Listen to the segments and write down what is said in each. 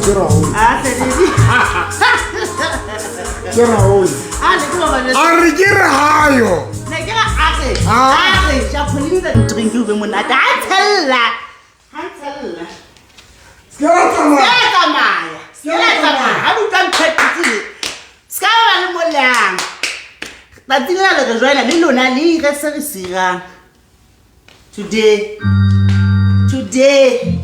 Ke raole. Ke raole. A re ke re hayo. Ne ke re a re. A re Chapolin drink o be monate. Ha tshella. Ha tshella. Se ka tsamaya. Se ka tsamaya. Se ka tsamaya. Ha utlwa ntho e tsile. Se ka ba le molang. Tsatsing la le re joina le lona le ire se re sirang. Today. Today.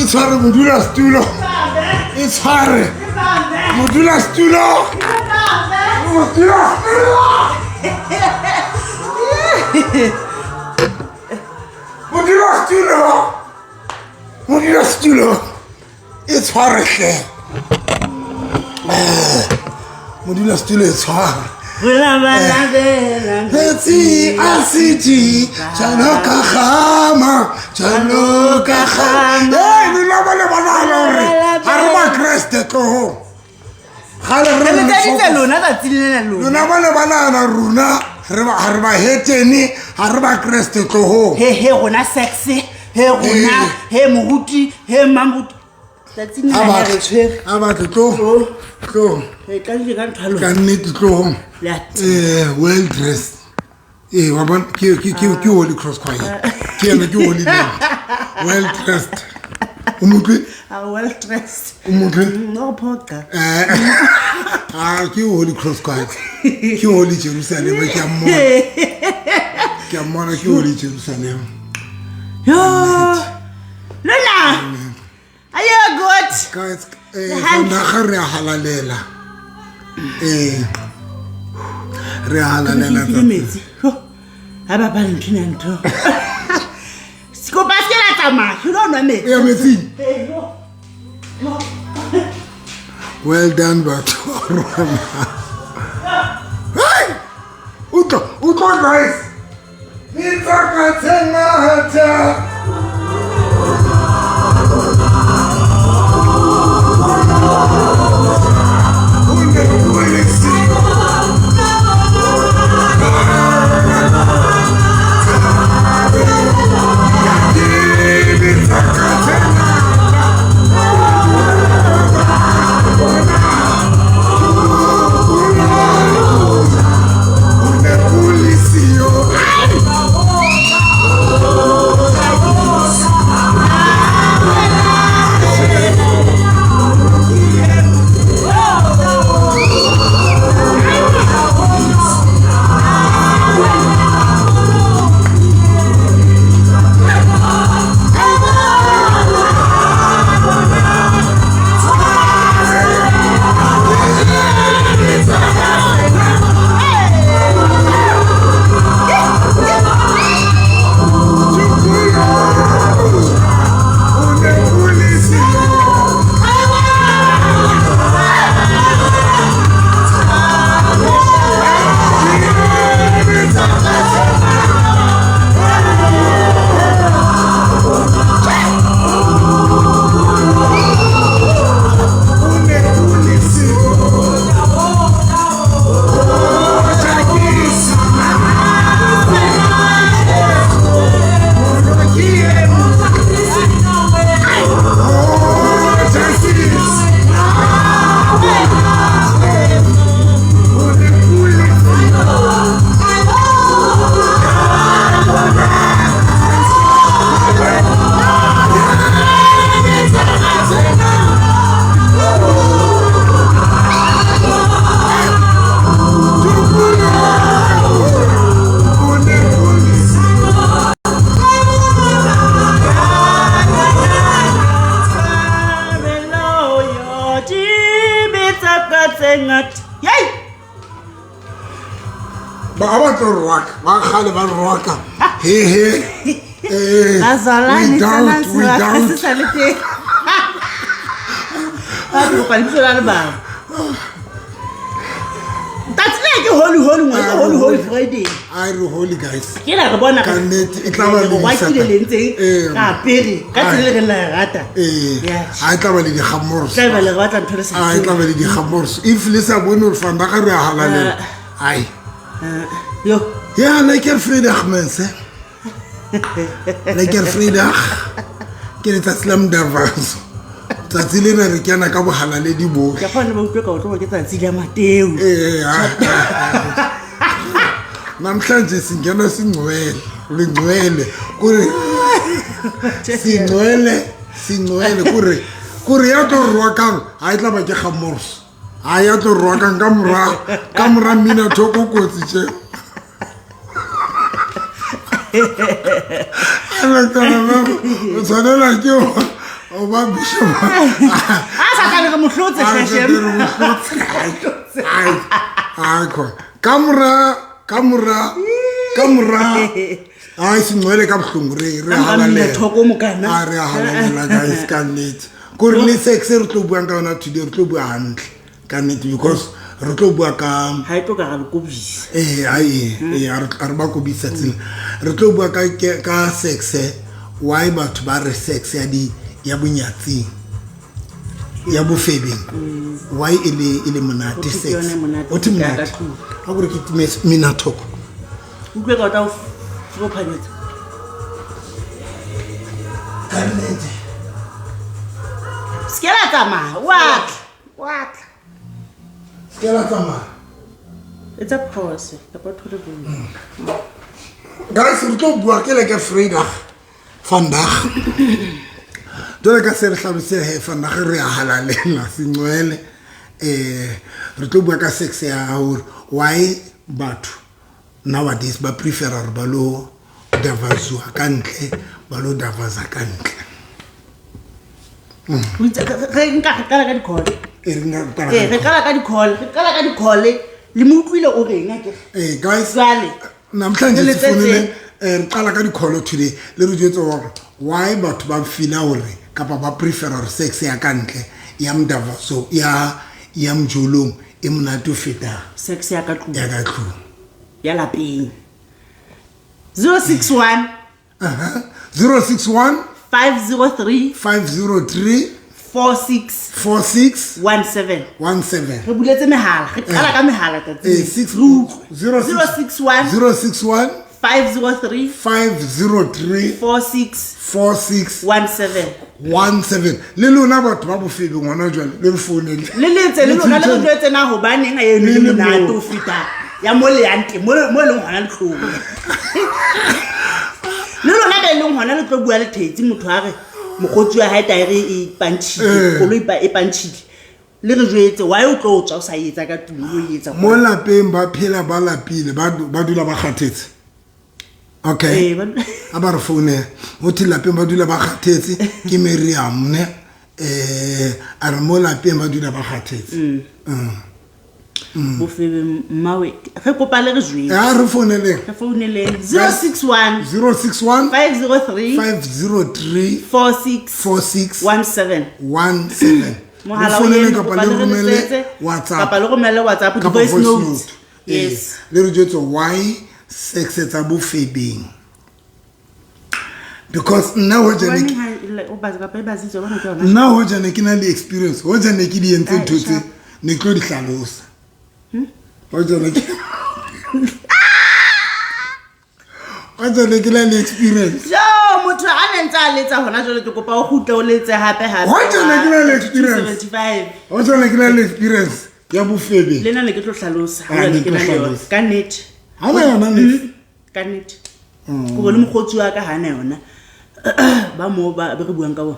Itshware modulasetulo, itshware modulasetulo, modulasetulo, modulasetulo, modulasetulo, itshware hle, modulasetulo itshware. Metsi a sedi jalo ka gama, jalo ka gama. Ee, lona ba le bonagala gore ga re Bakreste tlogo. Gale re Re letseditse lona tsatsi lena lona. Lona ba le bonagala rona re ba ga re bahetene, ga re Bakreste tlogo. He he rona sex, he rona, he moruti, he mamoruti. Tsatsing A lena batle, re tshwere. a batle tlo, tlo. Re tladile ka ntho ya lona. Ka nnete tlo. Le a Well dressed. Ee, wa bona, ke Holy Cross Choir, ke ena, ke Holy Land, well dressed, o mo utlwe. A well dressed. O mo utlwe. No phoqa. Ah, ke Holy Cross Choir, ke Holy Jerusalem, ke a mmona, ke a mmona, ke Holy Jerusalem. Yo. Lona. Are you good? Guys, The hand. Vandaag re a halalela, ee, re a halalela. Ke metsi. Yo. Ha ba ba ntho na ntho. Sikopa se la tsamaya. Ke lo nwa metsi. Ya metsing. Eh, yo. Yo. Well done, batho ba rona. Hey! Utlwa, utlwa, guys. Ditsaka tse ngata. O ne o le siyo. Ditsaka tse ngata. O ne o le siyo. O ne o le siyo. O ne o le siyo. Jakis. Oh, Jakis. O ne o le siyo. O ne o le siyo. Yay! Ba ba tlo roka, ba kgale ba roka, he he, eh, Bazalwane we doubt, we se doubt. sa le teng. Ba kopa lebitso la lebang. Tsatsi le ke holy holy ngwana, ke holy holy Friday. A re holy, guys. Ke la re bona Ka nnete, e tla ba re le wakile le ntseng Ee. ka apere ka tsela e re la e rata. Ee. Yeah. A e tla ba le digamors. Tla ba le re batla ntho le sa A e tla ba le digamors if le sa bone gore vandaag re a halalela, ai. Yo. Ja, lekker vrydag, mense. Lekker vrydag. Ke letsatsi la Mdavazo. Tsatsi lena re kena ka bohalaledi bohle. Ke kgone ba utlwe ka o tloba ke tsatsi la Mateo. Eh, ah. Namhlanje singena singcwele, lingcwele. Kore singcwele, singcwele kore kore ya tlo rwakang ha e tla ba ke gamors. Ha ya tlo rwakang ka mora mmina thoko kotsi tje. O tshwanela ke o ba bishop. A sa tlabe re mohlotse hle. Ka mora ai sengcwele ka bohlungu re Ka mora halalela. mmina thoko o mokana. A re a halalela, guys, ka nnete, kore le sex re tlo buang ka yona today, re tlo bua hantle ka nnete, because re tlo bua ka Ha e tlo ka ra le kobisa. Ee, ai, ee, a re ba kobisa tsela. Re tlo bua ka sex, why batho ba re sex ya di ya bonyatsing, ya bofebeng, why e le monate. Ho thwe ke Sex yona e monate o thwe ho feta monate ka tlung. A kore ke time mina thoko. Utlwe ka o tla o frophanyetsa. Ka nnete. Se ke la tsamaya, wa tla, wa tla. Se ke la tsamaya. Etsa pause kapa o thole bolo. Guys, re tlo bua ke le ke Vrydag vandag. Jwale ka se re hlalose he vandag re a halalela sengcwele. Re tlo bua ka sex ya hore why batho nowadays ba prefera hore ba lo davazuwa ka ntle, ba lo davaza ka ntle. Re nka re qala ka di-call. E re nka qala Ee, re qala ka di-call, re qala ka di-call. Le mo utlwile o reng akere? Eh guys, Jwale namhlanje re letsetse. sifonele re qala ka di-call today. Le re jwetse hore why batho ba feela hore kapa ba prefera hore sex ya ka ntle ya mdavaso ya ya mjolong e monate ho feta sex ya ka tlung, ya ka tlung. Ya lapeng. 061 061 503 503 46 46 17. 17. Re buletse mehala, re qala ka mehala tsatsi. 6 Re utlwe. 06 061 061 503 503 46 46 17. 17. Le lona batho ba bofebe ngwana jwale le re founele. Le letse le lona le re jwetse na hobaneng a eno Le le le monate moo. ho feta ya mo le yang teng, mo e leng hona le tlong. Le lona ba e leng hona le tlo bua le thetsi motho a re mokgotsi wa hae taere e pantšhile, koloi e pantšhile. Le re jwetse why o tlo tswa o sa etsa ka tlung, o etsa mo lapeng ba phela ba lapile, ba dula ba kgathetse. Okay. Ee, ba A ba re founela ho thwe lapeng ba dula ba kgathetse ke Miriam ne, a re mo lapeng ba dula ba kgathetse. Bofebe mmawe, re kopa le re jwetse. A re founeleng. Re founeleng 061 061 503 503 46 46 17. 17. Mohala Re o founeleng eme, kapa kopa le le re romele letsetse, WhatsApp. Kapa le romele WhatsApp, Kapa di-voice voice note. note. Yes. Le re jwetse why sex tsa bofebeng. Because nna hoja ne ke Hobaneng ha e le- o batla kapa e basitse, wa bona ke yona. Nna hoja ne ke na le experience, hoja ne ke di entse Ai, ntho tse, sharp. ne ke tlo di hlalosa. Hoja ne ke Hoja ne ke na le experience. Jo, motho a ne ntse a letsa hona jwale, ke kopa o kgutle o letse hape hape. Hoja ne ke na le experience. 75. Hoja ne ke na le experience ya bofebeng. Le nna ne ke tlo hlalosa, Ah, ha ne ne ke ke na le yona. hlalosa. Ka nnete. Ha ona yona nnete. Ka nnete. Ke bone mokgotsi wa ka ha na yona. Ba moo ba re buang ka bona.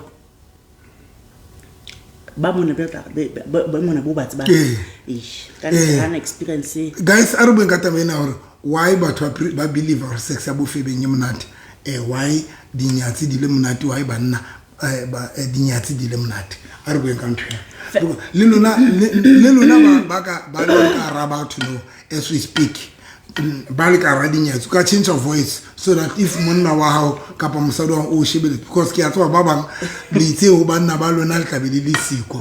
Ba mona be tla ba mona bo ba tsebang. Ee. Eish, ka nnete Ee. ha na experience e. Guys, a re bueng ka taba ena hore why batho ba believe hore sex ya bofebeng e monate. Why dinyatsi di le monate, why banna ba dinyatsi di le monate. A re bueng ka ntho ena. Le lona, le lona ba ka, ba le ka hara batho no, as we speak. Ba le ka hara dinyatsi. O ka change your voice so that if monna wa hao kapa mosadi wa hao o shebeletse, because ke a tseba ba bang le itse ho banna ba lona le tla be le le siko.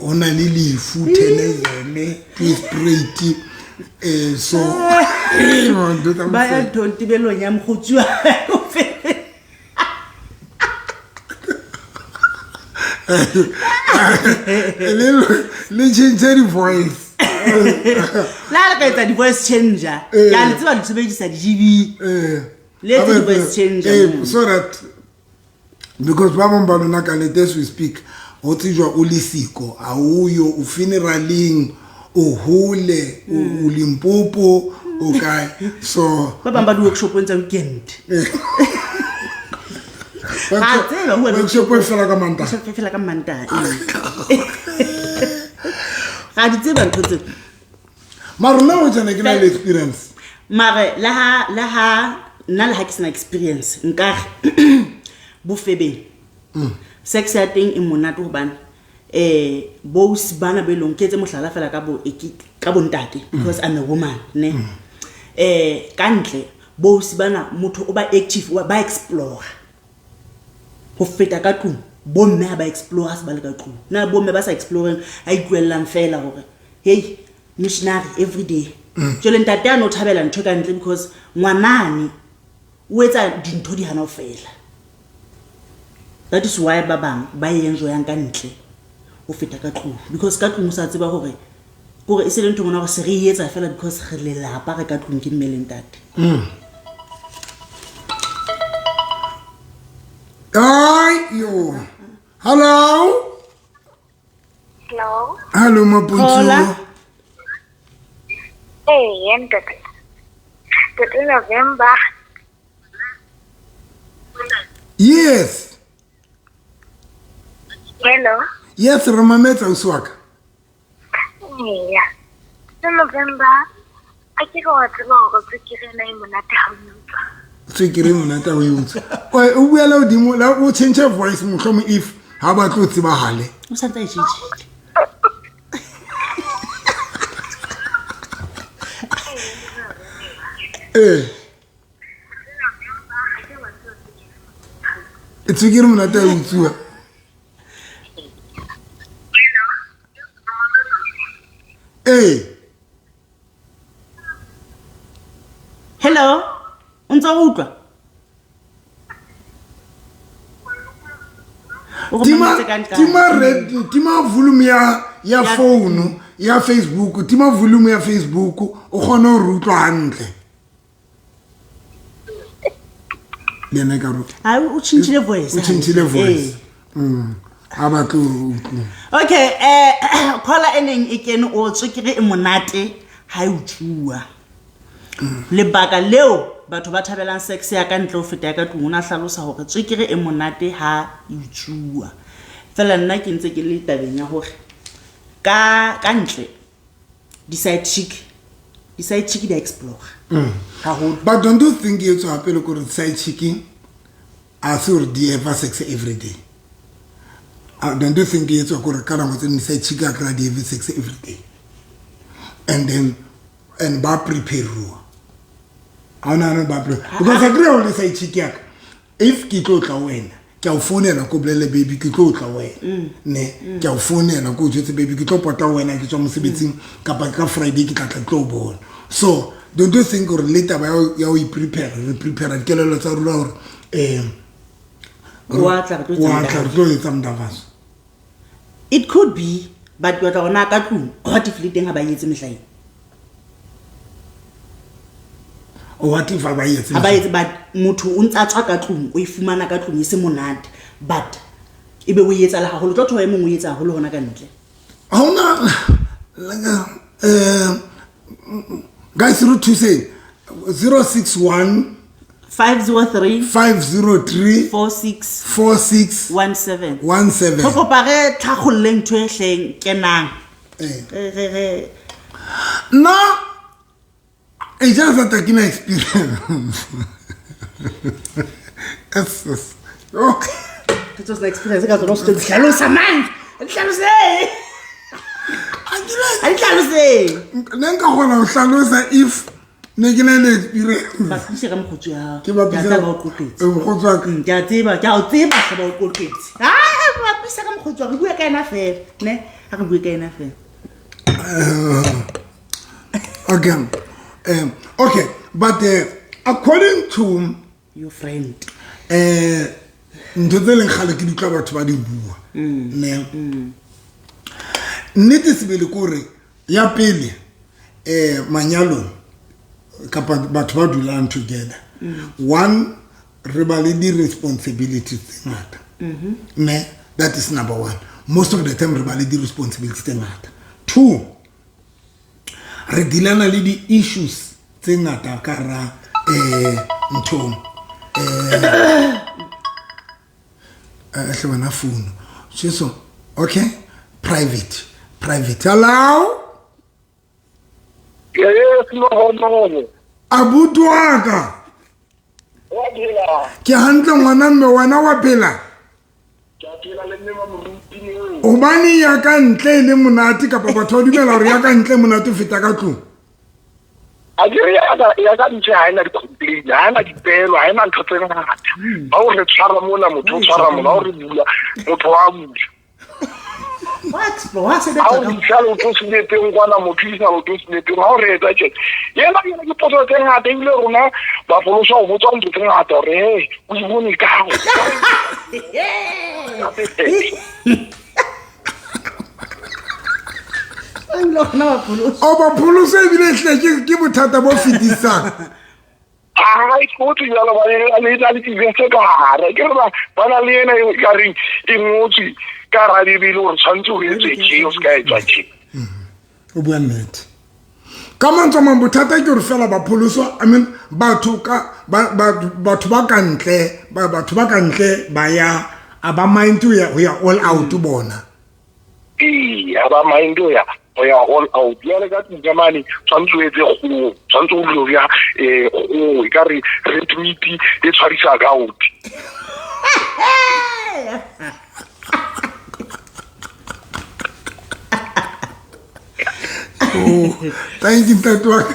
Ho na le lefu, tenezele, twist so, ntho tsa Ba ya mosadi. nthong tebelong ya mokgotsi wa hae o fele. Le change di-voice. Le ha le ka etsa di-voice changer, Eh. ke a le tseba le sebedisa di-G B. Le etse di-voice changer moo. So that because ba bang ba lona ka lete as we speak, ho tsejwa o le siko, ha o yo, o funeraleng, o hole, o Limpopo, o kae. So ba bang ba di-workshopong tsa weekend. Ha tseba ho Workshop e fela ka Mantaha. Workshop e fela ka Mantaha, ee. Ga di tseba ntho tseo. Mara nna ho tjena ke na le experience. Mare le ha, le ha, nna le ha ke sena experience, nka re bofebeng. Sex ya teng e monate hobane, bosi bana be leng, ke etse mohlala fela ka bo, ke, ka bontate, because I'm a woman, ne? Ka ntle, bosi bana, motho o ba active, o ba explore. Ho feta ka tlung, bomme ha ba explore ha se ba le ka tlung. Na bomme ba sa exploreng, a itlohellang fela hore, hey, missionary every day. Jwale ntate a no thabela ntho ka ntle because ngwanane o etsa dintho di hana ho fela. That is why ba bang ba e enjoyang ka ntle ho feta ka tlung, because ka tlung o sa tseba hore kore e se le ntho mona hore se re e etsa fela because re lelapa, re ka tlung ke mme le ntate. Ai, yo. Hello? Hello? Hello, Mapuntsu. Hola. Ee, ntate. Ntate November. Yes. Hello. Yes, re mametse ausi wa ka. Eya. Ntate November, a ke re wa tseba hore tswekere ena e monate ha o e utlwa. Tswekere e monate ha o e utswa. O buela hodimo, la o change voice mohlomong if ha ba tlo tsebahale. O santse a e changile. Ee. Tswekere monate ha e utsuwa. Ee. Hello, o ntse o utlwa? O Tima rometse ka nqane. tima red tima volume ya phone ya Facebook, tima volume ya Facebook o kgone ho re utlwa hantle. Le yena ka re Ha o tjhentjhile voice. O tjhentjhile voice. Ee. Ha batle ho utlwa. Okay, caller e neng e kene o tswekere e monate ha e utsuwa. Lebaka leo batho ba thabelang sex ya ka ntle ho feta ya ka tlung, o na hlalosa hore tswekere e monate ha e utsuwa. Fela nna ke ntse ke le tabeng ya hore ka ntle di-side chick, di-side chick di a explore haholo. But don't you think e tswa hape le kore side chick a se hore di have sex every day? Don't you think e tswa kore ka nako tse ding side chick a kry-a di have sex every day? And then and ba prepare-uwa. Ha o nahane ba prepare. Because a kry-a hore side chick ya ka, if ke tlo tla ho wena, ke a o founela ko bolelle baby ke tlo tla ho wena. Ne, ke a o founela ko jwetse baby ke tlo pota ho wena ke tswa mosebetsing kapa ka Friday ke tla tla tlo bona. So don't you think hore le taba ya ho i-prepare, re prepare dikelello tsa rona hore, Wa tla re tlo etsa wa tla re tlo etsa mdavaso. It could be, but ke batla hore na ka tlung, what if le teng ha ba etse mehlaeng? What if ha ba etse Ha ba etse, but motho o ntsa tswa ka tlung, o e fumana ka tlung e se monate, but e be o e etsa le haholo, tlo thola e mong o e etsa haholo hona ka ntle. Ha hona, guys, re thuseng. 061 503 503 46 46 17. 17. Re kopa re tlhagolle ntho e hleng kenang. Re, re, re. Nna, e just that ke na experience. Yes, yes. Okay. Ke tsona experience ka tsona o se tlhalosa mang? Tlhalose. Ha di tlhalose. Nne nka kgona ho hlalosa if ne ke na le experience. Bapise ka mokgotsi wa hao. Ke bapise Ke a tseba ba o qoqetse. Mokgotsi wa ka. Ke a tseba, ke a o tseba hle ba o qoqetse. Ha, bapise ka mokgotsi wa ka, re bue ka yena fela, ne? Ha re bue ka yena fela. Okay. Okay, but according to your friend, ntho tse leng kgale ke di utlwa batho ba di bua. Ne. Nnete sebele ke hore ya pele, manyalong kapa batho ba dulang together. One, re ba le di-responsibilities tse ngata. Ne, that is number one. Most of the time re ba le di-responsibilities tse ngata. Two, re dealana le di-issues tse ngata ka hara, nthong. Hle wena phone. Jesu, okay, private, private. Hello? Yes, no, no, no. Abuti wa ka. Wa phela. Ke hantle ngwana mme, wena wa phela? Ke a phela le mme wa moruti moo. Hobane ya ka ntle e le monate kapa batho ba dumela hore ya ka ntle e monate ho feta ka tlung? A ke re ya ka ntle ha ena di-complain, ha ena dipelo, ha ena ntho tse ngata. Ha o re tshwara mona, motho o tshwara mona, ha o re bula, motho wa bula. Wa explore, wa sebetsa Ha o ka isa leoto selepeng kwana, motho o isa leoto selepeng, ha o re etsa tjena. Yena ke yena ke potso tse ngata, ebile rona ba pholoswa ho botswa ntho tse ngata hore, hey, o di bone kae? O ba pholoswa ebile hle ke bothata bo fetisang. Ai, ke botse jalo, ba le, le, le, le di-verse ka hare. Ke re ba na le ena e ka reng e ngotswe ka hara Bibele hore tshwanetse o etse tje, o se ka etsa tje. O bua nnete. Ka mantswe a mang bothata ke gore fela ba pholoswa, I mean batho ka batho ba ka ntle, batho ba ka ntle ba ya a ba mind ho ya all out bona. Ee, ha ba mind ho ya all out. Jwale ka tlung ka mane tshwanetse o etse kgoho, tshwanetse o dule o ja kgoho, e ka re red meat e tshwarisa gout. Oh, thank you ntate wa ka.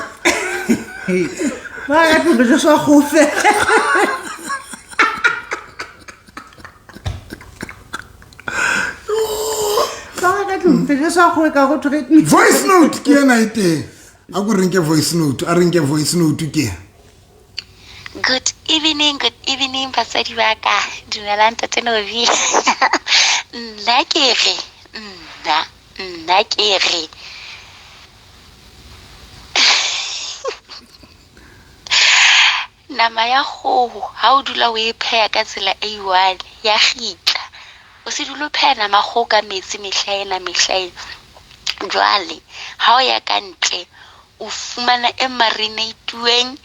Ba ka tlung re jeswa kgoho fela. Voice note ke ena e teng. A ko re nke voice note, a re nke voice note ke. Good evening, good evening batswadi ba ka. Dumelang ntate Novi. Nna ke re, nna ke re. Nama ya kgoho ha o dula o e pheha ka tsela e one ya kgitla. O se dule o pheha nama ya kgoho ka metsi mehla ena mehla ena. Jwale ha o ya ka ntle o fumana e marinatuweng,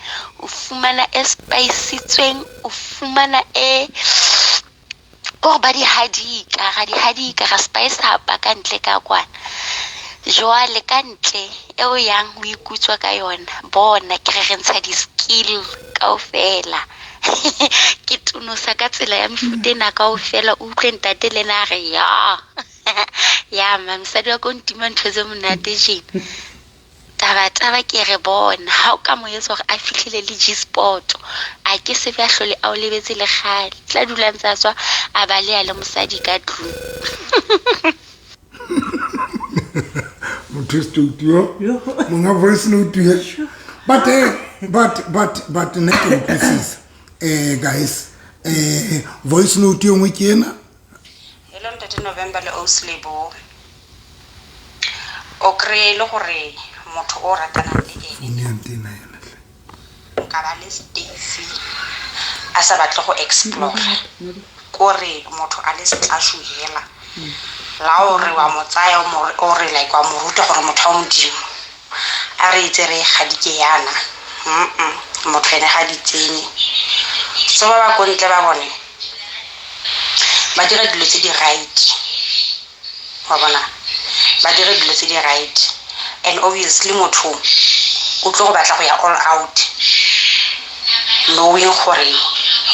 o fumana e spice-tsweng, o fumana e kore ba di hadika, ra di hadika, ra spice up ka ntle ka kwana. Jwale ka ntle eo yang o ikutswa ka yona, bona ke re re ntsha di-skill kaofela. Ke tonosa ka tsela ya mefuta ena kaofela, o utlwe ntate le ena a re ya. Ya ma, mosadi wa ka o ntima ntho tse monate tjena. Taba taba ke re bona ha o ka mo etsa hore a fihlile le G-spot, a ke se be a hlole a o lebetse le kgale. Tla dula ntse a tswa a baleha le mosadi ka tlung. Motho studio monga voice note yo. But but nna ke utlwisisa. Guys, voice note e nngwe ke ena. Hello ntate November le Ausi Lebo. O kry-e le gore motho o ratanang le ene. Founu ya ntena yona hle. Nka ba le Stacy a sa batle go explore. Kore motho a le setlasho hela. La o re wa mo tsaya, o mo re, o re like wa mo ruta gore motho wa Modimo. A re itse re gadike yana. Motho ene ga di tsene. So ba ba ko ntle ba bone ba dira dilo tse di right. Wa bona? Ba dira dilo tse di right. And obviously motho o tlo go batla go ya all out, knowing gore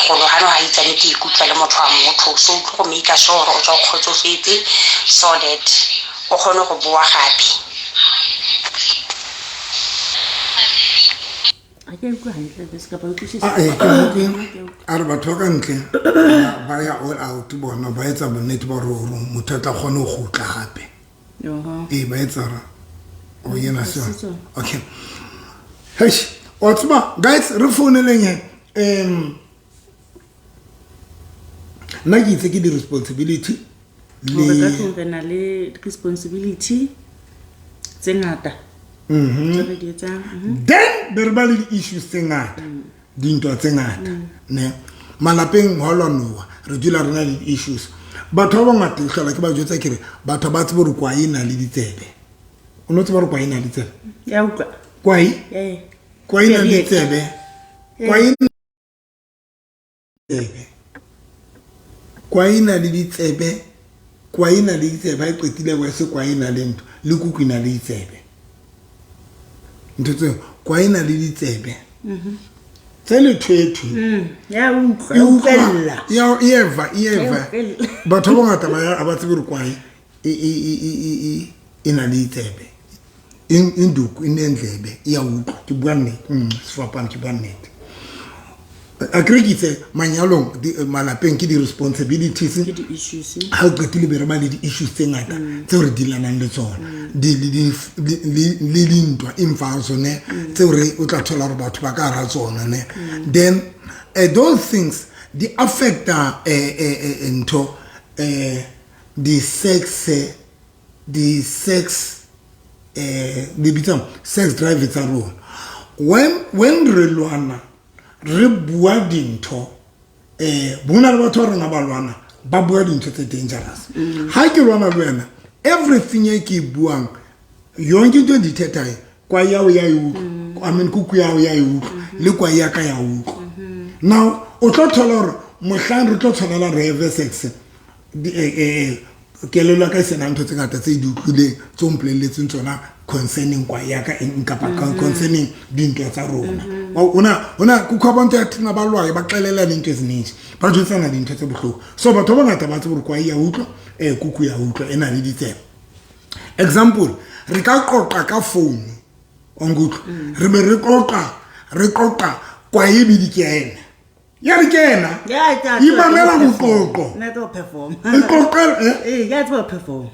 go lo gano ga itsane ke ikutlwa le motho wa motho, so o tlo go make sure gore o tswa o kgotsofetse so that o kgone go boa gape. A ke utlwe hantle bese kapa utlwisisa. A ke utlwe. A re batho ba ka ntle ba ya all out bona, ba etsa bonnete ba hore motho a tla kgone ho kgutla hape. Ee, ba etsa ra. O yena se. Okay. Eish, wa tseba guys, re founeleng he. Nna ke itse ke di-responsibility le ka tlung re na le responsibility tse ngata. Tse re di etsang. Then be re ba le di-issues tse ngata, dintwa tse ngata, ne. Malapeng hwa lwanuwa, re dula re na le di-issues. Batho ba bangata ke hlola ke ba jwetsa ke re batho ba tsebe hore kwae e na le ditsebe. O no tseba hore kwae e na le ditsebe? Ya utlwa. Kwae? Ee. Kwae e na le ditsebe. Kwae e tsebe. Kwae e na le ditsebe. Kwae e na le ditsebe. Ha e qetile kwa se kwae e na le ntho. Le kuku e na le ditsebe. Ntho tseo kwae e na le ditsebe. Tse lethwethwe. Ya utlwa, E ya utlwa. utlwella. Ya, e eva, e eva. Ya utlwella. Batho ba bangata ba ha ba tsebe hore kwae e na le ditsebe. Induku e nendlebe, e ya utlwa. Ke bua nnete. Sefapano ke bua nnete. A kere ke itse manyalong, malapeng ke di-responsibilities. Ke di-issues. Ha o qetile be re ba le di-issues tse ngata tseo re dealanang le tsona. Le dintwa emfa ne, tseo re o tla thola hore batho ba ka hara tsona ne. Then those things di affecta ntho, di-sex, di-sex, di bitsang sex drive tsa rona. When re lwana, re bua dintho, bona le batho ba rona ba lwana, ba bua dintho tse dangerous. Ha ke lwana le wena, everything e ke e buang, yonke into endiyithethayo Kwa ya o ya e utlwa. I mean kuku ya o ya e utlwa le kwa ya ka ya utlwa. Now o tlo thola hore mohlang re tlo tshwanela re have sex kelello ya ka e senang ntho tse ngata tse di utlwileng tse o mpolelletseng tsona concerning kwa ya ka eng kapa concerning dintwa tsa rona. Ona kukho abantu ya thina ba lwayo ba xelelana into ezininzi, ba jwetsana dintho tse bohloko. So batho ba bangata ba tsebe hore kwa ya utlwa, kuku ya utlwa e na le ditsebe. Example, re ka qoqa ka phone wa nkutlwa, re be re qoqa kwa e bidi ke ena. Ya re ke ena. Imamela moqoqo. Nna tseba ho perform. E qoqela, eh? Ee, ya tseba ho perform.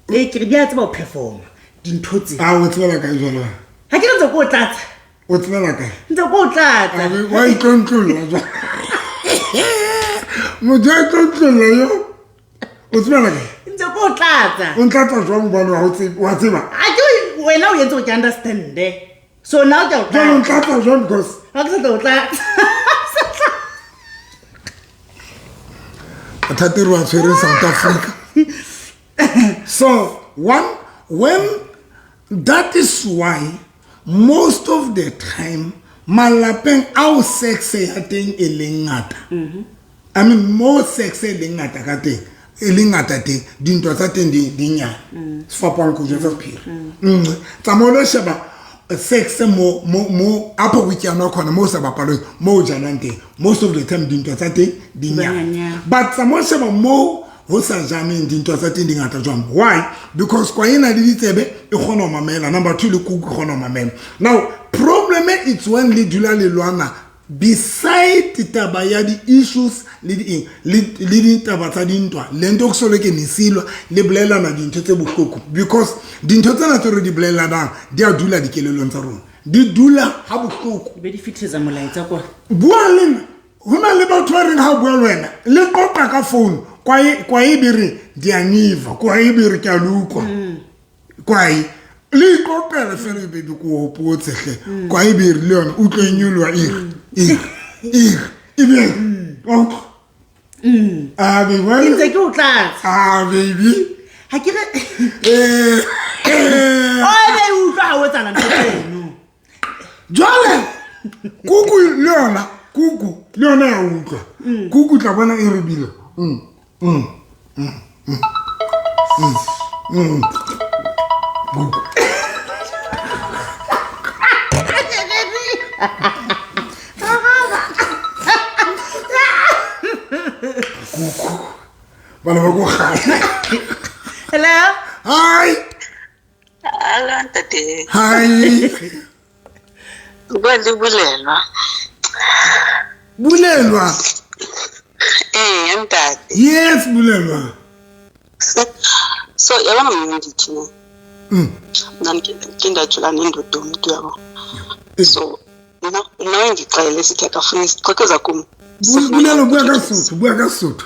Ee, ke re di a tseba ho perform dintho tse. A o tsebela kae jwalo? Ha ke re ntse ko o tlatsa. O tsebela kae? Ntse ko o tlatsa. A be wa itlontlolla jwalo. Motho a itlontlolla yo. O tsebela kae? Ntse ko o tlatsa. O ntlatsa jwang hobane wa o tseba, wa tseba? A ke wena o entse hore ke understand-e. So now ke a o Jwale o tlatsa. ntlatsa jwang because Ha ke sa tla o tlatsa. Mathata e re wa tshwereng South Africa. So one, when that is why most of the time malapeng ao sex ya teng e leng ngata. I mean more sex e leng ngata ka teng, e leng ngata teng, dintwa tsa teng di nyane. Sefapano ko jwetsa sephiri. Tsamaya o lo sheba sex mo apho go tyanwa khona mo sa bapalweng mo o jalwang teng. Most of the time dintwa tsa teng di nyane. But tsamaya o sheba mo ho sa janeng dintwa tsa teng di ngata jwang. Why? Because kwa ena le ditsebe e kgona ho mamela. Number 2 le kuku e kgona ho mamela. Now problem it's when le dula le lwana beside taba ya di-issues le di eng, le ditaba tsa dintwa, le nto ke solo ke nesilwa le bolellana dintho tse bohloko, because dintho tsena tse re di bolellanang di a dula dikelellong tsa rona, di dula ha bohloko. Be di fetisetsa molaetsa kwa. Bua le nna, ho na le batho ba reng ha bua le wena le qoqa ka phone, kwa e be re di a niva, kwa e be re ke a le utlwa. Kwa e le iqoqela fela e be ko hopotse hle. Kwa e be re le yona utlwe e nyoloha e re, e re, e re, e be re. Wa utlwa? Ah, baby, wa Ke ntse ke o tlatsa. Ah, baby. Ha ke re O be e utlwa ha o etsana ntho tseno. Jwale, kuku le yona, kuku le yona ya utlwa. Kuku tla bona e re bile. Kuku. Kuku. Bana ba ko kgale. Hello? Hi. Hello, ntate. Hi. Bua le Bulelwa. Bulelwa? Ee, ntate. Yes, Bulelwa. So, ya bona mna ndithi ne. Nna ke ndajola nendoda yomntu yabo. So, nna ngixelele sithi akafuni sixoxeza kum. Bulelwa, bua ka Sotho, bua ka Sotho.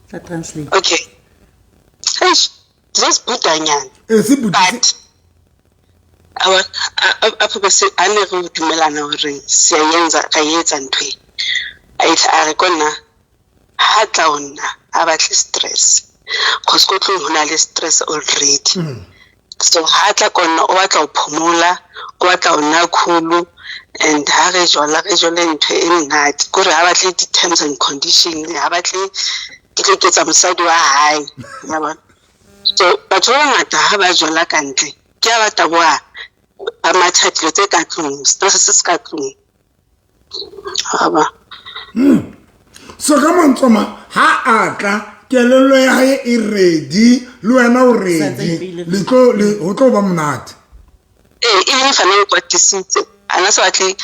Tla translate. Okay. Eish, just budanyana. Se budise. But awa, apho bese a ne re dumelana hore siyayenza, ra etsa ntho e. A itla a re ko nna, ha tla ho nna, a batle stress. Cause ko tlung ho na le stress already. So ha tla ko nna, o batla ho phomola, o batla ho nna cool, and ha re jola, re jole ntho e monate. Kore ha batle di-terms and conditions, ha batle ke tlo ketsa mosadi wa hae, ya bona. So batho ba bangata ha ba jola ka ntle, ke a ba taboha, ba matha dilo tse ka tlung, stress se se ka tlung. Ha ba. So ka mantswe ma, ha a tla, kelello ya hae e ready, le wena o ready, Sa tse pele. le tlo, le, ho tlo ba monate. Ee, e leng fana le kwatisitse. A na sa batle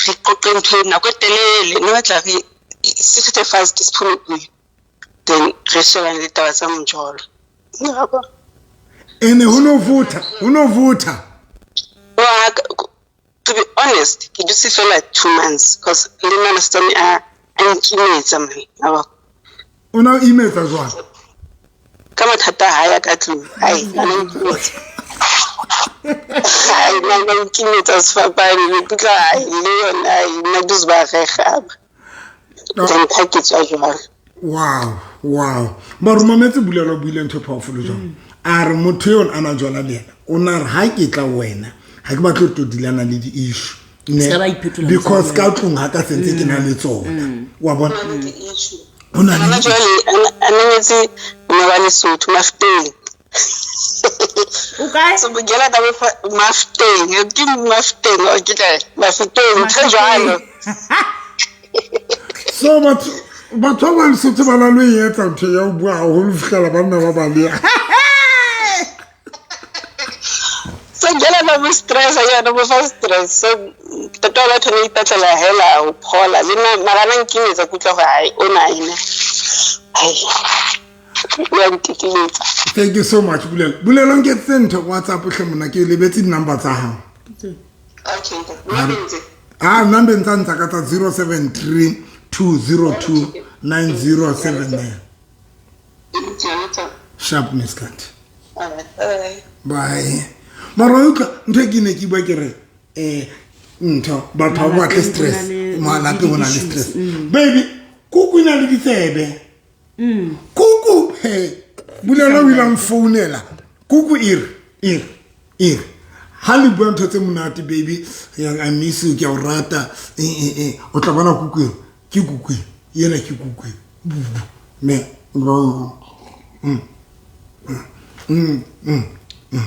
re qoqe ntho e nako e telele, ne batla re se fete fast, se phone pele. Then re shebane le taba tsa mojolo. Ya ba. Ene ho no votha, ho no votha. Wa, to be honest, ke dutse fela 2 months because le nna mosetsana a nkimetsa man, ya ba. O na o imetsa jwang? Ka mathata a hae a ka tlung. Ai, a na nkimetsa. Ai, nna na nkimetsa sefapano, ke ikutlwa, ai, le yona, ai, nna ke se ba rega. No. Then ha ke tswa jwalo. Wow, wow. Ba re mametse Bulelwa buile ntho e powerful jwang? A re motho eo a na jwala le yena, o na re ha ke tla wena, Ga ke batle go tlo dealana le di-issue ne. Ska ba iphetola Because mosadi ka tlong ga ka sentse ke na le tsona, wa bona, ho na le Hona jwale a nengetse mme wa Lesotho Mafteng. O kae? So bogela taba Mafteng, ke Mafteng o ke kae? Mafeteng, ntho e jwalo. So batho ba ba Lesotho ba na le ho e etsa ntho ya ho bua haholo ho fihlela banna ba baleha. So ngela na mo stress yona mo fa stress. So tota wa batho ne ipatlela hela ho phola le nna mara na nkimetsa ke utlwa gore ai o na ena. Ai. Ya ntikimetsa. Thank you so much, Bolelo. Bolelo, nketsitse ntho WhatsApp hle mona, ke lebetse di-number tsa hao. Okay, nna ntse. A number ntsa ntsa ka tsa 073 202 9079. Sharp, Miss Cat. Alright, bye. Bye. Mara wa utlwa ntho e ke ne ke bua ke re ntho batho ba batle stress malapeng o na le stress, baby. Kuku e na le ditsebe, kuku he Bolela o ile a mfounela. Kuku e re e re e re ha le bua ntho tse monate, baby, I miss you, ke a o rata, o tla bona kuku e ke kuku e ena ke kuku e bubu me.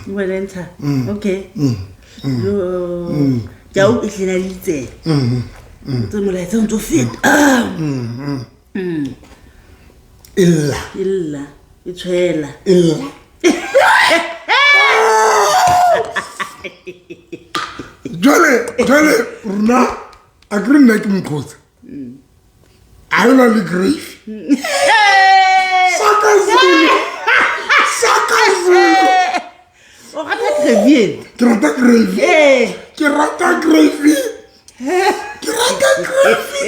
Walentsha. Okay. Yo. Ke a utlwa ehlile na le ditsebe. Tse molaetsa o ntso feta. Ella. E lla, e tshwela. Ella. Jwale rona a kere nna ke mokgotsa a ena le grave. Saka Zulu, Saka Zulu. O rata gravy ena? Ke rata gravy. Ee. Ke rata gravy, ke rata gravy.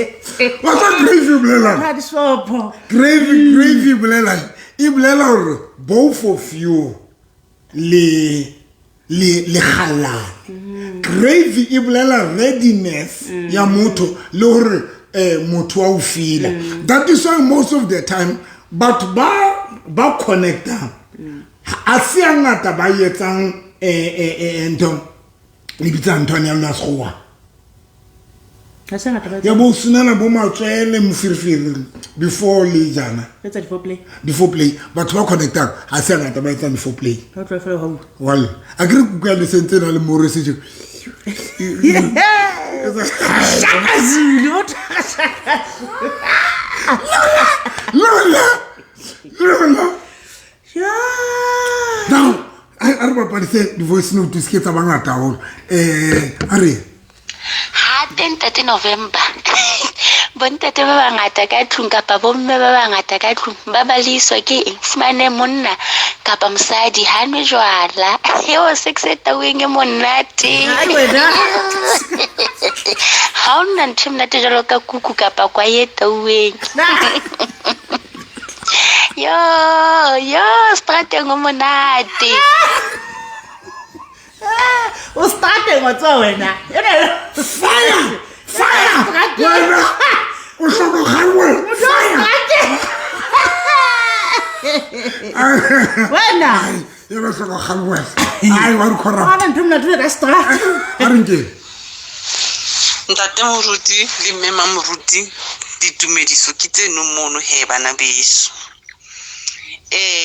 Wa tsa gravy bolelang? Ra disopo. Gravy, gravy bolelang, e bolela gore both of you le gallane. Gravy e bolela readiness ya motho le gore motho wa o feela. That is why most of the time batho ba connectang a se a ngata ba etsang ntho le bitsang ntho ya lona sekgowa. Ha se ngata ba Ya bo sunana bo matswele moferefere before le jana. Etsa di-foreplay. Di-foreplay, batho ba connectang ga se a ngata ba etsang di-foreplay. Ha o tloha fela hau. Wale a kere kuku ya lesentse na le more sejo. Shaka Zulu, o tloha Shaka Zulu. Lola, lola. Ja. Now a re bapadise di-voice note se ke tsa bangata haholo, a re. Hape ntate November, bontate ba bangata ka tlung kapa bomme ba bangata ka tlung ba baleiswa ke eng? Fumane monna kapa mosadi ha nwe jwala, eo sex e taueng e monate. Ai wena. Ha o nna ntho e monate jwalo ka kuku kapa kwa e taueng. Yo yo, strateng o monate. O strateng wa tswa wena. Fire, fire. Wena o hloka kgangwe, fire. Wena. Yena o hloka kgangwe, ai wa re corrupt. Ana ntho e monate ka strata. A re nkeng. Ntate moruti le mme mamoruti, ditumediso ke tseno mono he bana beso.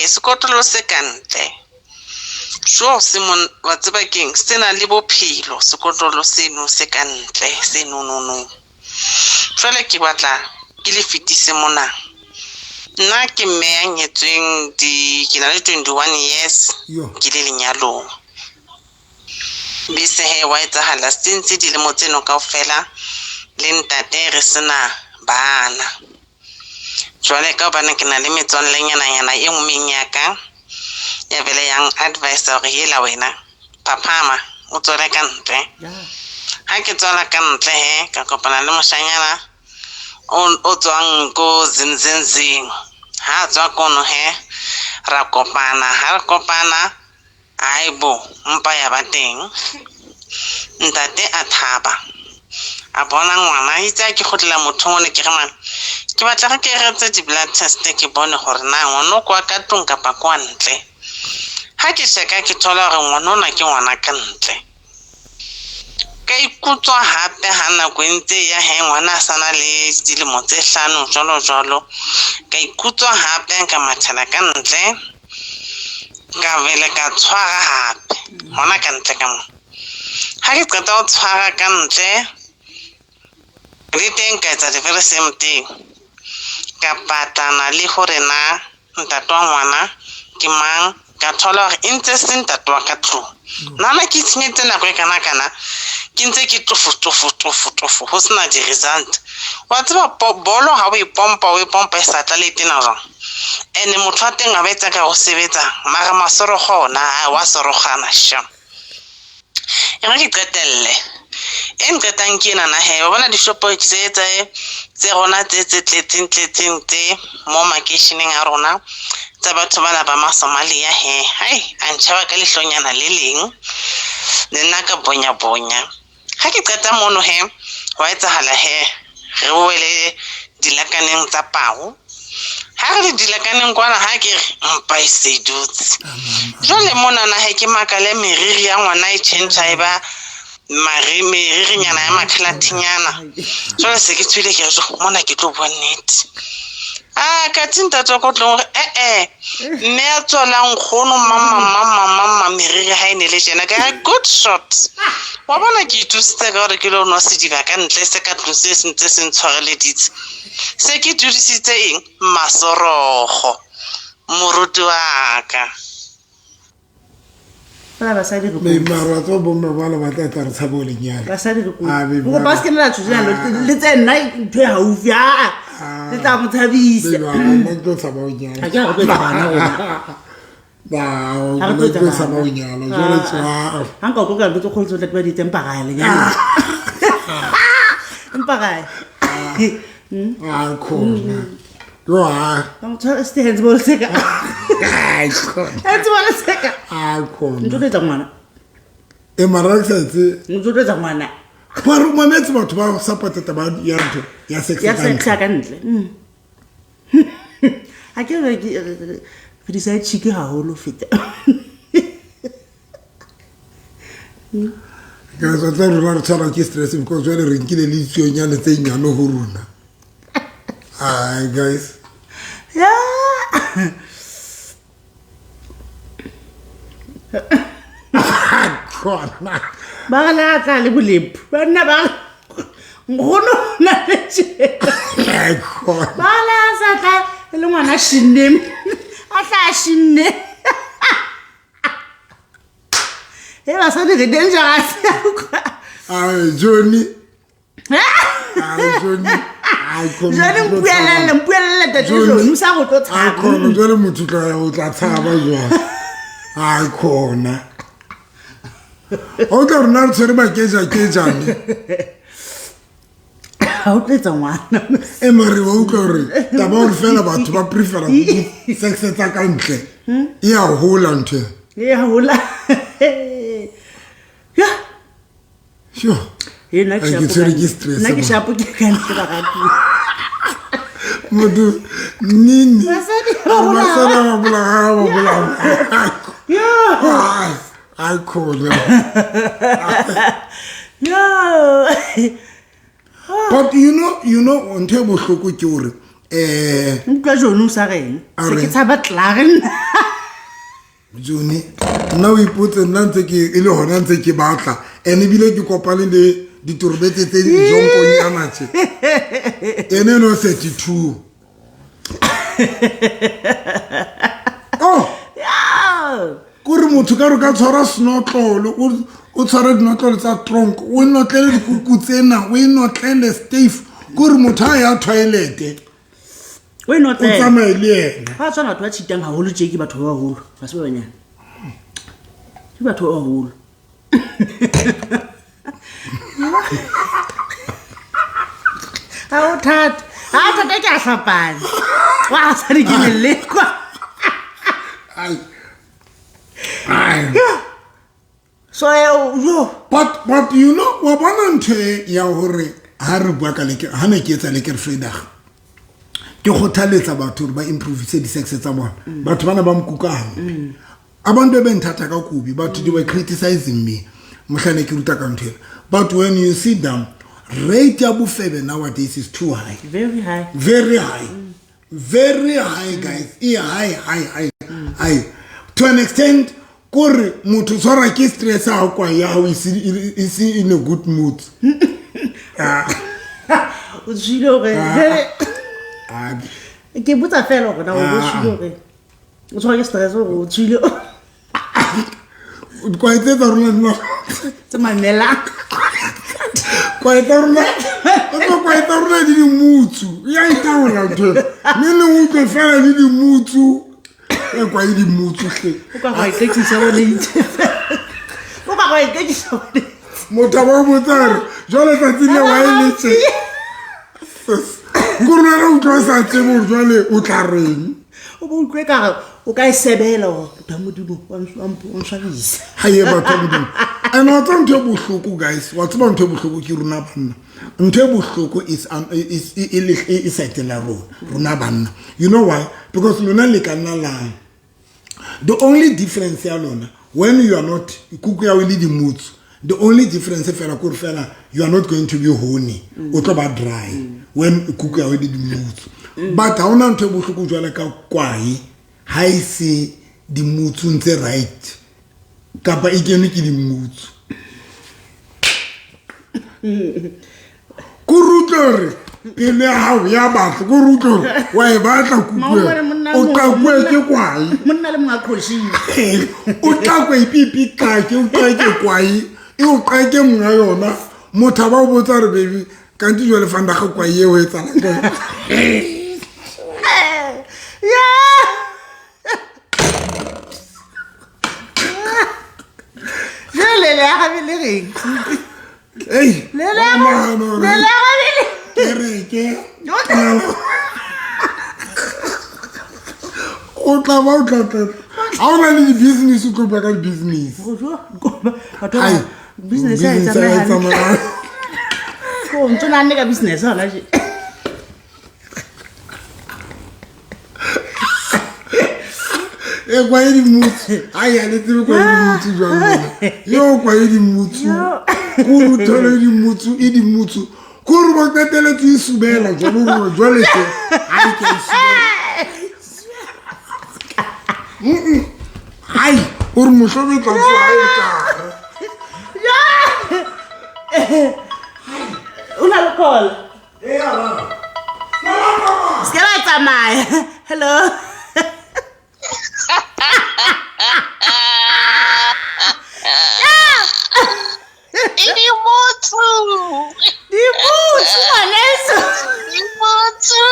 Sekotlolo se ka ntle jo se mon wa tseba keng, se na le bophelo sekotlolo seno se ka ntle se nonono. Jwale ke batla ke le fetise mona. Nna ke mme ya nyetsweng di ke na le 21 years Yo. ke le lenyalong. Bese he wa etsahala since dilemo tseno kaofela le ntate re sena bana. Jwale ka hobane ke na le metswallenyana-nyana e nngwe ya ka ya vele yang advice hore hela wena phaphama o tswele ka ntle. Ha ke tswela ka ntle he ka kopana le moshanyana o tswang ko Zimzenzing. Ha tswa kono he ra kopana, ha re kopana aibo mpa ya ba teng. Ntate a thaba a bona ngwana itse a ke kgutlela mothong one ke re man ke batla re ke re etse di-blood test ke bone hore na ngwana o kwa ka tlung kapa kwa ntle. Ha ke checka ke thola hore ngwana ona ke ngwana ka ntle. Ka ikutlwa hape ha nako e ntse e ya he ngwana a sana le dilemo tse hlano jwalo jwalo. Ka ikutlwa hape ka mathela ka ntle, ka vele ka tshwara hape hona ka ntle ka mona. Ha ke qeta ho tshwara ka ntle, le teng ka etsa the very same thing. Ka batlana le hore na ntate wa ngwana ke mang, ka thola hore e ntse se ntate wa ka tlung. Nana ke itshenyeditse nako e kana kana, ke ntse ke tofo tofo tofo tofo ho sena di-result. Wa tseba bolo ha o e pompa, o e pompa e sa tla le tena jwang. Ene motho wa teng a ba etsa ka ho sebetsa, mara masorogo ona a wa sorogana shem. E re ke qetelle. E nqetang ke ena na he, wa bona dishopo tse tse tse rona tse tse tletseng tletseng tse mo makeisheneng a rona tsa batho bana ba Masomalia he. Hai, a ntjheba ka lehlonyana le leng, le nna ka bonya bonya. Ha ke qeta mono he, hwa etsahala he, re wele dilakaneng tsa pao. Ha re le dilakaneng kwana ha ke re mpa e se dutse. Jwale monana he ke makale meriri ya ngwana e tjhentjha e ba meririnyana ya makhalathinyana. Jwale se ke tswile ke re jo, mona ke tlo bua nnete. Ah, ka tse ntate wa ka o tlong hore eh mme ya tswalang nkgono mamma mamma mamma meriri ha e ne le tjena. Ka re good shot. Wa bona ke ithusitse ka hore ke lo nwa sediba ka ntle se ka tlung se sentse se ntshwareleditse. Se ke dudisitse eng? Masorogo. Moruti wa ka. Fela basadi re kotsi. Mara tso bomme ba le batla tla re tshaba o lenyalo. Basadi re kotsi. Go ba se ke nna tshotsela le tse nna ntho e haufi a. Le tla mo tshabisa. Nna ke tlo tshaba o nyala. Ha ke re tlo etsa bana rona. Ba Ha re tlo etsa tlo tshaba o bana. nyala. Jwale tswa. Ha nka o tlo ntho tse kgolo tse tla di etseng empa ga ya lenyalo. Empa ga ya. Ah, khona. Yo ha. Ba mo tshwara ste hands ball seka. Ai khona. Hands ball seka. Ai khona. Ntho tlo etsa ngwana. E mara ke sa etse. Ntho tlo etsa ngwana. Ba re mametse batho ba support taba ya ntho ya sex Ya ka sex ntle. ya ka ntle. Ha ke re ke re di side chick haholo feta. Ka tsa tsa rona re tshwarwa ke stress because jwale re nkile le ditsuonyane tse nyane ho rona. Ai guys. Yeah. Khona. Ba re le a tla le bolepu. Banna ba re nkgono o na le tjhe. Ai khona. Ba re le a sa tla e le ngwana shinne. A tla shinne. He basadi re dangerous. Ai Johnny. Ai Johnny. Ai khona. Jwale mpuelelle, mpuelelle tate Johnny, o sa go tlo Ai tshaba. khona jwale motho o tla tshaba jwang. Ai khona. O tla rona re tshwere makeja kejane. Ha o tlo etsa ngwana. E mare wa utlwa hore taba hore fela batho ba prefera sex tsa ka ntle. E a hola ntho e. E a hola. Ya. Sure. E nna ke Ai, ke shapo tshwere ka ke stress, nna ke man. shapo ke ka ntle barati. Motho nini. Basadi ba bolaya. Basadi ba bolaya, ba bolaya. Yo. Ai, ai khona. Yo. But you know ntho e bohloko ke hore Utlwa Johnny o sa reng? A Se ke reng? tshaba klaar nna. Johnny, nna o ipotse nna ntse ke e le hona ntse ke batla and ebile ke kopane le ditorbetse tse dijonkonyana tje. Ene no 32. Oh, Yeah. kore motho ka re ka tshwara senotlolo, o tshware dinotlolo tsa tronk, o notlele dikuku tsena, o e notlele staff. Kore motho ha ya toilet, O e notlele. O tsamaye le yena. Ba tshwana batho ba cheatang haholo tje ke batho ba baholo, ba se ba banyane. Ke batho ba baholo. Ha o thata. Ha o thata ke a hlapanya. Wa sa di ke lelekwa. Ai. Ai. Yeah. So, yo. But you know, wa bona ntho e ya hore ha re bua ka leke, ha ne ke etsa leke Vrydag. Ke kgothaletsa batho hore ba improve di-sex tsa bona. Batho bana ba nkuka hampe. Abantu benthatha kakubi, but they were criticizing me. Mohlane ke ruta ka ntho ena. But when you sit down, rate ya bofebe nowadays is too high. Very high. Very high. Very high, guys. E high, high, high. High. To an extent, kore motho tshwara ke stress ha kwa ya hao e se in a good mood. O tswile hore Ah, ke botsa fela hore na o tswile hore o tshwara ke stress hore o tswile kwae tse tsa rona di tse mamelang. Kwae tsa rona, o tlo kwae tsa rona di dimutsu. Ya itaola ntho ena. Mme le utlwe fela di dimutsu. E kwae di mutsu hle. O ka go ikekisa o late. O ka go ikekisa o late. Motho a ba o botsa re jwale tsatsi le wa e letse. Ko rona re utlwa o sa tsebe hore jwale o tla reng. O bo utlwe ka re o ka e sebela hore motho wa Modimo wa nswabisa. Ha ye batho ba Modimo. And wa tseba ntho e bohloko, guys. Wa tseba ntho e bohloko ke rona banna. Ntho e bohloko is is e le e side la rona. Rona banna. You know why? Because lona le ka nna la. The only difference ya lona when you are not kuku ya o le dimutsu. The only difference fela kore fela you are not going to be horny. O tlo ba dry when kuku ya o le dimutsu. But ha ona ntho e bohloko jwale ka kwae ha e se dimutsung tse right kapa e kenwe ke dimutsu. Ko re utlwe hore pelo ya hao ya batla, ko re utlwe hore wa e batla kuku Maobane ena. monna O le qakwe ke kwae. Monna le monga qhoshile. O qakwe ipipi qake, o qake kwae, e o qake monga yona. Motho a ba o botsa hore baby, kante jwale vandag kwae eo e etsahalang ka yona. Yeah. Jwale le arabe le reng? Ei, Le le le arabe le. Kereke. O tla ba o tla tla. Ha o na le di-business, o tlo bua ka di-business. Batho Ai, ba business ya e business ha e tsamaya tsamaya. hantle. O ntso nahanne ka business hona tje. E kwae dimutsu. Ai, ha le tsebe kwae dimutsu jwang lona. Yo kwae dimutsu. Ko re thole dimutsu, e dimutsu. Ko re ba qeteletse e subela jwalo hore jwale ke. Ai, ke a e subela. Ai, o re mohlomong e tla tswa ha e ka hare. O na le call? Se ke la tsamaya. Hello. Dimutsu. Dimutsu ngwaneso. Dimutsu.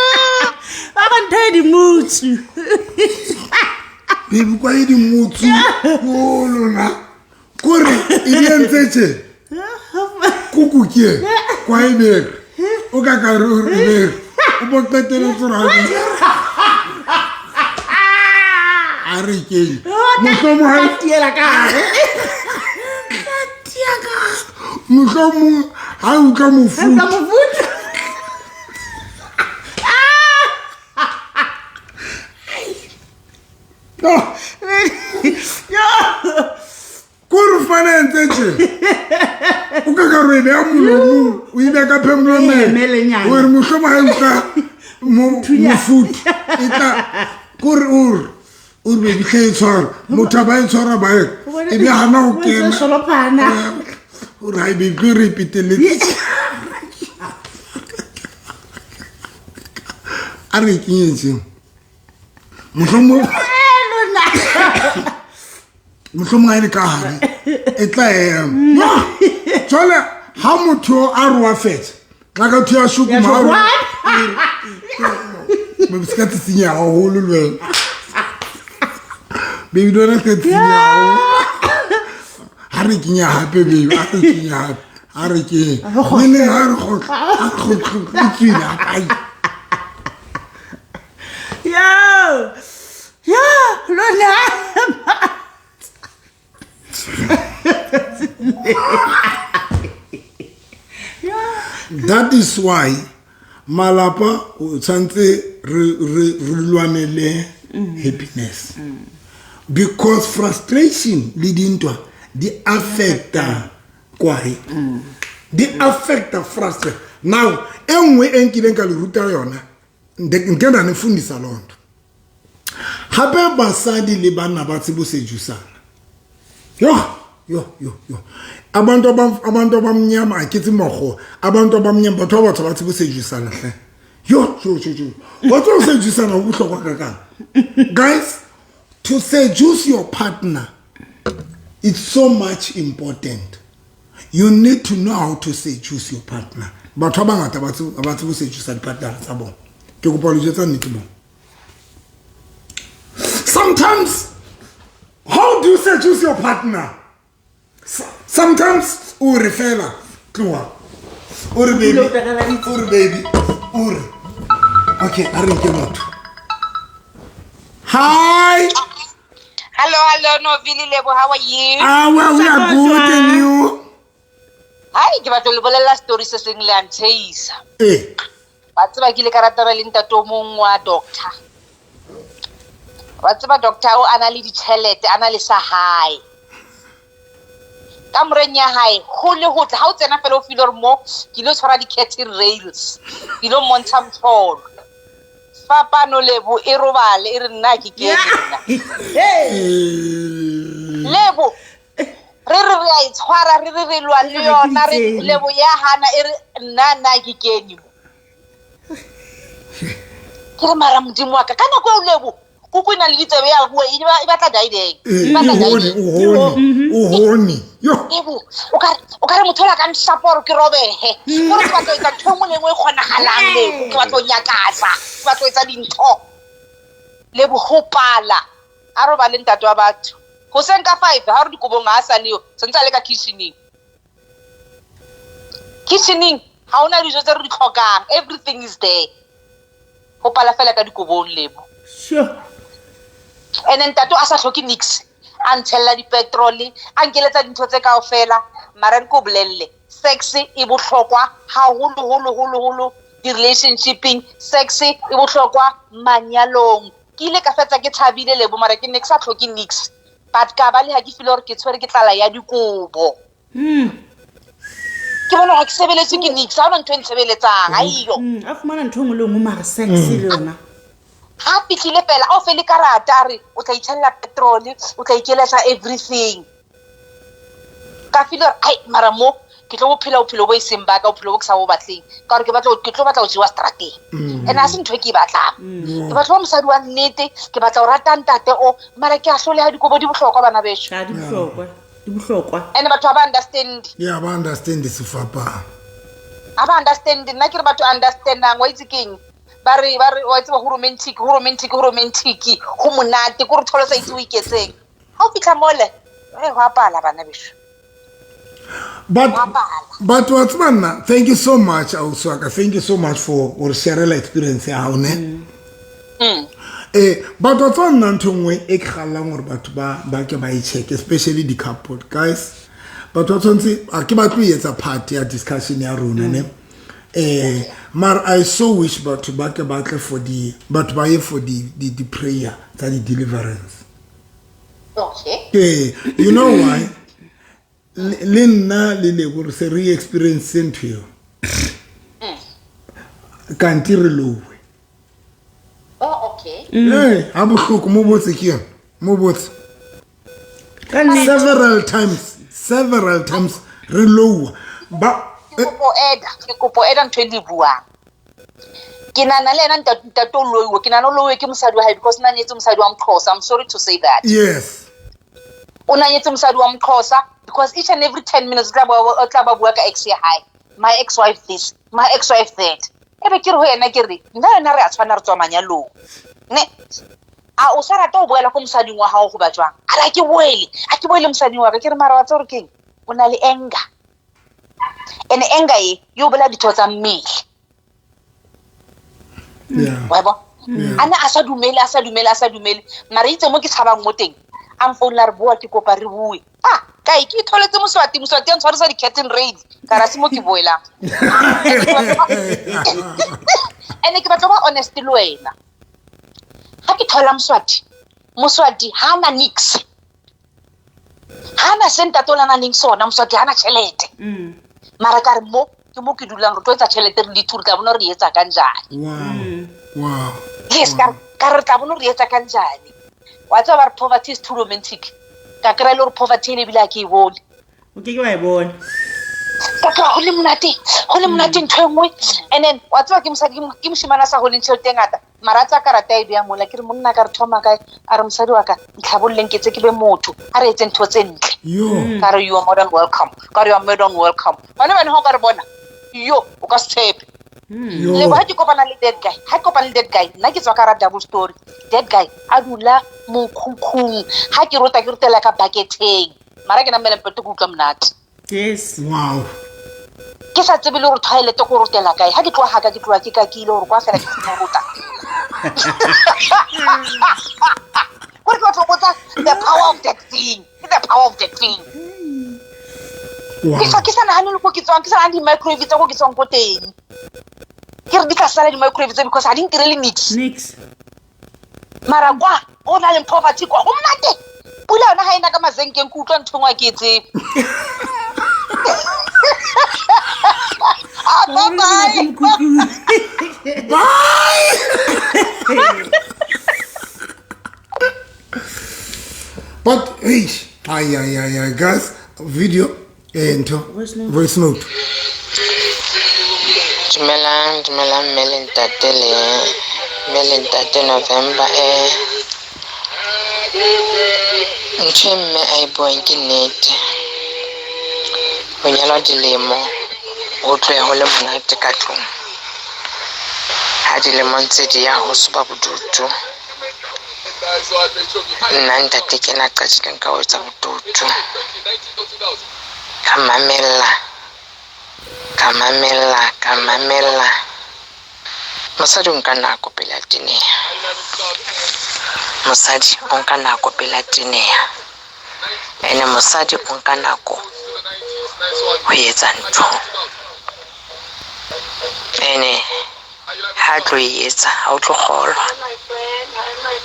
Ba ba ntho e dimutsu. Baby kwa e dimutsu. O lona. Kore e di entse tje. Kuku ke e, kwa e bere. O ka ka re o re bere. O bo qeteletse hore ha e a re keng. Mohlomong ha e tiela ka hare. Mohlomong ha e utlwa mofuthu. Utlwa mofuthu. No. Ko re fana entse tje. O ka ka re e beha molomong, o e beha ka phemolomeng. E emelenyana. O re mohlomong ha e utlwa mofuthu, e tla ko re o re, o re baby hle e tshwara. Motho a ba e tshwara ba e, e be hana ho kena. Solophana. O re hai baby tlo re e peteletse. A re e kenye tje. Mohlomong Lona. Mohlomong ha e le ka hare, e tla ema. Jwale ha motho a re wa fetsa, tla ka thuya shukuma ha re- Baby, se ka tsitsinya haholo le wena. Baby, le wena se ka tsitsinya haholo. Ha re kenya hape, baby, ha re kenya hape. Ha re kenye. Le neng ha re kgotla, ha re kgotla, e tswile hape, ai. Yo. Yo, lona. That is why malapa o tshwantse re lwanele happiness. Because frustration le dintwa di affecta Kwae di affecta frustra. Now e nngwe e nkileng ka le ruta yona, nke na ne fundisa loo nto. Gape basadi le banna ba tsebo sejusana. Yo yo yo yo, abantu abantu abamnyama, a ke tse makgowa, abantu abamnyama, batho ba batsho ba tsebo sejusana hle. Yo yo yo yo, wa tseba go sejusana go bohlokwa kakang? Guys, to seduce your partner, it's so much important. You need to know how to seduce your partner. Batho ba bangata ba tsebe go sedusa di-partner tsa bona. Ke kopa lo jwetsa nnete mo. Sometimes, how do you seduce your partner? Sometimes o re fela tloa, o re baby, o re baby, o re okay, a re nke motho. Hi. Hello, hello, Novili Lebo, how are you? Ah, well, we are good, and you? Hi, ke batla le bolella story se seng le a ntshehisa. Eh. Wa tseba ke ile ka ratana le ntate o mong wa doctor. Wa tseba doctor o a na le ditjhelete, a na le sa hae. Kamoreng ya hae ho le hotle, ha o tsena fela o feel hore mo ke ilo tshwara di-curtain rails, ke ilo mmontsha mohlolo. Fapano Lebo e robale e re nna ke kene nna. Lebo re re re a e tshwara, re re re lwa le yona, re Lebo ya hana e re nna nna ke kene mo. Ke re mara modimo wa ka, ka nako eo Lebo kuku e na le ditsebe ya bua, e batla daideng. E batla daideng. O hone. Yo. Lebo, o ka re motho o la ka nshapa hore ke robehe. Gore ke batla ho etsa ntho e nngwe le e nngwe e kgonagalang, Lebo. Ke batla ho nyakatsa, ke batla ho etsa dintho. Lebo, ho pala. A robale ntate wa batho. Hoseng ka 5, ha o re dikobong ha a sa leyo, sentse a le ka kitchening. Kitchening, ha hona dijo tse re di tlhokang. Everything is there. Ho pala fela ka dikobong, Lebo. Sure. And then ntate a sa hloke nix. A ntshella di-petrol, a nkeletsa dintho tse kaofela. Mara ke o bolelle, sex e bohlokwa haholo, holo, holo, holo di-relationshipeng. Sex e bohlokwa manyalong. Ke ile ka fetsa ke thabile Lebo, mara ke ne ke sa hloke nix. But ka ba le ha ke feel hore ke tshwere ke tlala ya dikobo. Ke bona hore ke sebeletswe ke nix, ha hona ntho e ntshebeletsang, ha eyo. A fumana ntho e nngwe le nngwe mara sex le yona. Ha fihlile fela, a o fe le karata, a re o tla itshella petrol, o tla ikeletsa everything. Ka feel hore ai mara mo ke tlo bophela bophelo bo e seng ba ka, bophelo bo ke sa bo batleng, ka hore ke tlo batla ho jewa strateng. And ha se ntho e ke e batlang. Ke batla ho ba mosadi wa nnete, ke batla ho rata ntate o, mara ke a hloleha, dikobo di bohlokwa bana beso. Ha di bohlokwa, di bohlokwa. And batho ha ba understand. Yeah, ba understand sefapano. Ha ba understand, nna ke re batho understandang, wa itse keng? Ba re, ba re, wa tseba ho romantic, ho romantic, ho romantic, ho monate, ke hore thole sa itse o iketseng. Ha o fihla mole, ho a pala bana beso. But Ho a pala. wa tseba nna, thank you so much, ausi wa ka. Thank you so much for o re sharela experience ya hao, ne? But wa tseba nna ntho e nngwe e ke kgallang hore batho ba ke ba e check, especially di-couple. Guys, batho ba tshwanetse, a ke batle ho etsa part ya discussion ya rona, ne? Mara I so wish batho ba ke batle for di, batho ba ye for di prayer tsa di deliverance. Okay. You know why? Le nna le Lebo re se re experience ntho eo. Kanti re lowe. Oh, okay. Ha bohloko mo botse ke yona, mo botse. Ka nnete. Several times, several times re lowa. Ba, Ke kopo eda, ke kopo eda ntho e le buang. Ke nahana le yena ntate o loiwe, ke nahana o loiwe ke mosadi wa hae because o na nyetse mosadi wa Mxhosa. I'm sorry to say that. Yes. O na nyetse mosadi wa Mxhosa because each and every 10 minutes o tla ba bua ka ex ya hae. My ex-wife this, my ex-wife that. Ebe ke re ho yena ke re, nna le yena re a tshwana, re tswa manyalong. Ne? A o sa rata ho boela ko mosading wa hao hoba jwang? A re, ha ke boele, ha ke boele mosading wa ka. Ke re, mara wa tseba hore keng? O na le anger. And anger e, e o bolaya ditho tsa mmele. Yeah. Wa bona? Yeah. A ne a sa dumele, a sa dumele, a sa dumele. Mara itse mo ke tshabang mo teng, a mfounela a re, boa ke kopa re bue. Ah, kae ke itholetse Moswati, Moswati a ntshwarisa di-curtain rail. Ka re, ha se mo ke boelang. Ene ke batla ho ba honest le wena. Ha ke thola Moswati, Moswati ha na nix. Hana se ntate o nang leng sona moswaki hana tjhelete. Mara ka re mo ke mo ke dulang re tlo etsa tjhelete re di two re tla bona re etsa kanjani. Wow. Yes, ka re tla bona re etsa kanjani. Wa tseba ba re poverty is too romantic. Ka kry-a le gore poverty ene ebile ha ke e bone. O ke ke wa e bona. Ka kry-a go le monate ntho e nngwe. And then wa tseba ke mosadi ke moshimane a sa goleng tšhelete e ngata, mara a tsaya karata e beya mola. Ke re monna ka re thoma kae? A re mosadi wa ka ntlhabololeng ke tse ke be motho, a re etse ntho tse ntle. Yo. Ka re you are more than welcome, ka re you are more than welcome. Gone bane ga o ka re bona yo o ka se tshepe. Yo. Lebo ha ke kopana le that guy, ha ke kopana le that guy, nna ke tswa ka ra double story. That guy a dula mokhukhung, ha ke rota ke rotela ka bucketeng, mara ke namele mpete ke utlwa monate. Yes. Wow. Ke sa tsebe le gore toilet ko rotela kae. Ha ke tloa haka ke tloa ke kakile gore kwa fela ke kgone ho rota. Kore ke batla ho botsa the power of that thing, ke the power of that thing. Ke sa nahane le ko ke tswang, ke sa nahane di-microwave tsa ko ke tswang ko teng. Ke re di tla sala di-microwave tse because ha di ntirele nix. Nix. Mara kwa o na leng poverty kwa go monate. Pula yona ha ena ka mazenkeng ke utlwa ntho e nngwe ha ke e tsebe. Ah, bye bye. Bye. But hey, ay ay ay ay guys, video ntho Voice note. Voice note. Dumelang, dumelang mme le ntate, le mme le ntate November. Ntho e mme a e buang ke nnete. Ho nyalwa dilemo ho tlohe ho le monate ka tlung, ha dilemo ntse di ya ho so ba bodutu. Nna ntate ke ena a qadileng ka ho etsa bodutu, ka mamella, ka mamella, ka mamella. Mosadi o nka nako pele a teneha, mosadi o nka nako pele a teneha, ene mosadi o nka nako ho etsa ntho, ene ha tlo e etsa ha o tlo kgolwa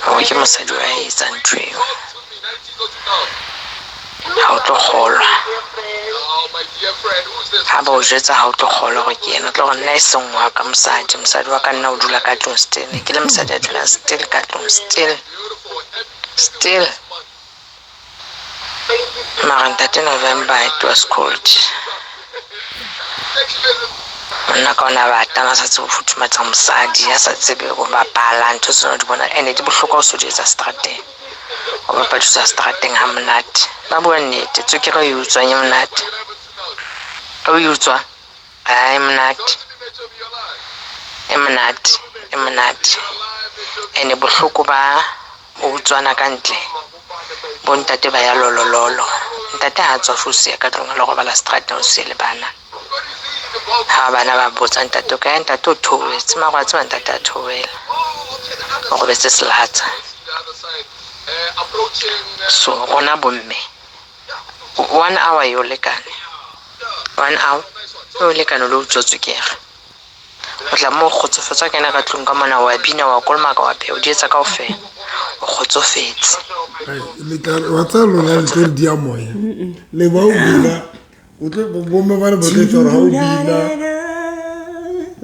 hore ke mosadi wa etsa ntho eo, ha o tlo kgolwa ha ba o jwetsa, ha o tlo kgolwa hore ke yena. O tlo re nna e seng wa ka mosadi, mosadi wa ka nna o dula ka tlung still, ke le mosadi a dulang still ka tlung, still still. Mara ntate November, it was cold. Monna ka ona bata a sa tsebe ho futhumatsa mosadi, a sa tsebe ho bapala ntho tsena o di bona, ene di bohlokwa ho so di etsa seterateng, o bapadiswa seterateng ha monate. Ba bua nnete, tswekere o e utswang e monate, o e utswa ha e monate, e monate, e monate. Ene bohloko ba ho utswana ka ntle, bontate ba ya lolololo. Ntate ha tswa fo siya ka tlung a lo robala seterateng, o siye le bana. Ha bana ba botsa ntate o kae, ntate o theohetse, mara wa tseba ntate a theohela, o robetse selatsa. So rona bomme, 1 hour e o lekane, 1 hour e o lekane o lo utswa tswekere, o tla mo kgotsofetse, wa kena ka tlung ka mona, wa bina, wa kolomaka, wa pheha, o di etsa kaofela, o kgotsofetse. Ai, le tla wa tsaya lona le tlo re dia moya le ba o bina, o tlo bomme ba le ba tlo etsa gore ha o bina.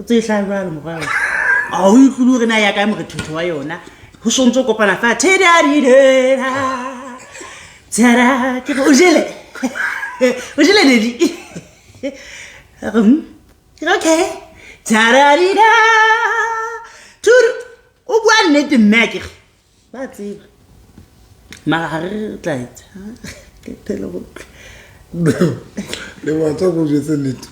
Tse hlaha jwalo morao a o utlwile hore na ya kae morethetho wa yona ho sontse o kopana fa thedadideda tshara ke re o jele, o jele nedi. Re ke re okay tshadadida turu o bua nnete mme a kere ba tseba mara ga re tla etsa ke phele go utlwa. Le wa tswa ko jwetse nnete,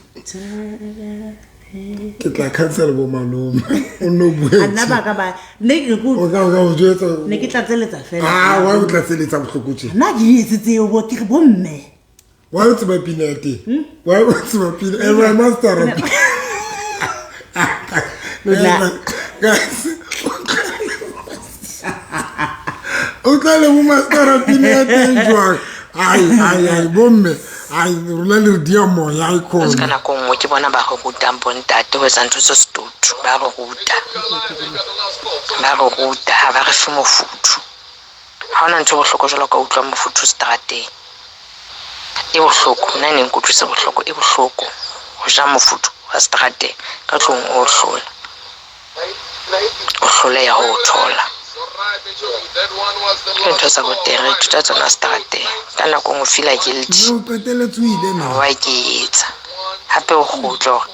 ke tla cancel bo malome o nne o A nna ba ka ba ne ke O ka o jwetsa. Ne ke tlatseletsa fela. Ah, wa o tlatseletsa bohloko tje. Nna ke etse tseo bo ke re bomme. Wa o tseba pina ya teng, wa o tseba pina e ba master. Guys, o tla le bo mastera pina ya teng jwang? Ai ai ai, bomme, ai rona le re dia moya ai ka khona. Nako nngwe ke bona ba re rutang bontate ho etsa ntho tse setutu, ba re ruta, ba re ruta, ha ba re fe mofuthu. Ha hona ntho e bohloko jwalo ka utlwa mofuthu seterateng. E bohloko, nna e ne nkutlwisa bohloko, e bohloko ho ja mofuthu wa seterateng ka tlung o hlola. O hloleha ho o thola. Ke ntho tsa boteng, re ithuta tsona seterateng. Ka nako e nngwe o feela guilty. O qetelletse o ile na? Why ke e etsa? Hape o kgutle hore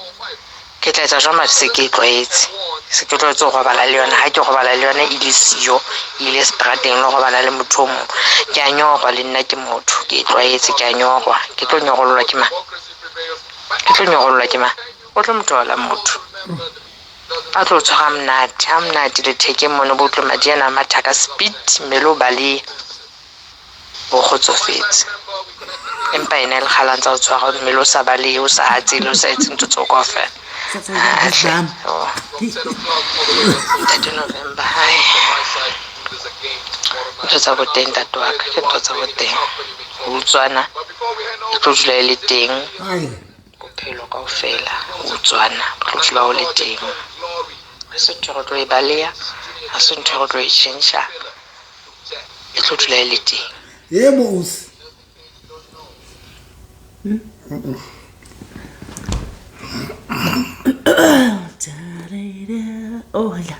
ke tla etsa jwang mare se ke e tlwaetse. Se ke tlwaetse ho robala le yona. Ha ke robala le yona e le siyo, e ile seterateng le robala le motho o mong. Ke a nyorwa le nna ke motho, ke e tlwaetse, ke a nyorwa. Ke tlo nyorollwa ke mang? Ke tlo nyorollwa ke mang? O tlo mo thola motho. A tlo tshwara monate, ha monate lethekeng mono bo tlo madi ana a matha ka speed, mmele o baleha. O kgotsofetse. Empa ena e le kgale a ntsa o tshwara mmele o sa balehe, o sa hatsele, o sa etse ntho tseo kaofela. Ah, hle. Oh. Ntate November, hai. Ntho tsa boteng ntate wa ka, ke ntho tsa boteng. Ho utswana e tlo dula e le teng. Bophelo kaofela, ho utswana ho tlo dula ho le teng. Ha se ntho e re tlo e baleha, ha se ntho e re tlo e tjhentjha. E tlo dula e le teng. Yebo ausi. Oh la.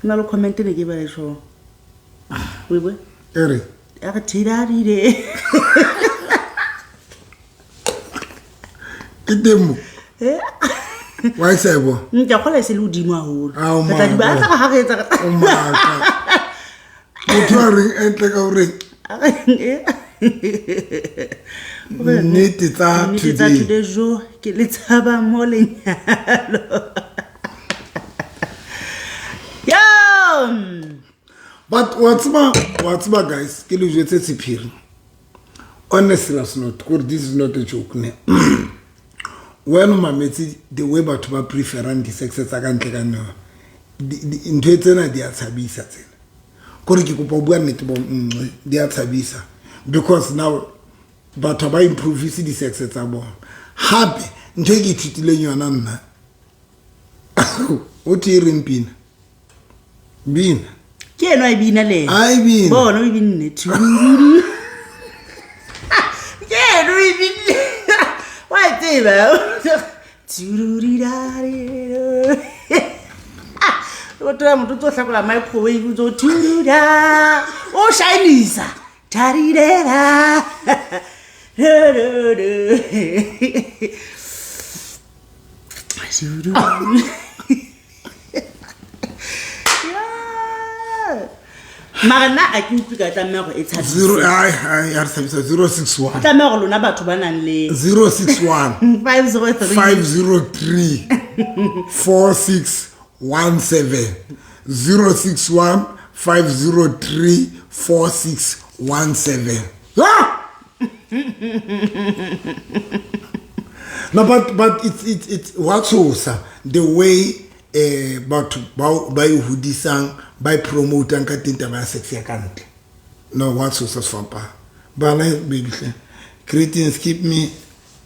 Nna le comment ne ke bale tjho. O e bue? E re. A re thirarire. Ke teng mo. Wa e sa e bona? Ke a kgolwa e se le hodimo haholo. Ao, Re tla di maka. batla ha re etsa. O maka. Motho a reng entle ka horeng nnete tsa Nnete tsa today. today jo ke le tshaba mo lenyalo. Yo! But wa tseba, wa tseba guys, ke le jwetse sephiri. On a serious note, kore this is not a joke ne. Wena o mametse the way batho ba preferang di-sex tsa ka ntle ka nna. Ntho tsena di a tshabisa tsena. Kore ke kopa ho bua nnete bo nngwe, di a tshabisa because now batho ba improvise di-sex tsa bona. Hape ntho e ke ithutileng yona nna o thwe e reng pina? Bina. Ke eno a e bina le ena. A e bina. Bona o e binne. Tururu. Ke eno o e binne. Wa e tseba. Tururirariro. O thola motho o tlo hlakola microwave o tso turura. O shinisa. Tarirera. Mara nna a ke utlwe ka tlameha gore e tshabise. Zero, ai, ai, a re tshabisa 061. Tlameha gore lona batho ba nang le 061. 503. 503 4617. 061 503 4617. Ah! No, but it's wa tshosa the way batho ba e hodisang, ba e promotang ka teng taba ya sex ya ka ntle. No, wa tshosa sefapano. Bana baby hle. Greetings, keep me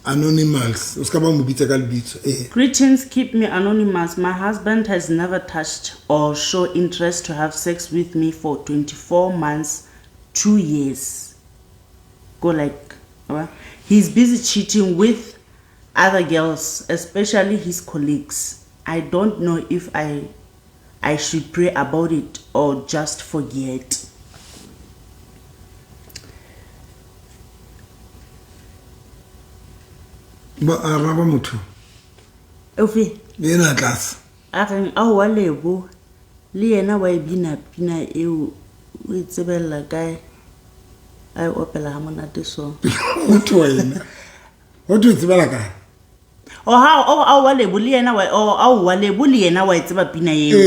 anonymous. O ska ba mo bitsa ka lebitso. Greetings, keep me anonymous. My husband has never touched or show interest to have sex with me for 24 months, 2 years. Go like, he's busy cheating with other girls, especially his colleagues. I don't know if I should pray about it or just forget. Ba araba motho. Ofe? Yena tlase. A reng a wa lebo le yena wa e bina pina eo o e tsebella kae? A e opela ha monate so. Motho wena. Ho thwe tsebela kae? O ha o a wa lebo le yena wa o a wa lebo le yena wa e tseba pina eo.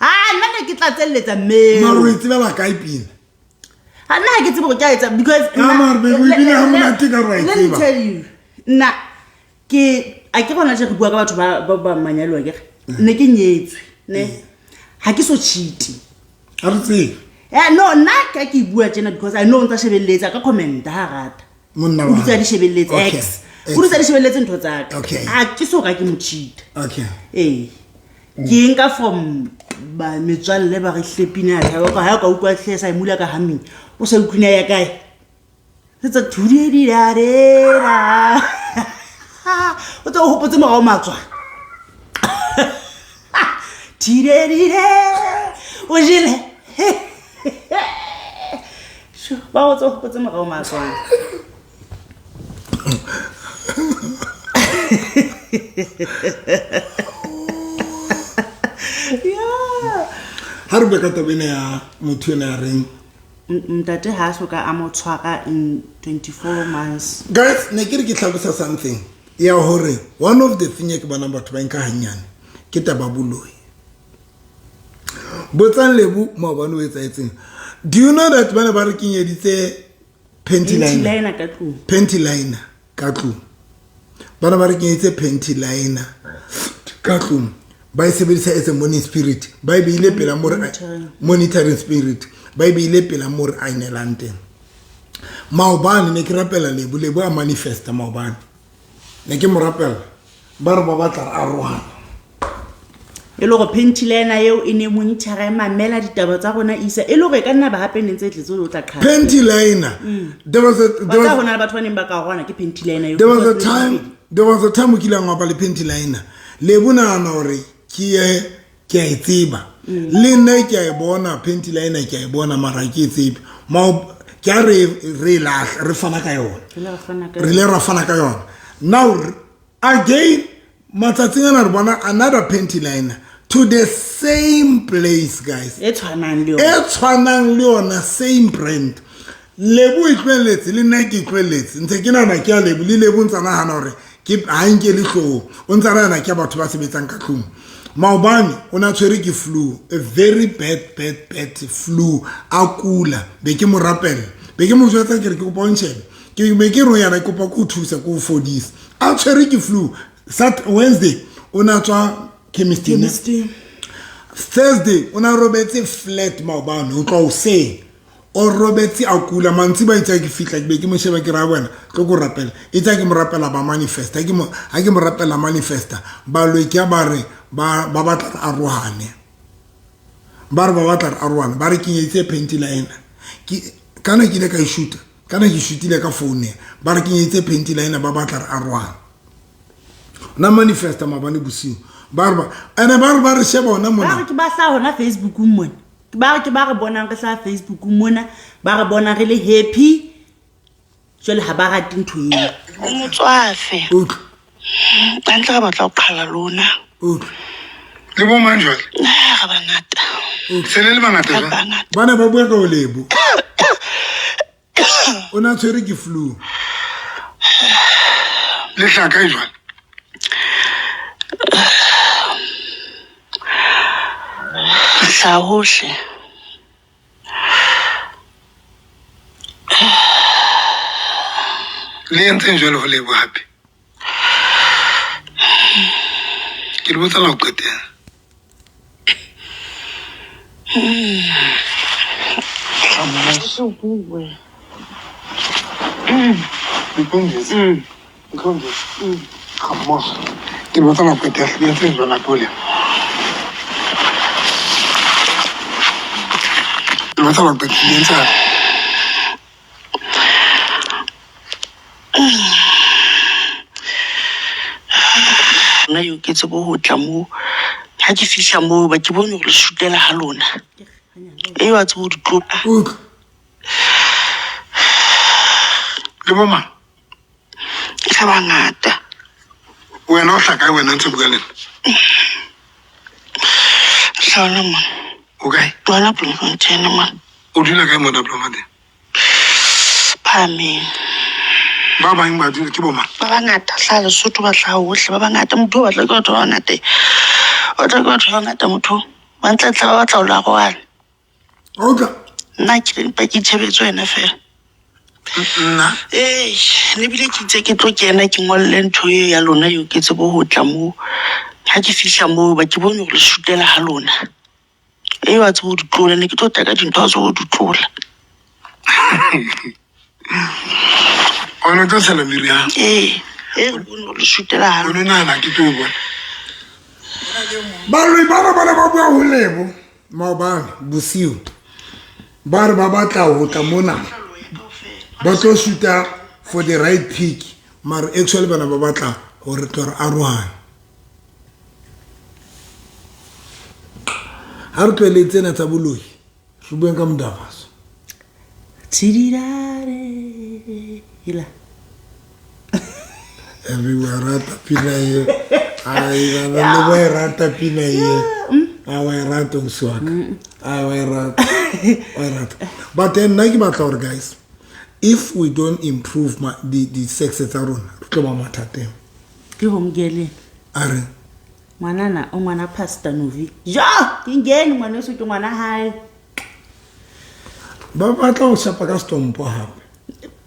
Ah nna ne ke tla tselletsa mme. Mara o e tsebela kae pina? Ha nna ha ke tsebe hore ke a etsa because Ah, mara baby, o e bina ha monate ka re wa e Let me tseba. tell you. Nna ke a ke bona tje re bua ka batho ba manyalo akere. Ne ke nyetswe, ne. Ha ke so cheat. Ha re tsebe. No, nna ka ke bua tjena because I know o ntsa shebelletsa ka comment ha rata. Monna O wa dutse a di shebelletse, Okay. ex. O dutse a di shebelletse ntho tsa ka. Okay. Ha ke so ka ke mo cheat. Okay. Ke nka from ba metswalle ba re hlepina ya thaba ka ha ka utlwa hle sa e mula ka haming. O sa utlwina ya kae? Tsa thudedidadeda. O tse o hopotse morao matswa. Thidedide. O jele. Sho, ba o tse o hopotse morao matswa. Yeah. Ha re bua ka taba ena ya motho ena ya reng Ntate ha a soka a mo tshwara in 24 months. Guys, ne ke re ke tlhalosa something ya hore one of the thing e ke bonang batho ba nka hanyane ke taba boloi. Botsang Lebo maobane o etsahetseng. Do you know that ba ne ba re kenyeditse panty liner? Liner ka tlung. Panty liner ka tlung. Ba ne ba re kenyeditse panty liner ka tlung. Ba e sebedisa as a morning spirit. Ba e beile pela mo re monitoring spirit. Ba e beile pela mo re ainelang teng. Maobane ne ke rapela Lebo, Lebo a manifesta maobane. Ne ke mo rapela. Ba re ba batla re arohana. E le hore panty liner eo e ne monitor e mamela ditaba tsa rona isa. E le hore e ka nna ba hape ne ntse e tletse o tla qhala. Panty liner. There was a, there Wa tseba was, hona le batho ba neng ba ka rwana ke panty liner eo. there was a time, there was a time o kile a ngwapa le panty liner. Lebo nahana hore ke ye ke a e tseba. Le nna ke a e bona panty liner, ke a e bona mara ha ke e tsebe. Mao ke a re re lahla, re fana ka yona. Re ile ra fana ka Re ile ra fana ka yona. Now again matsatsing ana re bona another panty liner to the same place, guys. E tshwanang le yona. E tshwanang le yona, same brand. Lebo e tlohelletse, le nna ke e tlohelletse. Ntse ke nahana ke ya Lebo, le Lebo o ntsa nahana hore ke ha nke le hloohong. O ntsa nahana ke ya batho ba sebetsang ka tlung. Maobane o na tshwere ke flu, a very bad, bad, bad flu. A kula, be ke mo rapella. Be ke mo jwetsa ke re ke kopa o ntjhebe. Ke be ke re ho yena ke kopa ke o thusa, ke o fodise. A tshwere ke flu. Sat Wednesday o na tswa chemist-ing. Chemist-ing. Thursday o na robetse flat maobane, o tloha hoseng. O robetse a kula, mantsi ba itse ha ke fihla ke be ke mo sheba ke re ha wena tlo ko rapela. Itse ha ke mo rapela ba manifesta, ha ke mo, ha ke mo rapela manifesta, baloi ke ba re ba, ba batla re arohane. Ba re ba batla re arohane, ba re kenyeditse panty liner. Ke kana ke ile ka e shoota, kana ke shootile ka phone ya. Ba re kenyeditse panty liner, ba batla re arohane. Na manifesta maobane bosiu. Ba re ba, ene ba re ba re sheba hona mona. Ba re ke ba hlaha hona Facebookong mona. Ba re ke ba re bonang re hlaha Facebookong mona, ba re bona re le happy. Jwale ha ba rate ntho eo. O motswafe. Utlwa. Hantle re batla ho qhala lona. Utlwa. Le bo mang jwale? Ah, re bangata. Se le le bangata Re jwang? bangata. Ba ne ba bua ka ho Lebo. O na tshwere ke flu. Le tla kae jwale? Hlaha hohle. Le entseng jwale ho Lebo hape? Ke le botsa la ho qetela. Ke le botsa la ho qetela. Le entseng jwale hape ho Lebo? Ke le botsa la ho qetela. Le entse hape? Nna eo ke tsebe ho tla moo. Ha ke fihla moo ba ke bone hore le shootela ha lona. Eo a tsebe ho di tlola. Utlwa. Le bo mang? Re bangata. Wena o hlaha kae wena ntse o bua le nna? Hlaha hona mona. O kae? Hona Bloemfontein mona. O dula kae mona Bloemfontein? Phahameng. Ba bang ba dula ke bo mang? Ba bangata, hlaha Lesotho, ba hlaha hohle, ba bangata. Motho o batla ke batho ba bangata. O batla ke batho ba bangata motho. Ba ntlentle ba batla ho la roana. Utlwa. Nna ke mpa ke itshebetse wena fela. Nna? Ee, ne bile ke itse ke tlo kena ke ngolle ntho eo ya lona eo ke tsebe ho tla moo. Ha ke fihla moo ba ke bone hore le shootela ha lona. Eo a tsebe ho di tlola, ne ke tlo tla ka dintho a tsebe ho di tlola. O ne o tlo tshela meriana? Ee, e re bone hore le shootela ha O lona. ne o nahana ke tlo e bona? Baloi bana ba ne ba bua ho Lebo maobane bosiu. Ba re ba batla ho tla mona. Ba tlo shoota for the right pick, mara actually bana ba batla gore tlo re arohane. Ha re tlohele tsena tsa boloi, re bueng ka modabaso. Tshididare ila. Re wa rata pina e. Ai, bana le wa e rata pina e. A wa e rata ausi wa ka. A wa e rata. Wa e rata. But then nna ke batla gore guys, if we don't improve di sex tsa rona, re tlo ba mathateng. Ke home girl. A re Ngwanana o ngwana Pastor Novi. Ja, ke ngene ngwaneso ke ngwana hae. Ba batla go shapa ka stompo hape.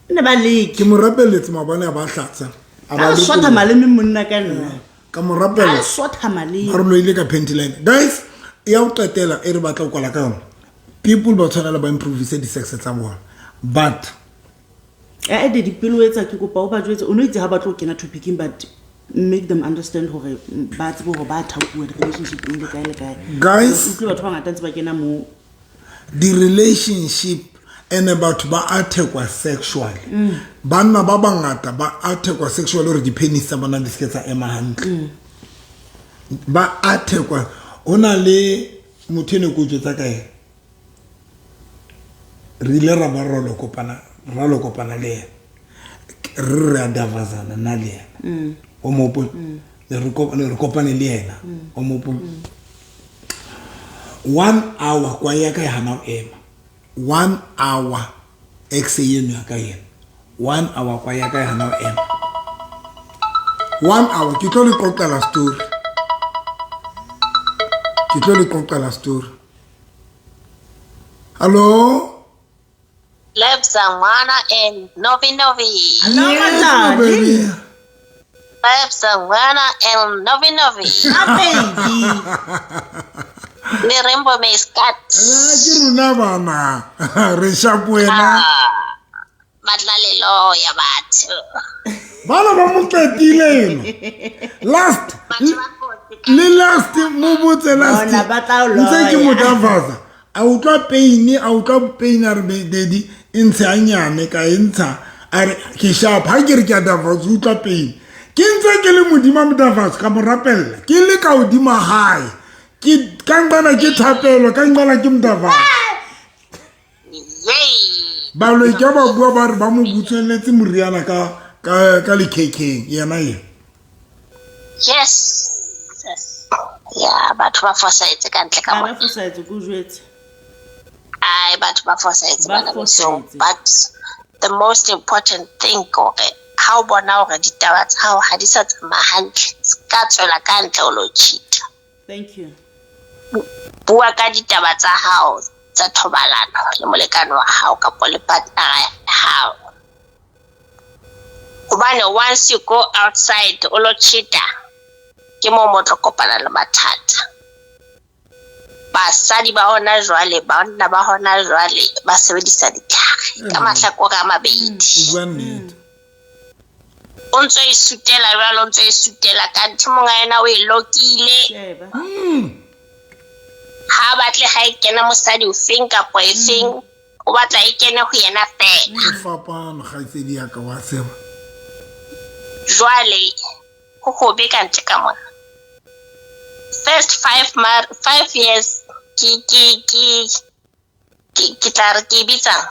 Ne ba leke. Ke mo rapeletse maobane a ba hlatsa. A ba A sotha maleme monna ka nna. Ka mo rapela. A sotha maleme. A re loile ka panty line. Guys, ya o qetela e re batla go kwala ka yona. People ba tshwanela ba improvise di-sex tsa bona. But eh de dipelo etsa ke kopa o ba jwetse o no itse ha ba tlo kena topicing, but make them understand hore ba tsebe hore ba thapuwa di-relationship le kae le kae. Guys, utlwe batho ba ngata ntse ba kena mo di-relationship ene batho ba attackwa sexually. Banna ba bangata ba attackwa sexually hore di-penis tsa bona di se ke tsa ema hantle. Ba attackwa. Ho na le motho ene ke o jwetsa ka ena. Re ile ra ba ra lo kopana, ra lo kopana le yena. Re re a davazana nna le yena. O mo hopola? Ne re ne re kopane le yena. O mo hopola? 1 hour kwa ya ka e hana ho ema. 1 hour ex eno ya ka ena. 1 hour kwa ya ka e hana ho ema. 1 hour ke tlo le qoqela story. Ke tlo le qoqela story. Hello? Lebza ngwana and Novi Novi. Hello, Yes, my baby. Lebza ngwana and Novi Novi. Ah, baby. Le Rainbow Maze Cat. Ke rona bana. Re sharp wena. Batla le loya batho. Bana ba mo qetile eno. Last. Le last mo botse last. Bona ba tla o Ntse ke loya. mo davaza. A utlwa pain, a utlwa pain a re daddy e ntshe hanyane ka e ntsha. A re ke sharp ha ke re ke a davaza utlwa pain. Ke ntse ke le modimo mo davaza ka mo rapella. Ke le ka hodima hae. Ke ka nqala ke thapelo, ka nqala ke modavaza. Baloi ke ba bua ba re ba mo butswelletse moriana ka lekhekeng yena ye. Yes. Ya batho ba fosahetse ka ntle ka Ba mona. fosahetse ke o jwetse. Ai batho ba fosahetse Ba bana beso. fosahetse. But the most important thing kore ha o bona hore ditaba tsa hao ha di sa tsamaya hantle, se ka tswela ka ntle o lo cheat. Thank you. Bua ka ditaba tsa hao tsa thobalano le molekane wa hao kapa le partner ya hao. Hobane once you go outside o lo cheat-a, ke moo mo tlo kopana le mathata. Basadi ba hona jwale, banna ba hona jwale ba sebedisa ditlhare ka mahlakore a mabedi. O bua nnete. O ntso e sutela jwalo, o ntso e sutela kanthe monga yena o e lokile. Sheba. Ha batle ha e kena mosadi ofeng kapa efeng, o batla e kene ho yena fela. Ke fapano kgaitsedi ya ka wa tseba. Jwale ho hobe ka ntle ka mona. First 5 years ke tla re ke bitsang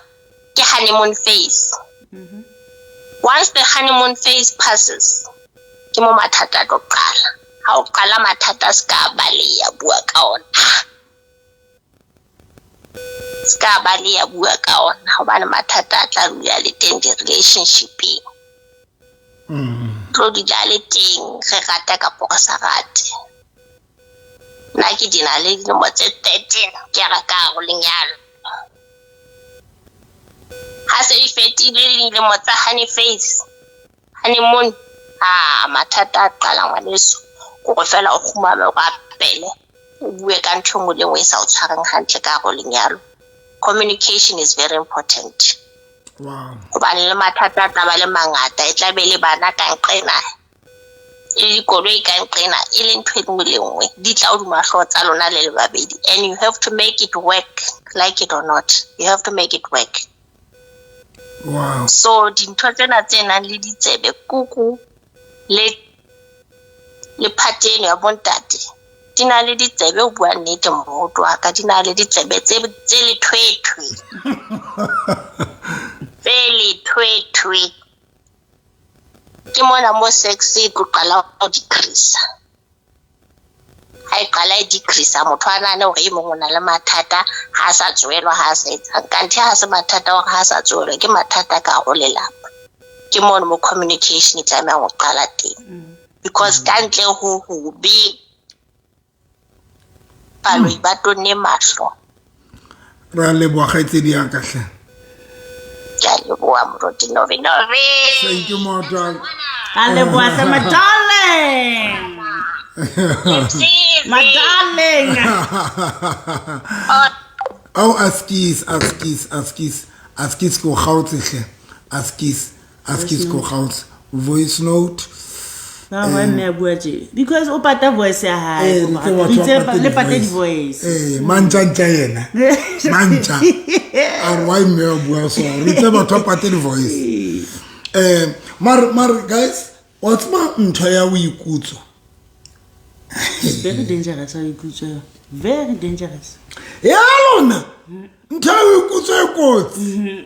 ke honeymoon phase. Once the honeymoon phase passes, ke mo mathata a tlo qala. Ha o qala mathata a ska baleya bua ka ona. Ska baleya bua ka ona hobane mathata a tla dula le teng di-relationship-eng. Tlo dula le teng re rata kapa re sa rate. Nna ke dina le dilemo tse 13 ke re ka ho lenyalo. Ha se di fetile dilemo tsa honey phase, honeymoon, mathata a qala ngwaneso. Kore fela o kgumame o rapele, o bue ka ntho e nngwe le nngwe e sa o tshwareng hantle ka hare ho lenyalo. Communication is very important. Wow. Hobane le mathata a tla ba le mangata, e tla be le bana ka nqena, e le dikoloi ka nqena, e le ntho e nngwe le nngwe. Di tla hodima hlooho tsa lona le le babedi. And you have to make it work, like it or not. You have to make it work. Wow. So dintho tsena tse nang le ditsebe kuku le le phate eno ya bontate di na le ditsebe ho bua nnete mohoto wa ka di na le ditsebe tse tse lethwethwe tse lethwethwe ke mona mo sex e tlo qala ho decrease ha e qala e decrease motho a nahane hore e mong o na le mathata ha a sa tsohelwa ha a sa etsang kanthe ha se mathata hore ha a sa tsohelwa ke mathata ka hare ho lelapa ke mono mo communication e tlamehang ho qala teng because ka ntle ho hobe baloi ba tonne mahlo. Ra leboha kgaitsedi ya ka hle. Ke a leboha moruti Novi Novi. Thank you motho. A leboha hle my darling. My darling. Ao askis askis askis askis ko kgaotse hle. Askis askis ko kgaotse. Voice note. Ba wa mme a bua tje because o pata voice ya hae. Eh, re tse batho Re ba itse le pate pate di-voice. Eh, mantjantja yena. Mantja. A re why mme a bua so? Re itse batho ba pate di-voice. Eh, mare mare guys, wa tseba ntho ya ho ikutswa. It's very dangerous ha o ikutswa yona. Very dangerous. Ya lona. Ntho ya ho ikutswa e kotsi.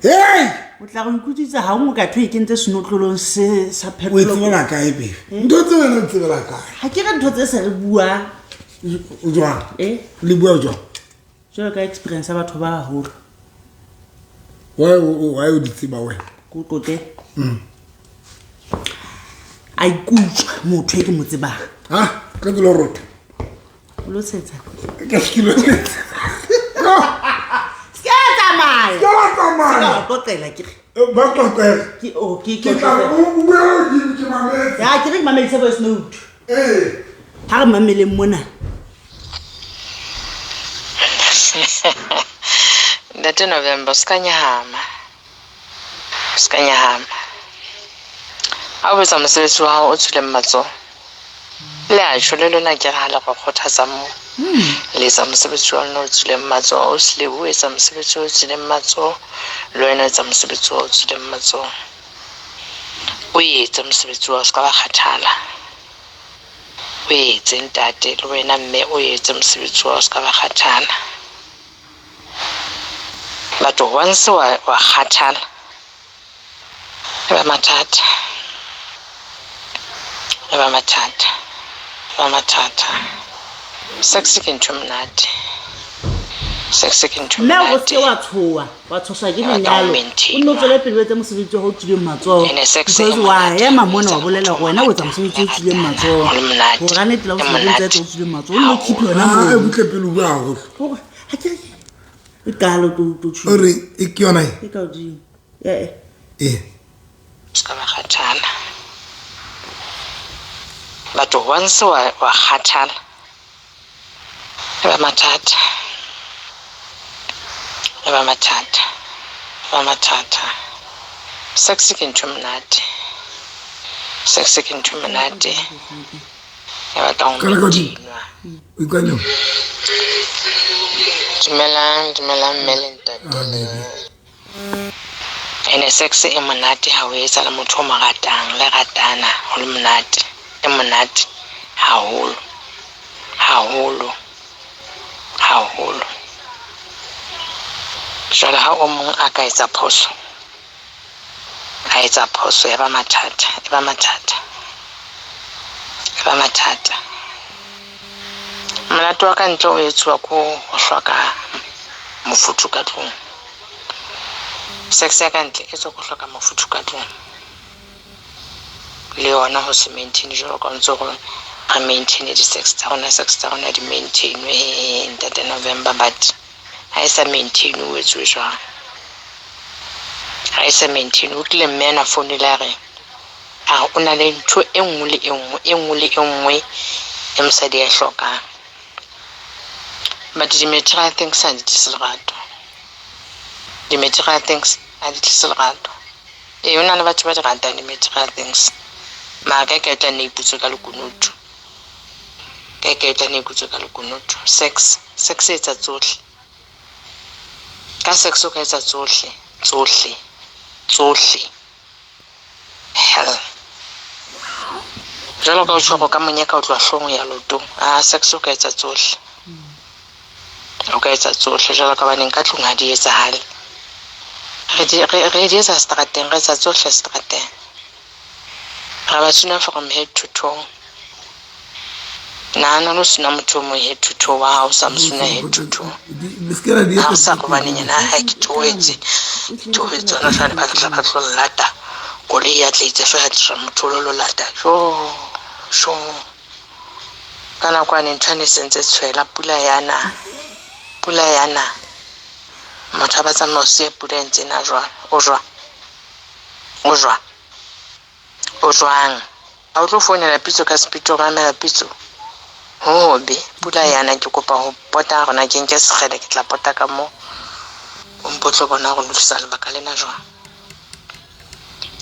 Hey! O tla go ikutswitsa ha o ka thwe e kentse senotlolong se sa O e petrol. tsebela kae baby? Ntho tse wena o tsebela kae? Ha ke re ntho tse se re bua O jwang? Eh? Le bua jwang? Jwalo ka experience ya batho ba baholo. Why why o di tseba wena? Ko tlotle. A ikutswa motho e ke mo tsebang. Ha? Ka ke lo rota. O lo tshetsa. Ka ke lo tshetsa. Se ka tsamaya. Ke la tsamaya. Se ka wa qoqela ke re. Ba qoqela. Ke o ke Ke tla o bua ke ke mametse. Ya ke re ke mamedise voice note. Eh. Ha re mameleng mona. Ntate November, se ka nyahama. Se ka nyahama. Ha o etsa mosebetsi wa hao o tswileng matsoho. Le a tjho le lona ke re ha le re kgothatsa moo. Le etsa mosebetsi wa lona o tswileng matsoho. O Selebu o etsa mosebetsi o tswileng matsoho. Le wena o etsa mosebetsi wa o tswileng matsoho. O etse mosebetsi wa hao, se ka ba kgathala. O etse ntate, le wena mme o etse mosebetsi wa hao, se ka ba kgathala. Batho once wa kgathala, e ba mathata. E ba mathata. E ba mathata. Sex ke ntho e monate. Sex ke ntho e Mme o monate. se wa tshoha, wa tshoswa ke E batla ho lenyalo. O maintain-wa. nno tswele pele o etse mosebetsi wa hao o tswileng matsoho. Ene sex e Because wa monate. ema mona wa bolela hore wena o etsa mosebetsi o tswileng matsoho. Ho le monate. Hore ha nnete la o E se o ntse monate. etsa o tswileng matsoho. O nno keep yona Ah, moo. e butle pele o bua haholo. Hore ha ke re e qala o tlo O re e ke yona e? E ka hodimo. Eh. Eh. Se ka ba kgathala. Batho once wa kgathala, e ba mathata. E ba mathata. E ba mathata. Sex ke ntho e monate. Sex ke ntho e monate. E batla ho Ka la ka hodimo. maintain-wa. O ikanya. Dumelang, dumelang mme le ntate. Ene sex e monate ha o etsa le motho o mo ratang, le ratana, ho le monate. E monate haholo. Haholo. Haholo. Jwale ha o mong a ka etsa phoso, a etsa phoso ya ba mathata, e ba mathata. E ba mathata. Monate wa ka ntle o etsuwa ko ho hloka mofuthu ka tlung. Sex ya ka ntle e tswa ko hloka mofuthu ka tlung. Le yona ho se maintain jwalo ka ntse re re maintain di-sex tsa rona, sex tsa rona di maintain-we he ntate November, but ha e sa maintain o etsuwe jwang? Ha e sa maintain, o tlile mme ena founile a re, a re o na le ntho e nngwe le e nngwe, e nngwe le e nngwe e mosadi a e hlokang. But di-material things ha di tlise lerato. Di-material things ha di tlise lerato. Ee, ho na le batho ba di ratang di-material things. Mara kae kae o tla nna ikutswe ka lekunutu. Kae kae o tla nna ikutswe ka lekunutu. Sex, sex e etsa tsohle. Ka sex o ka etsa tsohle. Tsohle. Tsohle. Hell. Jwalo ka o tshwaro ka monyaka o tloha hloohong ya lotong. A sex o ka etsa tsohle. O ka etsa tsohle jwalo ka baneng ka tlung ha di etsahale. Re di re di etsa strateng, re etsa tsohle strateng. Ra ba suna from head to toe. Nahana o no suna motho o mong head to toe wa hao sa mo suna head to toe. Ha o sa robaneng yena ha ke theohetse ke theohetse hona jwale ba tla ba tlo llata koloi ya tla itse fela tla motho o lo lata jo jo ka nako ane ntho ane e sentse tshwela pula ya na pula ya na motho a ba tsamaya o siya pula e ntse na jwang o jwang o jwang O jwang? A o tlo founela Pitso ka sepiti o mamela Pitso? Ho hobe. Pula yana ke kopa ho pota rona ke nke sekgele ke tla pota ka mo. O mpo tlo bona hore utlwisa lebaka lena jwang.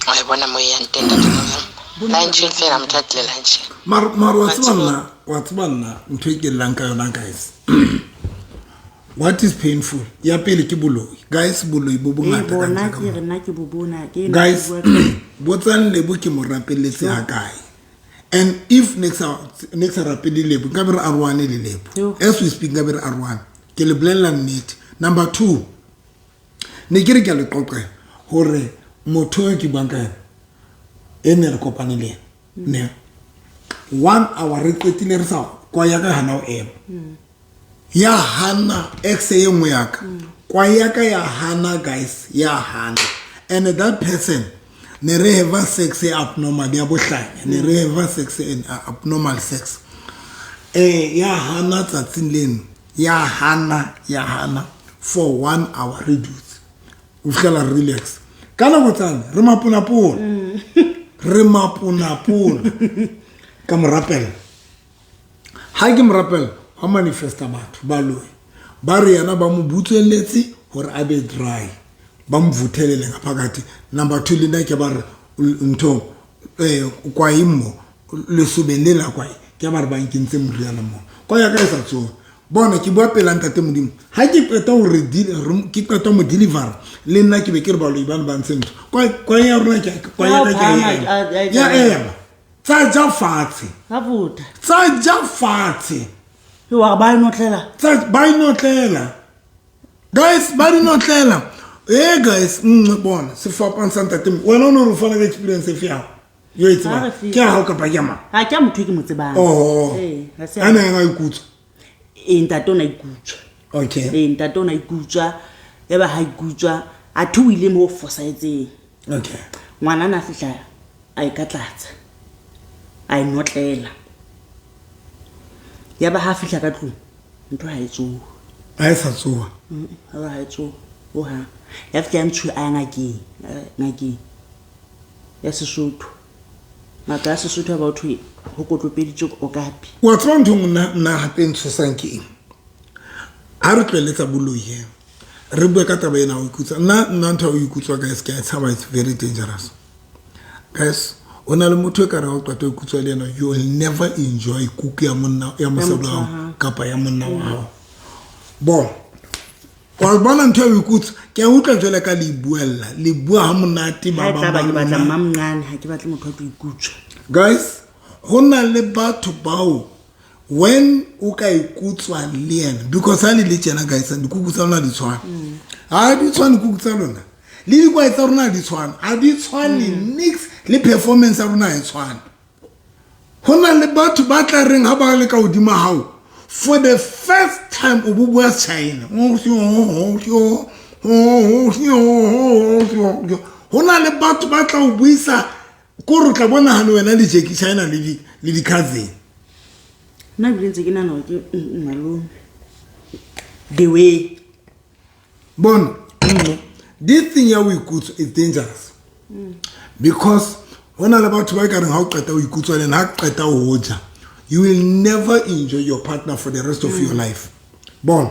O e bona mo e yang teng ntate November. Luncheng fela motho a tlile luncheng. Mara mara wa tseba nna wa tseba nna ntho e ke llang ka yona guys. What is painful? Ya pele ke boloi. Guys, boloi bo bongata ka bona ntle ka ke mona. re nna ke bo bona ke ena Guys, ke bua ka- botsang Lebo ke mo rapelletse ha kae. And if next next rapele Lebo, nka be re arohane le Lebo. Yo. As we speak nka be re arohane. Ke le bolella nnete. Number 2. Ne ke re ke a le qoqela hore motho eo ke buang ka yena e ne re kopane le ena. Ne. 1 hour re qetile re sa kwa ya ka hana ho ema. Ya hana ex e nngwe ya ka kwa ya ka ya hana guys ya hana and that person ne re have sex e abnormal ya bohlanya ne re have sex and abnormal sex eh ya hana tsatsing leno ya hana ya hana for 1 hour re dutse o fihlela re relax ka nako tsane re maponapona re maponapona ka mo rapela ha ke mo rapela wa manifesta batho ba loe ba re yena ba mo butsweletse gore a be dry ba mo vuthelele ngaphakathi number two le nna ke ba re ntho um kwae mo lesobeng le la kwae ke ba re ba nkentse moriana mo kwa ya ka e sa tsoga bona ke bua pela ntate modimo ha ke qeta gore ke qeta mo delivera le nna ke be ke re baloi bane ba ntshe ntho kwa ya rona kwa ya ka ke ya ema tsa ja fatshe tsa ja fatshe wa ba inotlela tsa ba inotlela guys ba dinotlela e guys nngwe bona sefapang sa ntate wena o ne o fana ka experience efe yago yo e tsebang ke ya gago kapa ke ya mang ga ke ya motho e ke mo tsebang oho a ne a ikutswa ee ntate o ne a ikutswa okay ee ntate o ne a ikutswa ya ba ga ikutswa a the o ile mo o fosagetseng okay ngwana a ne a fitlha a e ka tlatsa a e notlela ya ba ha fihla ka tlung ntho ha e tsoha ha e sa tsoha ha ha e tsoha ho hang ya fihla ya ntshuwa a ya ngakeng ngakeng ya Sesotho ngaka ya Sesotho ya ba ho thwe ho kotlopeditswe okapi wa tseba ntho nna nna hape ntshosang ke eng ha re tlohele tsa boloi he re bue ka taba ena o ikutswa nna nna ntho ya o ikutswa guys ke a tshaba it's very dangerous guys o na le motho e ka reng o qeta o ikutswa le yena you will never enjoy kuku ya monna ya mosadi wa hao kapa ya monna wa hao bona wa bona ntho ya o ikutswa ke a utlwa jwale ka le ibuella le bua ha monate ba ha e tla bang ba ba ke batla lona. mmamncane ha ke batle motho a tlo ikutswa guys go na le batho bao when o ka ikutswa le yena because ha le le tjena guys dikuku tsa lona di tshwana ha di tshwane kuku tsa lona le dikwae tsa rona di tshwane ha di tshwane nix le performance ya rona ha e tshwane go na le batho ba tla reng ha ba le ka hodima hao for the first time o bo bua China go na le batho ba tla o buisa ko re tla bonagane wena le Jackie China le di-cousin nna ebile ntse ke nahana hore ke malome the way bona this thing ya o ikutswa is dangerous because go na le batho ba e ka reng ga o qeta o ikutswa le ena ha qeta ho ja you will never enjoy your partner for the rest of your life bona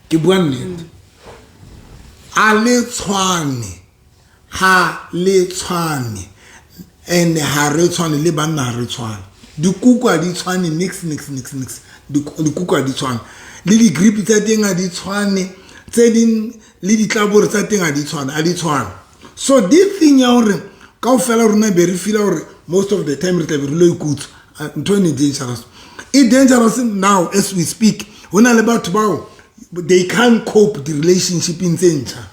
ke bua nnete a le tshwane ha le tshwane and ha re tshwane le banna ha re tshwane dikuku ha di tshwane nix nix nix nix dikuku ha di tshwane le di-grip tsa teng ha di tshwane Tse ding le ditlabore tsa teng ha di tshwane, ha di tshwane. So this thing ya hore kaofela rona be re feela hore most of the time re tla be re lo ikutswa, ntho eno e dangerous. E dangerous now as we speak. Ho na le batho bao they can't cope di-relationshipeng tse ntjha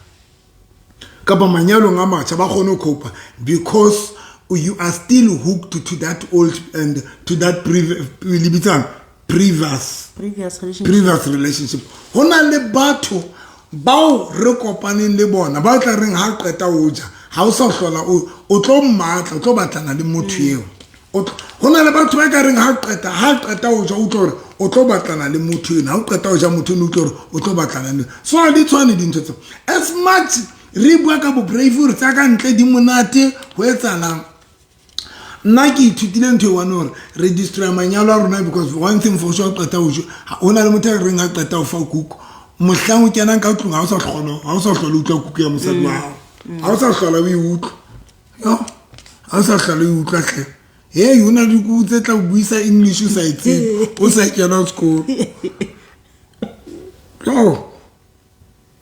kapa manyalong a matjha, ba kgone ho cope because you are still hooked to that old and to that le bitsang previous previous relationship. Previous relationship. Ho na le batho bao re kopaneng le bona ba tla reng ha qeta ho ja, ha o sa hlola o tlo mmatla, o tlo batlana le motho eo. Ho na le batho ba ka reng ha qeta ho ja, o tlo hore o tlo batlana le motho eno. Ha o qeta ho ja motho eno, o tlo hore o tlo batlana le. So ha di tshwane dintho tseo. As much re bua ka bo brave hore tsa ka ntle di monate, ho etsahalang? Nna ke ithutile ntho e one hore re destroy manyalo a rona, because one thing for sure, qeta ho ja, ho na le motho a reng ha qeta ho fa kuku, mohlang o kenang ka tlung, ha o sa kgona, ha o sa hlola o utlwa kuku ya mosadi wa hao, ha o sa hlola o e utlwa. Yo, ha o sa hlola o e utlwa hle. Hey, ho na le dikuku tse tla o buisa English o sa e tsebe, o sa kena sekolo. Yo,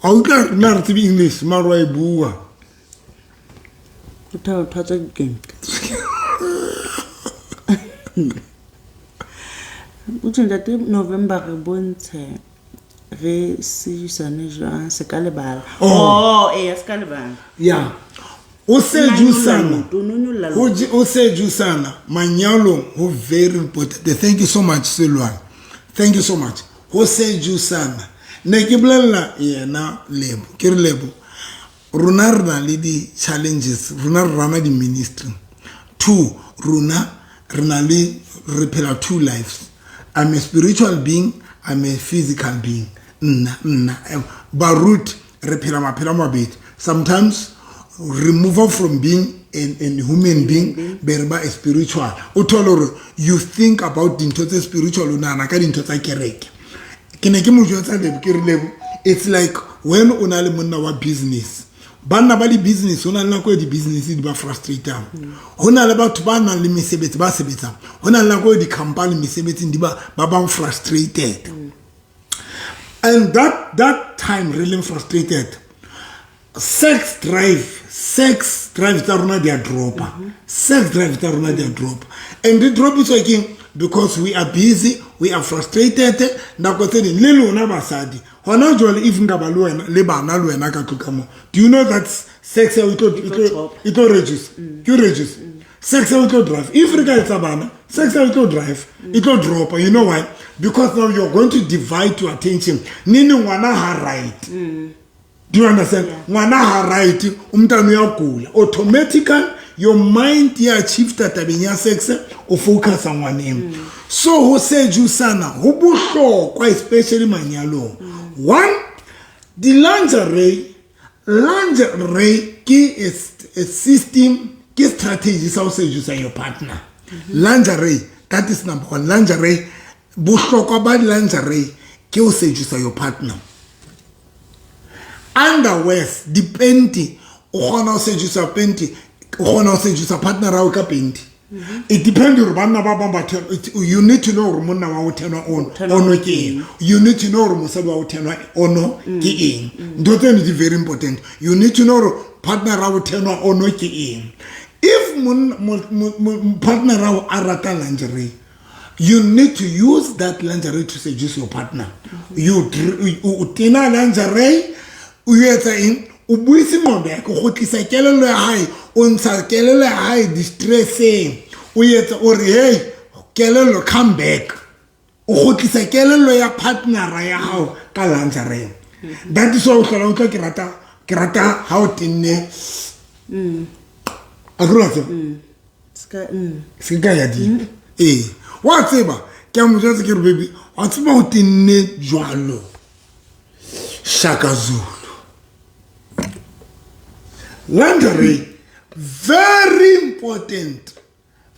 ha utlwa nna re tsebe English, mare wa e bua. Ho thwatswa dikenke. Utjho ntate November, re bontshe re sedusane jwang, se ka lebala. Oh. Oh, ee, se ka lebala. Ya, o sejusana. O nonyolla. O sejusana manyalong ho very important. Thank you so much, Selwane, thank you so much. Ho sejusana, ne ke bolella yena Lebo, ke re, Lebo, rona re na le di-challenges, rona re rana di-ministry two, rona re na le, re phela two lives. I'm a spiritual being, I'm a physical being. Nna baruti re phela maphelo a mabedi. Sometimes re move from being an human being, be re ba a spiritual. O thole hore you think about dintho tse spiritual, o nahana ka dintho tsa kereke. Ke ne ke mo jwetsa Lebo, ke re, Lebo, it's like when o na le monna wa business, banna ba di-business, ho na le nako e di-business di ba frustratang. Ho na le batho ba nang le mesebetsi ba sebetsang, ho na le nako e di-company mesebetsing di ba bang frustrated. And that time re leng frustrated, sex drive tsa rona di a dropa. Sex drive tsa rona di a dropa, and di dropiswa keng? Because we are busy, we are frustrated. Nako tse ding le lona basadi hona jwale, if nka ba le wena le bana le wena ka tlo ka mo, do you know that sex ya e tlo reduce? Ke reduce sex ya e tlo drive. If re ka etsa bana, sex ya e tlo drive, e tlo dropa. You know why? Because now you're going to divide your attention. Nini ngwana ha right. Do you understand? Ngwana ha right, umntana uyagula, automatically your mind ya shifta tabeng ya sex, o focusa ngwaneng. So ho sejusana ho bohlokwa, especially manyalong. One, di-lingerie. Lingerie ke a system, ke strategy sa ho sedusa your partner. Lingerie, that is number one. Lingerie, bohlokwa ba lingerie ke ho sedusa your partner. Underwears, dipenti, o kgona ho sedusa penti, o kgona ho sedusa partner ya hao ka penti. It depend hore banna ba bang ba you need to know hore monna wa o thenwa ono ono ke eng. You need to know hore mosadi wa o thenwa ono ke eng. Ntho tseno di very important. You need to know hore partner wa o thenwa ono ke eng. If partner wa a rata lingerie, you need to use that lingerie to seduce your partner. You o tena lingerie, o etsa eng? O buise ngqondo ya ke go tlisa kelello ya hae, o ntsha kelello ya hae distresseng, o etsa o re, "Hey kelello, come back." O kgutlisa kelello ya partnera ya hao ka lingerie. That is why o hlola utlwa ke rata ha o tenne a ke wa tseba. Se ka ya deep. Ee, wa tseba, ke a mo jwetsa, ke re, "Baby, wa tseba o tenne jwalo Shaka Zulu." Lingerie, very important,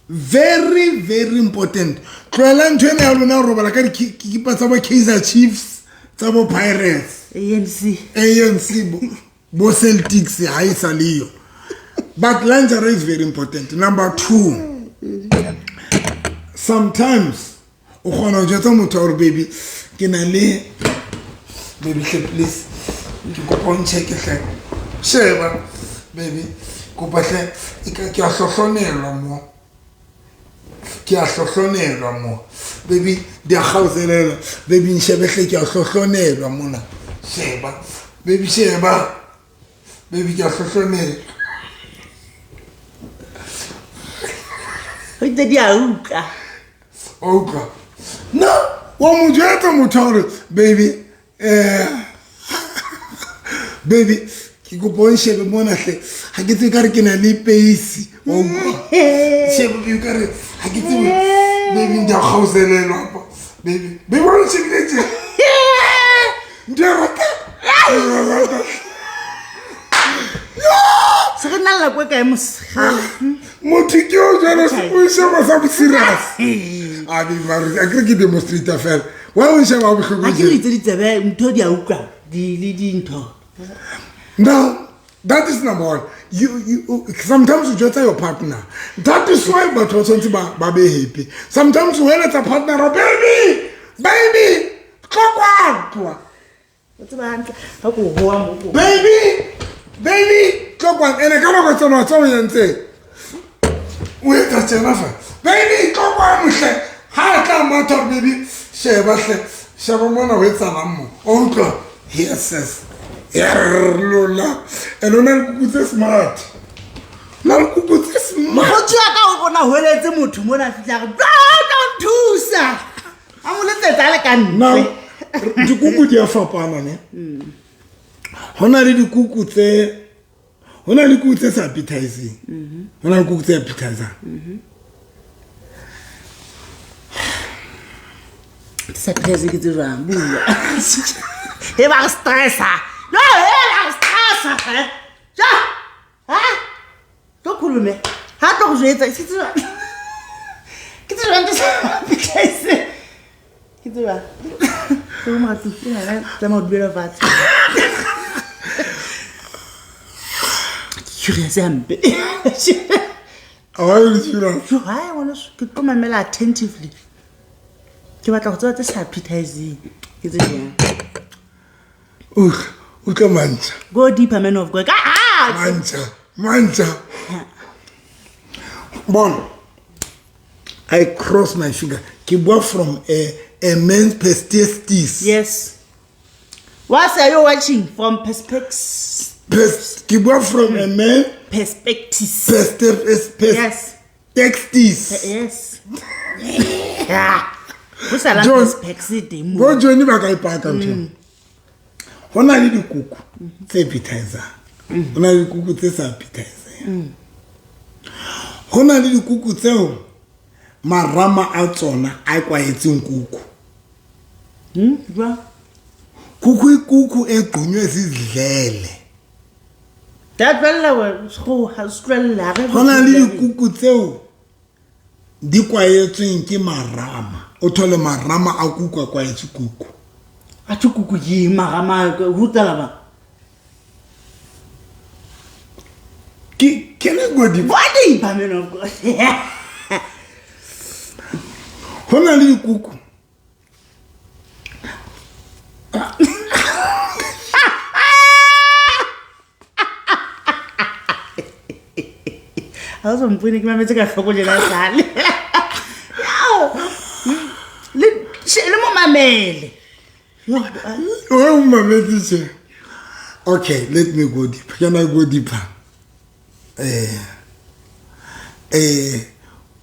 very very important. Tlohela ntho ena ya lona ho robala ka dikipa tsa bo Kaizer Chiefs, tsa bo Pirates, ANC. ANC, bo Celtics, ha e sa leyo. But lingerie is very important. Number two, sometimes o kgona ho jwetsa motho wa hore, "Baby, ke na le, baby hle, please." Ke kopa o ncheke hle. Sheba baby, kopa hle ke a hlohlonelwa mo. Ke a hlohlonelwa mo. Baby, di a kgaozelela. Baby, nshebe hle ke a hlohlonelwa mona. Sheba. Baby, sheba. Baby, ke a hlohlonelwa. Go itse di a utlwa. Wa utlwa? No, wa mo jwetsa motho wa gore baby, baby, ke kopa o nshebe mona hle. Ga ke tsebe ka re ke na le peisi. Wa utlwa? Shebe baby ka re ga ke tsebe baby ndi a kgaozelelwa apa. Baby, baby wa nshebile tje. Ndi a rata. Ndi a rata. Se re nna nako e kae mos? Motho ke o jalo o sheba sa bo serious. A be mare a kere ke demonstrator fela. Wa o sheba bohloko. Ha ke re itse ditsebe ntho di a utlwa di le dintho. Now that is number one. You sometimes you jwetsa your partner. That is why batho ba tshwanetse ba be happy. Sometimes o eletsa partner, baby, baby, tlo kwa. O tseba hantle ha ko hoa mo ko. Baby, baby, tlo kwa. Ene ka nako tsena tsa o entse. O etsa tjena fa. Baby, tlo kwa mohle. Ha tla matha baby, sheba hle. Sheba mona ho etsalang mo. O utlwa. Yes, yes. Lola. And o na le kuku tse smart. Na le kuku tse smart. Mokgotsi wa ka o bona hweletse motho mona fihla re, tla nthusa. A mo letsetsa le ka ntle. Now, dikuku di a fapana ne. Ho na le dikuku tse, ho na le dikuku tse sa appetizing. Ho na le dikuku tse appetizang. Sa appetizing ke tse jwang? Bua. He ba re stressa. No, he ba re stressa. Ja. Ha? Tlo khulume. Ha tlo go jwetsa, ke tse jwang? Ke tse jwang tse sa appetizing? Ke tse jwang? Ke mo ratu, ke na tsamaya o duela fatshe. Curious hampe. Why you curious? Jo, hai ngwaneso, ke tlo mamela attentively. Ke batla go tseba tse sa appetizing. Ke tse jang? Utlwa mantsha. Go deeper, man of God. Ah! Mantsha, mantsha. Bon. I cross my finger. Ke bua from a man's perspective. Yes. What are you watching from perspective? Ke bua from a man perspective. Yes. Perspective. Yes. Yeah. Go sala perspective mo. Go join ba ka ipaka ntho. Ho na le dikuku tse appetizang. Ho na le dikuku tse sa appetizang. Ho na le dikuku tseo marama a tsona a kwaetseng kuku. Jwang? Kuku ikuku egqunywe zizidlele. Tla go ha tlohella re. Ho na le dikuku tseo di kwaetsweng ke marama. O thole marama a kuku a kwaetse kuku. A tjho kuku ke marama ho tsala ba. Ke le go di. Go deeper, man of God. Ho na le dikuku. Ha o so mpone ke mametse ka hloko jena sale. Le mo mamele. O mametse tje. Okay, let me go deeper. Can I go deeper?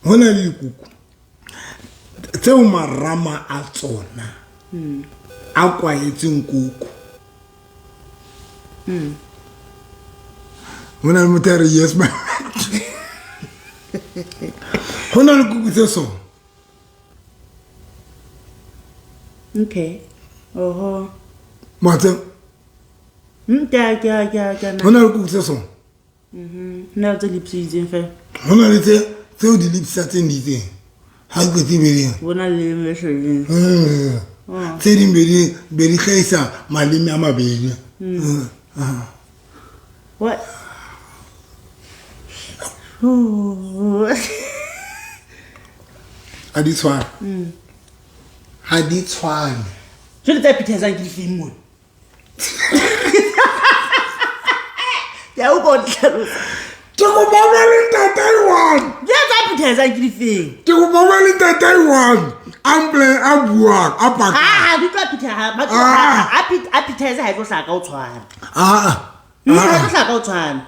Ho na le dikuku tseo marama a tsona a kwaetseng kuku. Ho na le motho a re yes ma. Ho na le kuku tse so. Okay. Oho. Matse. Ke. Ho na le kuku tse so. Na tse lipsitseng fela. Ho na le tse tseo di lipsa tse di itseng. Ha ke tsebe eng. Bona le mehleng. Tse ding be di hlahisa maleme a mabedi. What? Ha di tshwane. Ha di tshwane. Jwale tse appetizang ke difeng mona? Ke a utlwa o tlhalosa. Ke kopa o be le ntate a one. Ke tsa appetizer ke difeng? Ke kopa o be le ntate a one. A mple a buang a pakang. Ha di tlo appetizer, ba tlo appetizer ha e tlo hlaka o tshwana. Ah. Ha e tlo hlaka o tshwana.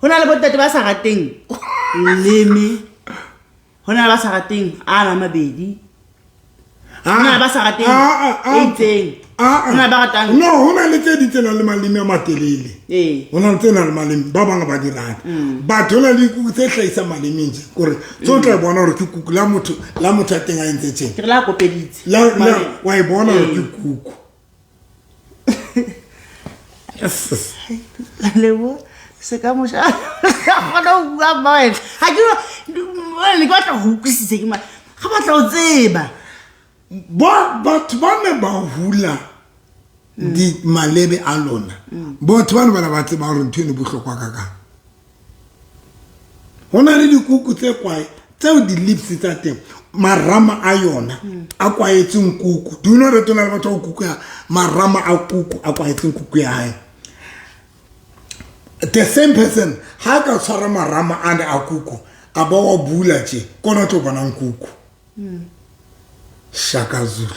Ho na le bontate ba sa rateng leme. Ho na le ba sa rateng a na mabedi. Ho na le ba sa rateng e itseng. Ho na le ba ratang. No, ho na le tse ding tse nang le maleme a matelele. Ee. Ho na le tse nang le maleme, ba bang ba di rata. But ho na le dikuku tse hlahisang malemeng tje. Kore tse o tla e bona hore ke kuku la motho, la motho a teng a entse tjena. Ke re la kopeditse. La, la, wa e bona hore ke kuku. Yes. Lebo se ka mosha kgona ho bua mma wena. Ha ke ne ke batla ho utlwisisa ke ma ga batla ho tseba. Ba batho ba ne ba hula di malebe a lona. Batho ba ne ba ba tseba hore ntho eno e bohlokwa ka kang. Ho na le dikuku tse kwae tseo di-lips tsa teng marama a yona a kwaetseng kuku. Do you know that ho na le batho ba kuku ya marama a kuku a kwaetseng kuku ya hae? The same person ha ka tshwara marama ane a kuku a ba wa bula tje kona tlo bonang kuku. Shaka Zulu.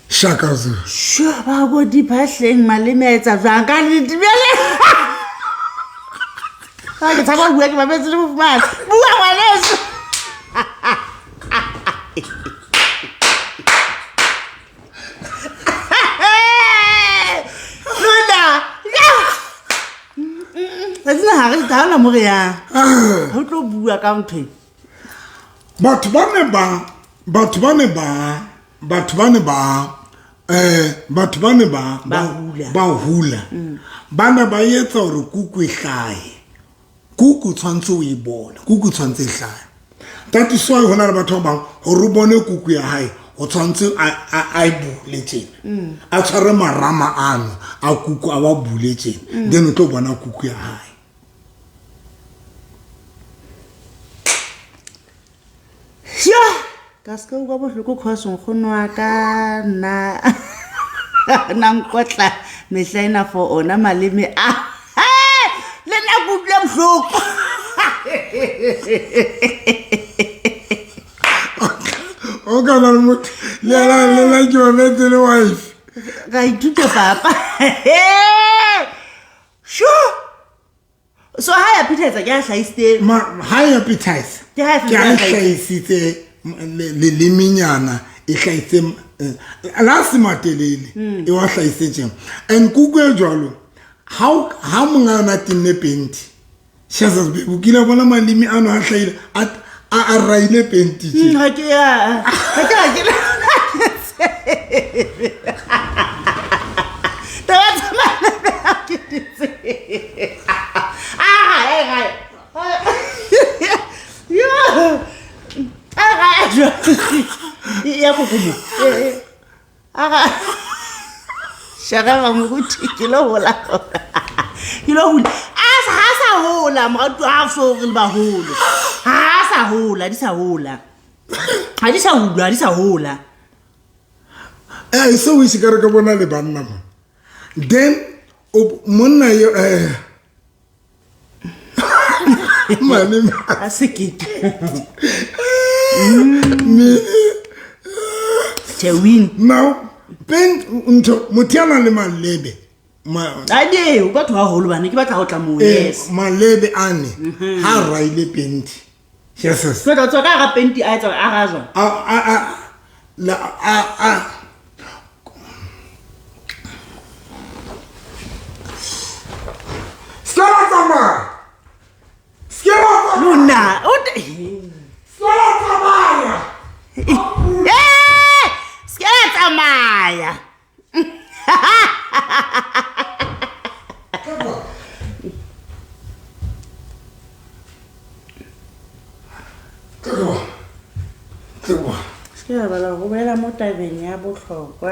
Shaka Zulu. Sure, ba go di phahleng maleme a etsa jwang ka nnete bjale. Ha ke tshaba ho bua ke mametse le mofumahadi. Bua ngwaneso. Lona. Tsatsi la ha re ha hona mo re yang. Ha o tlo bua ka ntho e. Batho ba ne ba batho ba ne ba batho ba ne ba batho ba ne ba ba hula ba ne ba etsa hore kuku e hlahe. Kuku tshwantse o e bone, kuku tshwantse e hlahe. That is why hona le batho ba bang hore o bone kuku ya hae o tshwantse a e bule tjena. A tshware marama ano a kuku a wa bule tjena. Then o tlo bona kuku ya hae. Ja, ka se ka utlwa bohloko cause nkgono wa ka nna na nkotla mehla ena for ona maleme a. Le nna ke utlwile bohloko. O ka na le motho le ena le nna ke mametse le wife. Ra ithuta papa. Sure. So ha ya appetizer ke a hlahisitse. Ma ha ya appetizer. Ke ha ke a hlahisitse lelemenyana e hlahise la se matelele e wa hlahisitseng. And kuku e jwalo ha ha monga yona tenne penti. Jesus baby o kile bona maleme ano a hlahile a a raile penti tje. Ha ke ya. Ha ke ha ke. Taba tsa maleme ha ke di tsebe. Ya kokomo. Aga. Shaka moruti ke lo hola. Ke lo hula. A ha sa hola moratu ha so re le baholo. Ha sa hola, di sa hola. Ha di sa hula, di sa hola. So we se ka re ka bona le banna mo. Then monna yo maleme a sekete. Tewin. Now pen ntho motho ya nang le malebe ade o batho haholo bana ke batla ho tla moo. Yes. Malebe ane ha raile penti. Jesus. So tswa ka ga penti a etsa a ga jwa. A la a Skela tsamaya. Skela tsamaya. Lona o Skela tsamaya. Eh! Skela tsamaya. Se ke bala go bolela mo tabeng ya bohlokwa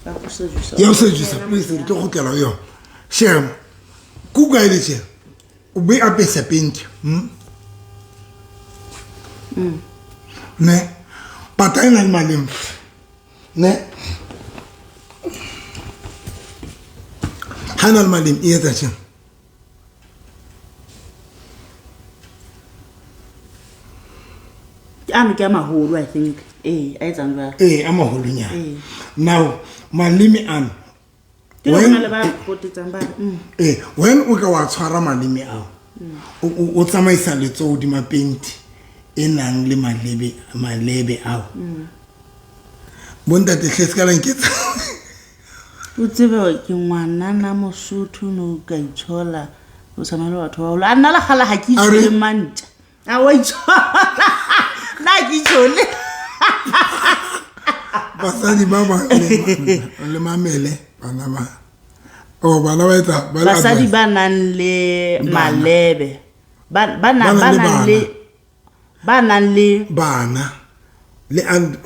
ya go sedusa. Ya go sedusa, please re tlo kgutlela ho yona. Shem. Kuku a e le tjena. O be apesa penti. Ne. Pata e na le maleme. Ne. Ha na le maleme e etsa tjena. Ano ke a maholo, I think. Ee, a etsang jwalo. Ee, a maholonyana. Ee. Now maleme ano, Ke when- lona le ba potetsang ba re, ee, when o ka wa tshwara maleme ao, o tsamaisa letsoho hodima penti e nang le malebe ao. Bontate hle, se ka la nketsa. O tsebe hore ke ngwanana Mosotho, no ka itshola o tshwana le batho ba baholo. A nna le kgale ha ke A re- itshole mantja. A wa itshola. Nna ha ke itshole. Basadi ba bang le mamele bana ba. Oh, bana ba etsa, ba le Basadi advice. ba nang le Bana. malebe. Ba Ba nang ba le nang bana. le, ba nang le bana le and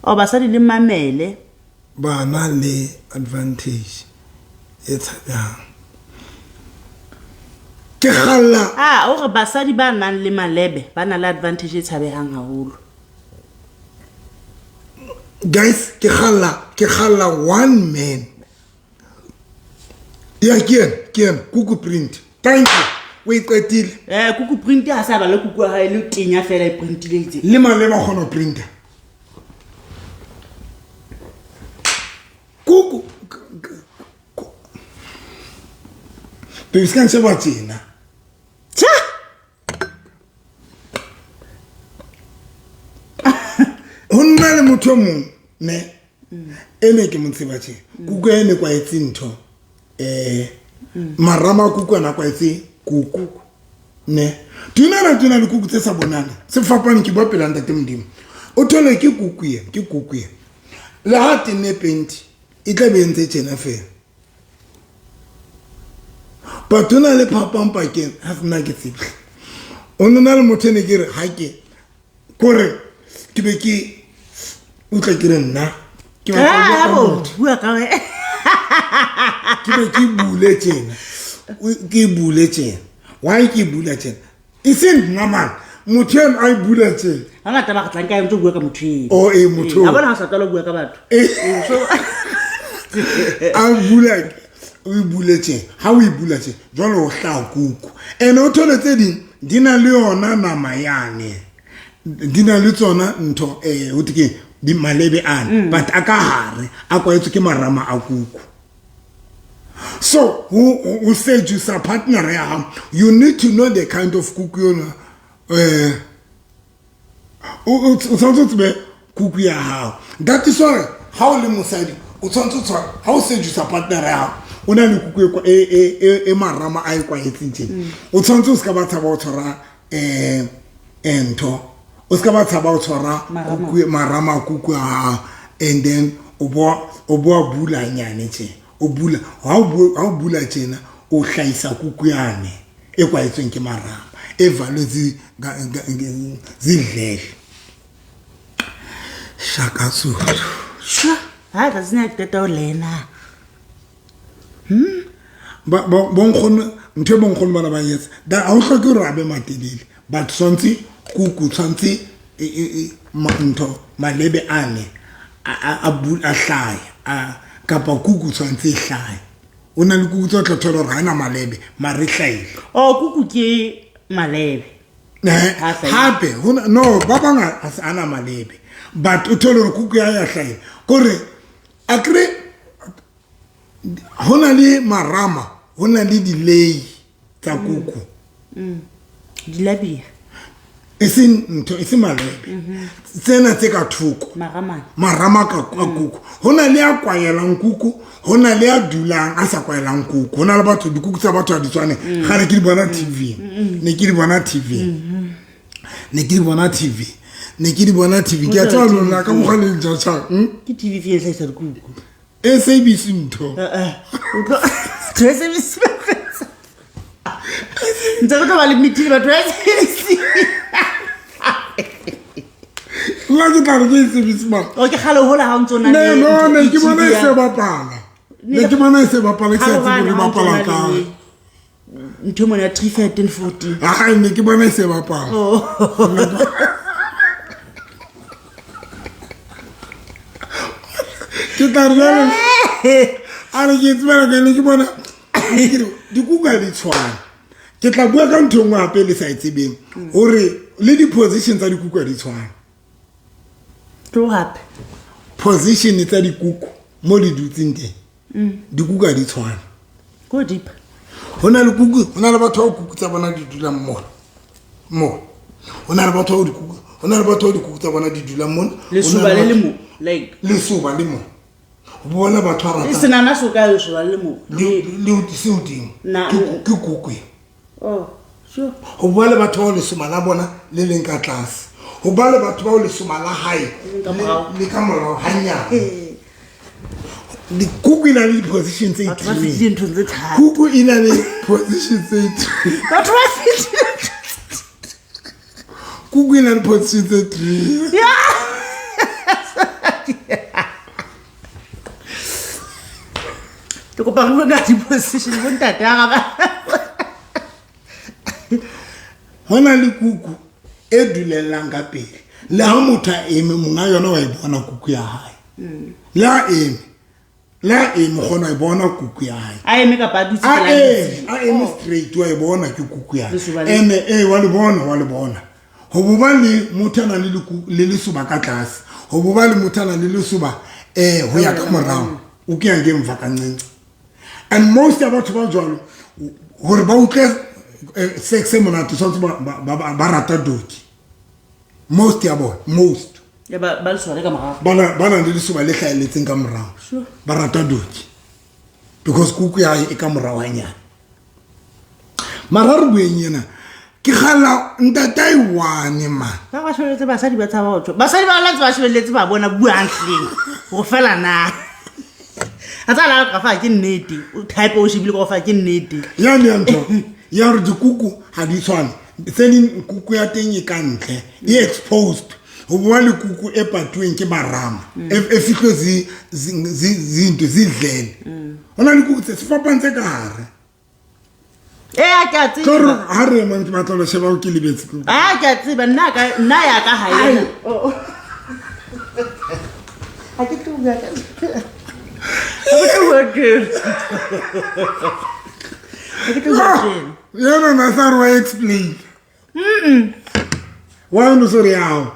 Oh, basadi le mamele. Bana le advantage e tshabehang. Ke kgalla. Ah, o re basadi ba nang le malebe ba na le advantage e tshabehang haholo. Guys, ke kgalla one man. Ya, ke ena, ke ena, kuku print. Thank you. O e qetile. Kuku print ha sa ba le kuku ya hae le tenya fela e printile itse. Le maleba kgona ho printa. Kuku. Baby, se ka nsheba tjena. Tjha! Ho nna le motho e mong, ne? E ne ke mo tseba tjena. Kuku e ne kwaetse ntho. Marama a kuku ana kwaetse kuku. Ne? Tuna na tuna le kuku tse sa bonana. Se fapane ke bua pela ntate Modimo. O thole ke kuku e, ke kuku e. Le ha tenne penti, e tla be e ntse tjena fela. But ho na le phapang pakeng, ha se nna ke tsebe. O no na le motho e ne ke re, ha ke, kore, ke be ke utlwa ke re nna, ke batla ho bua ka Ah, bo, motho. bua ka wena. Ke be ke bule tjena. Ke bule tjena. Why ke bula tjena? E seng nna man, motho eno a e bula tjena. Hangata ba re tlang ka ntse o bua ka motho eno. Oh, ee, motho Ee, oo. ha bona ha o sa tlwaela ho bua ka batho. Ee. Ee, so A bula, o e bule tjena. Ha o e bula tjena, jwale o hlaha kuku. Ene o thole tse ding di na le yona nama yane. Di na le tsona ntho, ho thwe keng, di malebe ana, but a ka hare, a kwaetswe ke marama a kuku. So, ho seduce partner ya hao, you need to know the kind of kuku yona. O tshwanetse o tsebe kuku ya hao. That is why ha o le mosadi, o tshwanetse o tshware, ha o seduce partner ya hao, o na le kuku e marama a e kwaetseng tjena. O tshwanetse o ska ba tshaba ho tshwara, ntho. O ska ba tshaba ho tshwara Marama. kuku, marama a kuku ya hao, and then o bo bula nyane tjena. O bula, ha o ha o bula tjena, o hlahisa kuku yane e kwaetsweng ke marama, e valwetse zidlele. Shaka Zulu. Shwa, ha ka tsena ke qeta ho lena. Ba, ba, bonkgono, ntho e bonkgono bana ba etsa. Da, ha o hloke hore a be matelele, but tshwantse kuku, tshwantse e, ma, ntho, malebe ane, a hlahe, a, kapa kuku tshwantse e hlahe. O na le kuku tse o tla thola hore ha ena malebe, mare e hlahile. Oh, kuku ke malebe. Ha hlahile. Hape, ho na, no, ba bang ha se ana malebe. But o thole hore kuku ya hae ya hlahile. Kore, akere, ho na le marama, ho na le delay tsa kuku. Dilabia. E seng ntho, e seng malebe. Tsena tse ka thoko. Marama. Marama ka kuku. Ho na le a kwaelang kuku, ho na le a dulang a sa kwaelang kuku. Ho na le batho, dikuku tsa batho ha di tshwane. Kgale ke di bona TV. Ne ke di bona TV. Ne ke di bona TV. Ne ke di bona TV. Ke a tseba lona ka mokgwa le njatjhang. Ke TV e hlahisa dikuku. SABC ntho. Eh, eh. O tlo- Ntho SABC. Ntse re tlo ba le meeting batho ba SABC. Nna ke tla re ke SABC mang? O ke kgale hola ha o ntso na Ne, le no, ntho ne ke e bona e TV ya- se bapala. Ne ke bona e se bapala, ke sa Kgale tsebe hore hobane e ha o ntso bapala na le kae. ntho mona ya 3 5 10 14. Hai, ne ke bona e se bapala. Oh. Ke tla re jwale, a re ke tsebela ka ne ke bona, ke re, dikuku ha di tshwane. Ke tla bua ka ntho e nngwe hape le sa e tsebeng, hore Le di-position tsa dikuku ha di tshwane. Tlo gape. Position tsa dikuku mo di dutseng teng, dikuku ha di tshwane. Ko deep. Ho na le kuku, ho na le batho bao kuku tsa bona di dulang mona mona, ho na le batho bao dikuku, ho na le batho bao dikuku tsa bona di dulang mona. Lesoba le le mo like. Lesoba le mo bona batho ba E rata senana so ka lesoba le mo. Le se hodimo. Na- Ke kuku e. Oh, sure. Ho bua le batho bao lesoma la bona le leng ka tlase, ho ba le batho bao lesoma la hae Ka morao. le ka morao hanyane. Dikuku e na le di-position tse Batho ba fetile itlileng. nthong tse thata. Kuku e na le position tse itlileng. Batho ba fetile. Kuku e na le position tse three. Ke kopa re bue ka di-position bontate a gaba. Ho na le kuku e dulelang ka pele, le ha motho a eme, monga yona wa e bona kuku ya hae. Le ha eme, le ha eme, o kgona ho e bona kuku ya hae. A eme kapa a dutse A pela eme, metsi. a eme straight, wa e bona ke kuku ya hae. Lesoba le- Ene ee, wa le bona, wa le bona. Ho bo ba le motho a nang le le lesoba ka tlase, ho bo ba le motho a nang le lesoba ho ya ka morao, o ke yang ngemva kancinci. And most ya batho ba jwalo, hore ba utlwe sex e monate, tshwanetse ba rata doki. Most ya bona, most. Ya ba ba lesoba le ka morao. Ba nang le lesoba le hlahelletseng ka morao. Sure. Ba rata doki. Because kuku ya hae e ka morao hanyane. Mara re bueng ena, ke kgalla ntate one man. Ba ba shebelletse basadi ba tshaba ho tjho. Basadi ba ntse ba shebelletse ba bona buang hleng. Hore fela na. A tsa la ka fa ke nnete. O type o shebile ka fa ke nnete. Yane ya ntho ya hore dikuku ha di tshwane. Tse ding kuku ya teng e ka ntle, e exposed. Ho bua le kuku e patuweng ke marama, e fihlwe zinto zidlele. Ho na le kuku tse sefapang tse ka hare. Eh, ke a Tlo re tseba. ha re emang ke batla ho sheba ho ke lebetse. Ah, ke a tseba nna ka nna ya ka ha ena. Oh. Ha ke tlo bua ka. Ha ke tlo bua tjena. Ha ke tlo bua tjena. Yena na sa re wa explain. Wa no sorry yao.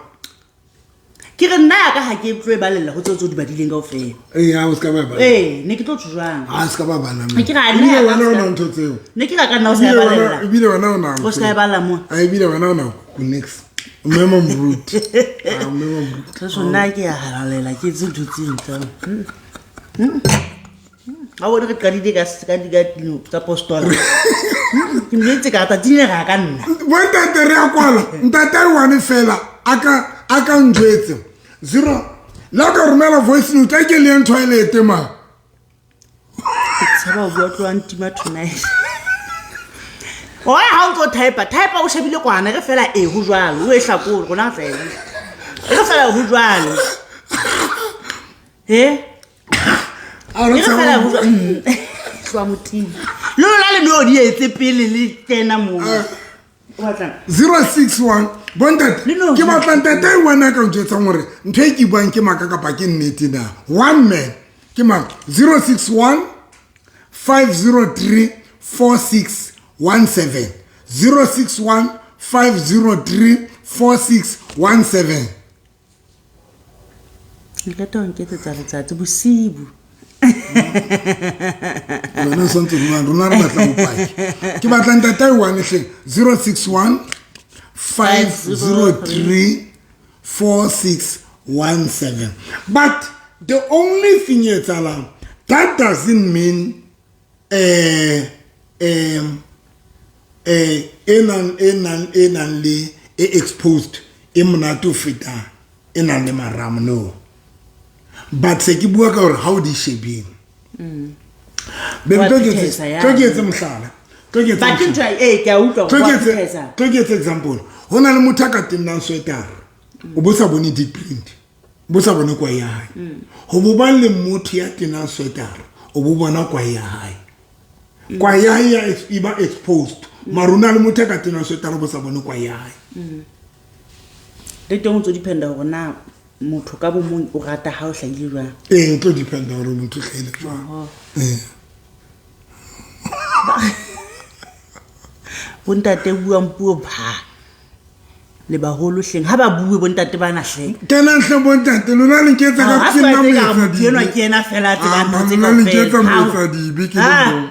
Ke re nna ya ka ha ke tlo e balella ho tseo tse o di badileng kaofela. Eh, ha o ska ba bala. Eh, ne ke tlo tjho jwang? Ha ska ba bala. Ha ke re nna Ebile ya ka wena o ska- na ntho tseo. Ne ke ra ka nna o sa e Ebile wena- balella. Ebile wena o na. O ska e balla mo. A ebile wena o na kuku next. Mme moruti. Ah, mme moruti. Re so nna ke a halalela ke etse ntho tse ding tsa. Ha o re qadile ka ka di ka dino tsa postola. Ke mletse ka tsatsing le ra ka nna. Bo ntate re a kwala. Ntate a one fela a ka njwetse. Zero. La ka romela voice note a ke le yang toilet ma. Ke tshaba ho bua tloha ntima tonight. Oe ha o ntso type, type o shebile kwana re fela e ho jwalo, o e hlakole rona re tla e. Re fela ho jwalo. Eh? A re E re fela ho tshaba. jwalo. Tloha motima. Le lona le no di etse pele le kena moo. O batlang? 061 bontate Le no- ke batla ntate e one a ka njwetsang hore ntho e ke buang ke maka kapa ke nnete na. One man ke maka 061 503 4617 061 503 4617. Nka ho nketsetsa letsatsi bosibu. Wena o santse o rona re batla bopaki. Ke batla ntate e one hleng 061 503 4617. But the only thing e etsahalang, that doesn't mean e nang le e exposed e monate ho feta e nang le marama, no. But se ke bua ka hore ha o di shebile. Baby, Wa tlo ke phethesa ya. tlo ke etse mohlala. Tlo ke etse But mohlala. ntho e ke a utlwa Tlo hore ke wa etse phethesa. tlo ke etse example. Ho na le motho a ka tennang sweater. O bo sa bone deep print. O bo sa bone kwae ya hae. Ho bo ba le motho ya tenang sweater, o bo bona kwae ya hae. Kwae ya hae ya e ba exposed. Mara ho na le motho a ka tenang sweater o bo sa bone kwae ya hae. Le teng o ntso dependa hore na motho ka bo mong o rata ha o hlahile jwang. Ee, o tlo dependa hore motho o hlahile jwang. Ee. Bontate buang puo pha. Le baholo hleng ha ba bue bontate bana hleng. Kenang hle bontate lona le nketsa ka Ha ke se nna ba etse ekare moetsa motho enwa dibe. ke yena fela a tsebang Ah, ntho tse man, lona le kaofela. nketsa Hao. moetsa dibe ke le Ah, mong.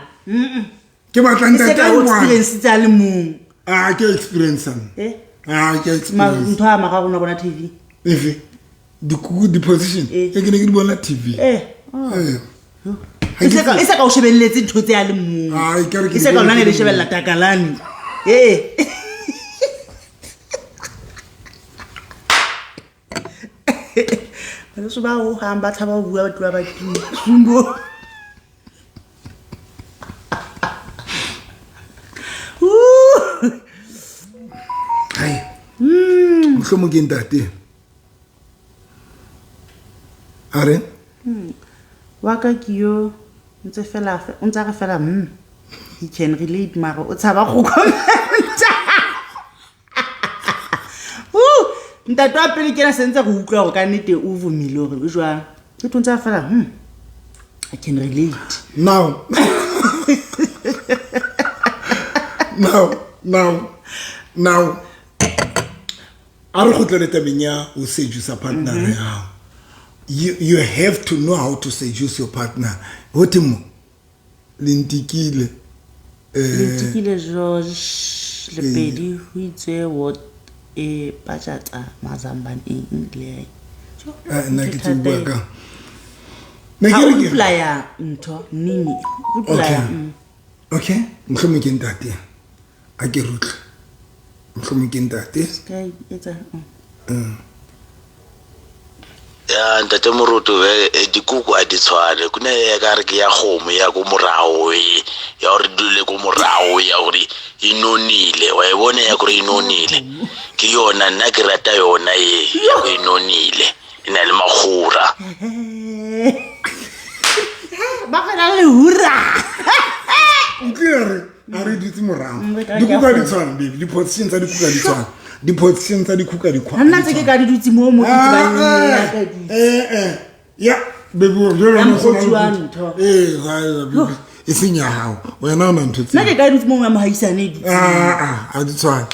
Ke batla E se ntate ka a o one. experience a le mong. Ah, ke experience ana. Eh? Ah, ke experience. Ntho ya mara rona bona TV. Efe? Dikuku di-position. Eh. E ke ne ke di bona TV. Eh. Oh. Eh. Ha E ke se ka e se ka o shebelletse ntho tse a le mong. Ah, ekare ke E se ka di lona ne bone le ke le shebella mong. takalane. Eh. Baleso ba hohang ba tshaba ho bua ba tloha ba tima. Sumbo. Hai. Mohlomong ke ntate. A re? Wa ka ke yo ntse fela o ntse a re fela he can relate mara o tshaba go commenta. Uh, ntate wa pele ke ena sentse re utlwa hore ka nnete o vomile hore o jwang. Ke tho ntse a fela I can relate. Now. Now, now, now. A re kgutlele tabeng ya ho seduce partner ya hao. You have to know how to seduce your partner. Ho thwe mo? Le ntikile. Ntikile George Lepedi ho itswe what e pajatsa mazambane eng le. Nna ke tsebe bua ka. Ne Ha ke o re ke- reply-a ntho nini? Okay. Reply-a. Okay, mohlomong ke ntate. A ke rutle. Mohlomong ke ntate. Ka etsa. Ya ntate Moruti dikuku a di tshwane. Kuna ya ka re ke ya kgomo ya ko morao e ya hore dule ko morao ya hore e nonile. Wa e bona ya hore e nonile. Ke yona nna ke rata yona e ya hore e nonile. E na le makgura. Ba kgona le hura. Utlwile re a re dutse morao. Re ka Dikuku ke ha di tshwane baby. Di-position tsa dikuku ha di tshwane. Di-position tsa dikuku ha di Ha nna ntse ke ka di dutse moo mo ke tsebang ya ka di. Ya baby o jwalo Ya o se na mokgotsi wa le ntho. Baby, e seng ya hao. Wena o na ntho tse. Nna ke ka dutse moo ya mohaisane e dutseng. Ah, ah, ha di tshwane.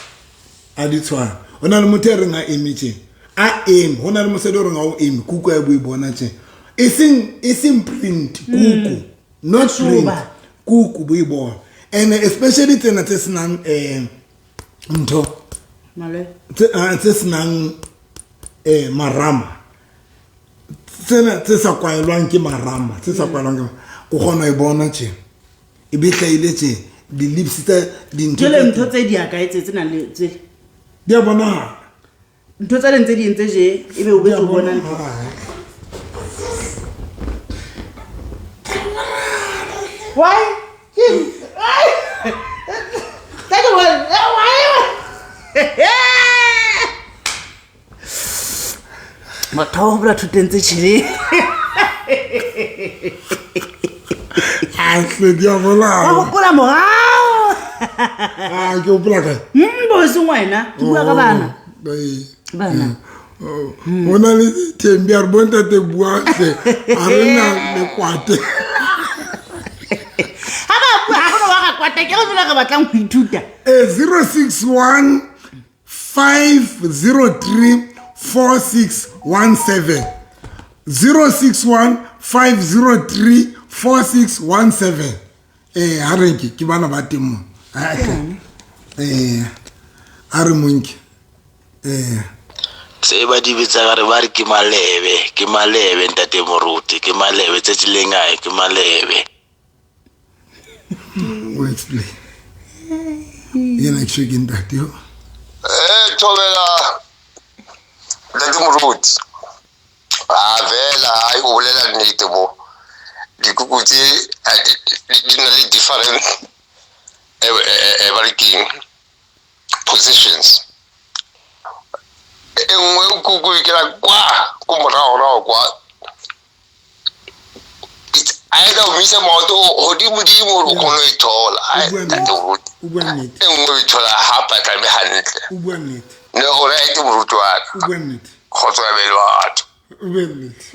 Ha di tshwane. Ho na le motho ya reng a eme tje. A eme, ho na le mosadi o reng ha o eme, kuku ya bo e bona tje. E seng print, kuku. Not print. Soba. Kuku bo e bona. And especially tsena tse senang ntho. Malwe. Tse senang marama. Tsena tse sa kwaelwang ke marama, tse sa kwaelwang ke o kgona ho e bona tje. E be hlahile tje, di-lips tsa dintho Jwale tsa ntho tse di ya kae tse tse nang le tse? Di a bonahala. Ntho tse leng tse di entse je, ebe o Di a betse o bona ntho. bonahala. Why? Why? Thank you. Why? Motho wa hopola thoteng tse tjheleng. Ah, hle, di a bonahala. Wa hopola morao. Ah, ke hopola kae? Bo seng wena, ke bua ka bana. Oh, ee. Bana. Oh, ho na le Thembi a re bontate bua hle, ha re na lekwate. Ha ba bua, ha hona wa ra kwata, ke re jwale re batlang ho ithuta. 061 503 4617. 061 503 4617. Ha re nke ke bana ba teng mo. Ha a re monke. Tse ba di bitsa ka re ba re ke malebe ntate Moruti, ke malebe tse tsileng ae, ke malebe. O explain. Yena ke ke ntate yo. Thobela ntate Moruti. A vela ai o bolela nnete mo. Dikuku tse di na le different ba re keng positions. E nngwe kuku e kena kwa ko morago kwa. It's either o misa maoto hodimo-dimo hore o kgone ho e thola. Ai, ntate Moruti. O bua nnete. E nngwe o e thola ha patlame hantle. O bua nnete. Ne o right moruti wa ka. O bua nnete. Kgotso ya bele batho. O bua nnete.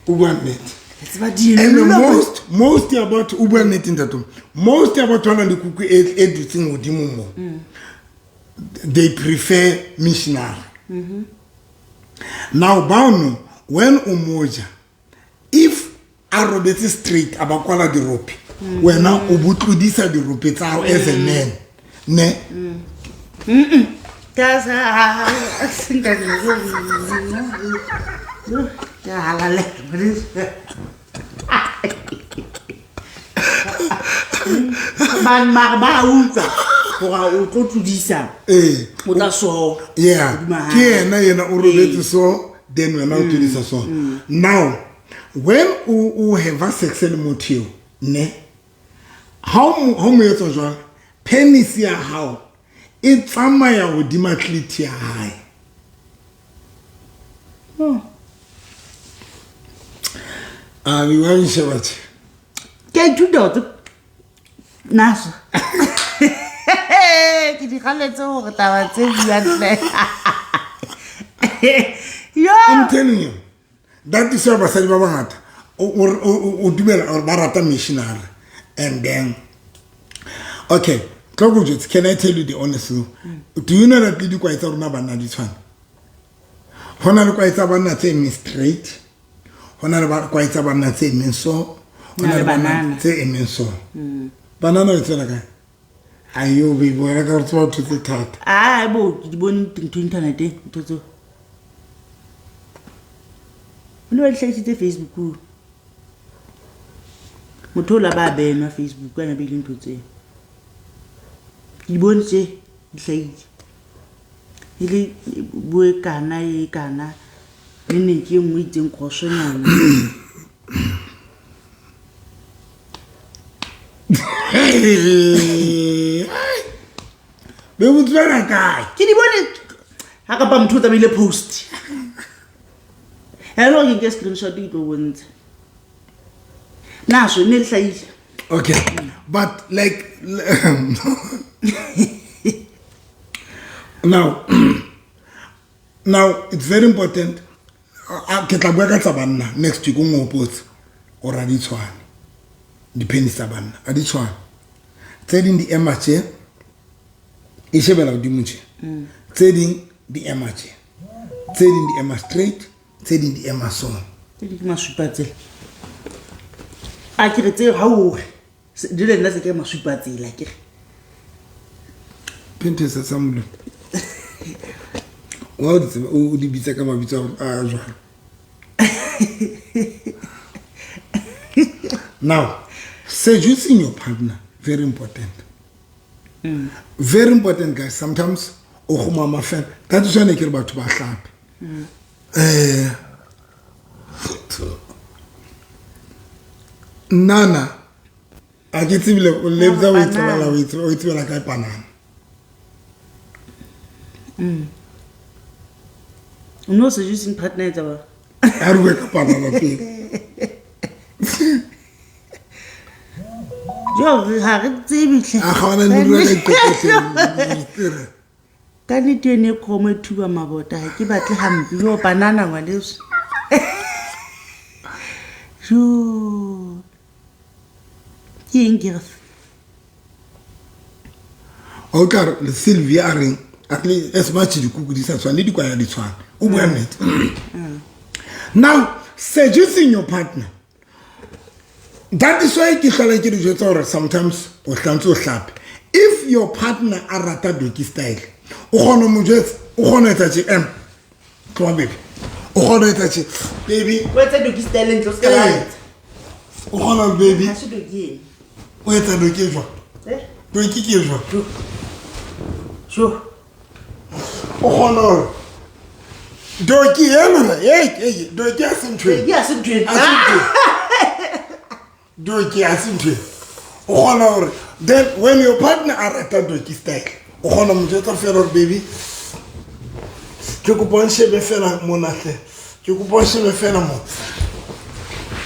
O bua nnete. Tseba di And most ya batho o bua nnete ntate. Most ya batho ba nang le kuku e dutseng hodimo mo. They prefer missionary. Now bano when o moja, if a robetse straight, a ba kwala dirope, wena o botlodisa dirope tsa hao as a man, ne? Mare ba utlwa gore o tlo tlodisa. Ee. O tla so. Yeah. Hodima hae. Ke yena o robetse so, then wena o tlodisa so. Now when o have sex le motho eo, ne, ha o mo etsa jwalo, penis ya hao e tsamaya hodima clit ya hae. A bi wa nsheba tje. Ke a ithuta ho tseba. Naso. Ke di galetse hore taba tse buang hle. Yo. I'm telling you. That is why basadi ba bangata o dumela or ba rata missionary. And then okay, tlo go jwetsa, can I tell you the honest truth? Do you know that le dikwae tsa rona banna di tshwana? Ho na le kwae tsa banna tse emeng straight, ho na le kwae tsa banna tse emeng so, ho na le banana tse emeng so. Banana o e tswela kae? Ayo baby, wena ka re tseba ntho tse thata. Ah, bo ke di bone ntho inthaneteng, ntho tseo. O ne ba di hlahisitse Facebook. Motho o la ba benwa Facebook a na beile ntho tseo. Ke di bone tse di hlahile. E le bo e kana e kana, le ne ke e nngwe e itseng krosonyana. Be o tswela kae? Ke di bone ha kapa motho o tsamaile post. Hello, ke nke screenshot ke tlo bontsha. Naso ne le hlahile. Okay, but like now it's very important. Ke tla bua ka tsa banna next week, o nghopotse o ra di tshwane. Dipenis tsa banna a di tshwane. Tse ding di ema tje, e shebela hodimo tje. Tse ding di ema tje, tse ding di ema straight, tse ding di ema so. Tse ding ke masupa tsela. A ke re tse ha o re di le nna se ke masupa tsela ke re. Pentesa tsa molemo. Wa o di tseba, o di bitsa ka mabitso a jwang? Now, seducing your partner, very important. Very important, guys. Sometimes o kgomama fela. That is why ne ke re batho ba hlape. Nana, a ke tsebile o lebza o itsebela o itsebela o itsebela kae panana? No seducing partner etsa ba. A re bue ka panana pele. Jo, ha re tsebe hle. A ga ona le bua ka dikokotleng. Ka nnete ene e kgomo e thuba mabota, ha ke batle hampe. Jo, banana ngwaneso. Jo. Ke eng ke re? O tla re Sylvia a reng, at least as much dikuku di sa tshwane le dikwaya di tshwane. O bua nnete. Now, seducing your partner. That is why ke hlola ke di jwetsa hore sometimes o hlantse o hlape. If your partner a rata doggy style, o kgona ho mo jwetsa, o kgona ho etsa tje, tloha baby. O kgona ho etsa tje, baby. O etsa doggy style ntle o ska ba etsa. O kgona ho baby. Ha se doggy ena. O etsa doggy e jwang? Doggy ke e jwang? Jo. O kgona hore doggy e lona, doggy ha se ntho ena. Doggy ha se ntho ena. Ha se ntho ena. Doggy ha se ntho ena. O kgona hore then when your partner a rata doggy style, o kgona mo jwetsa fela hore baby, ke kopa o nshebe fela mona hle. Ke kopa o nshebe fela mo.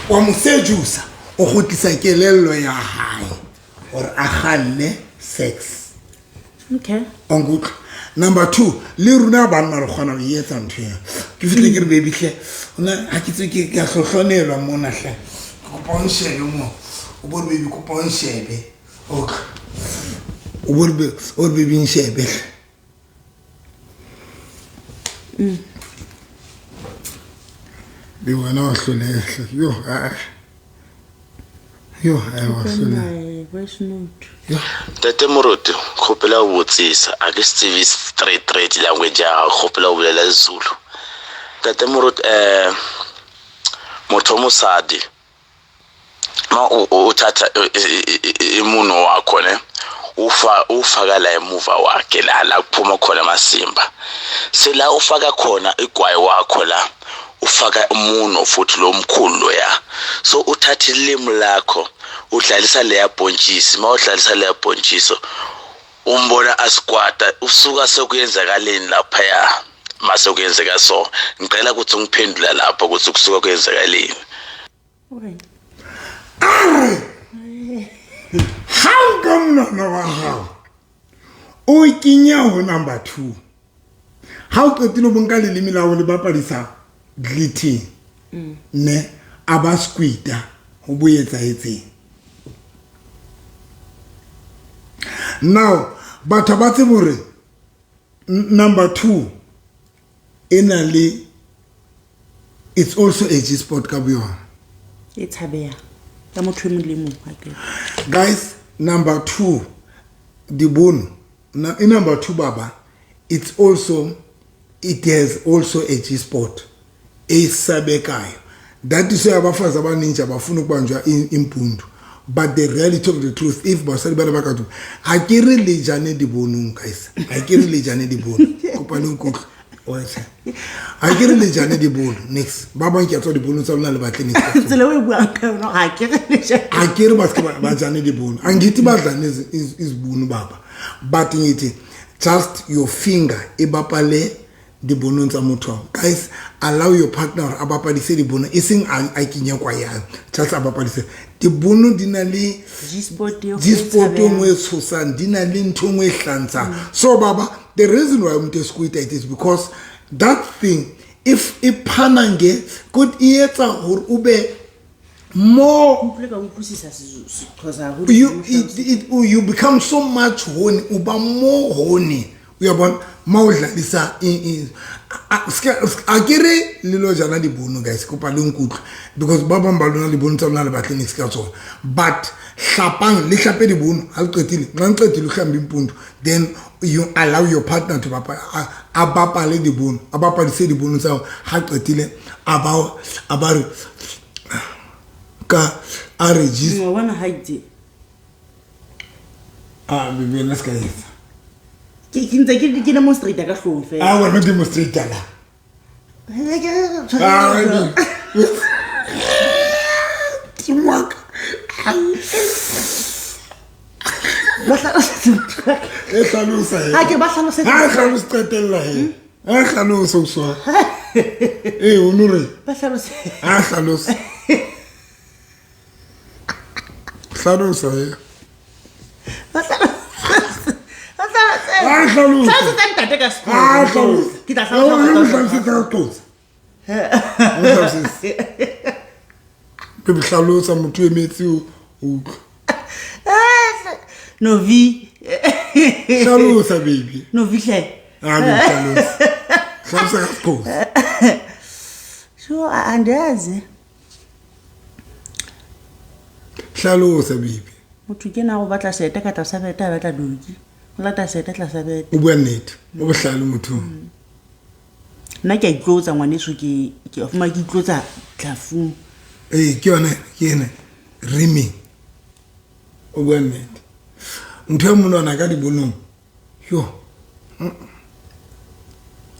Wa mo sedusa, o kgutlisa kelello ya hae hore a kganne sex. Okay. O nkutlwa? Number 2, le rona banna re kgona ho e etsa ntho eo. Ke fihle ke re baby hle, ona ha ke tsebe ke a hlohlonelwa mona hle. Ke kopa o nshebe mo. O bone baby, kopa o nshebe. Okay. O bone o re baby nshebe hle. Le wena wa hloleha yo a yo a wa hloleha. Voice note. Ntate Moruti, kgopela ho botsisa a ke se tsebe straight language ya gago, kgopela ho bolela Zulu. Ntate Moruti, motho o mosadi ma o thatha imuno wakho ne ufaka la emuva wakhe la kuphuma khona amasimba, sela ufaka khona igwayi wakho la ufaka umuno futhi lo mkhulu loya, so uthatha ilimi lakho udlalisa leya bhontshisi, ma udlalisa leya bhontshisi umbona asikwata usuka sekuyenzakaleni laphaya mase kuyenzeka. So ngicela ukuthi ungiphendula lapho ukuthi kusuka kuyenzakaleni. Are ha o ka monwana wa gago o kenya ho number 2, ha o qetile o bonka leleme la ho le bapadisa glitting ne a ba squita ho bo etsahetseng. Now batho ba tsebe hore number 2 e na le it's also a G spot ka boyona e tshabeha ka motho e mong le mong akere. Guys, number 2 dibono e number 2 baba, it's also it has also a G spot e sabekayo. That is why abafazi abaningi abafuna ukubanjwa impundu, but the reality of the truth, if basadi bana ba ka ha ke re le jane dibonong guys, ha ke re le jane dibono, kopa le nkutlwe ha ke re le jane dibono next ba bang ke a tswa dibono tsa lona le batle next tsela o buang ka yona ha ke re le jane, ha ke re ba se ba jane dibono, angithi ba dlane izibunu baba, but ngithi just your finger e bapale dibonong tsa motho. Guys, allow your partner a bapadise dibono, e seng a kenye kwa yang, just a bapadise dibono. Di na le G spot e nngwe e tshosang, di na le ntho nngwe e hlantshang. So baba, the reason why umuntu esquita it is because that thing if e phana nge could e etsa hore o be more you become so much horny, o ba more horny. Uyabona ma o dlalisa a ke re le lo jana dibono guys, kopa le nkutlwe because ba bang ba lona dibono tsa lona le batle niks ka tsona, but hlapang le hlape dibono ha le qetile, nxa le qetile o hlambe impundu, then you allow your partner to a bapale dibono, a bapadise dibono tsa ha qetile a ba re ka a register wa bona ha itse a bebe la ska etsa ke ntse ke demonstrate ka hlong fela. A wena demonstrate la. Ah teamwork. E hlalosa he. Ha ke ba hlalosetsa. Ha hlalosa qetella he. Ha hlalosa o swa. Eh o no re. Ba hlalosa. Ha hlalosa. Hlalosa he. Ba hlalosa. Ha hlalosa. Hlalosetsa ntate ka sekolo. Ha hlalosa. Ke tla hlalosa. O hlalosetsa ka Xhosa. O hlalosetsa. Ke hlalosa motho e metsi o utlwa. Novi. Hlalosa baby. Novi hle. Ah baby hlalosa. Hlalosa ka Xhosa. Sure andazi. Hlalosa baby. Motho ke na go batla seta ka tlasa beta batla doki. O lata seta tlasa beta. O bua nnete. O bohlale motho. Nna ke a itlotsa ngwaneso ke fuma ke itlotsa tlafung. Eh ke yona ke ena rimming. O bua nnete. Ntho e monwana ka dibonong. Yo.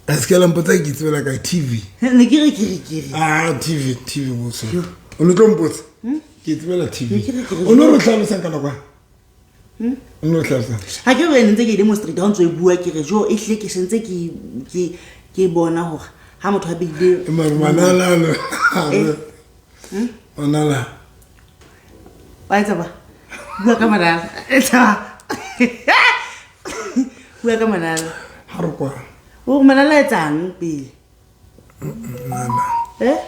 A se ke la mpotsa ke tsebela ka TV. Ne ke re ke re. Ah TV boso. O no tlo mpotsa. Ke tsebela TV. O no re hlalosa ka nako. O no hlalosa. Ha ke re ntse ke demonstrate ha ntse e bua ke re jo e hle ke sentse ke bona hore ha motho a beile manala lo. Manala. Wa etsa ba. Bua ka manala. Etsa. Bua ka manala. Ha re kwa. O manala etsang pele. Nana. Eh?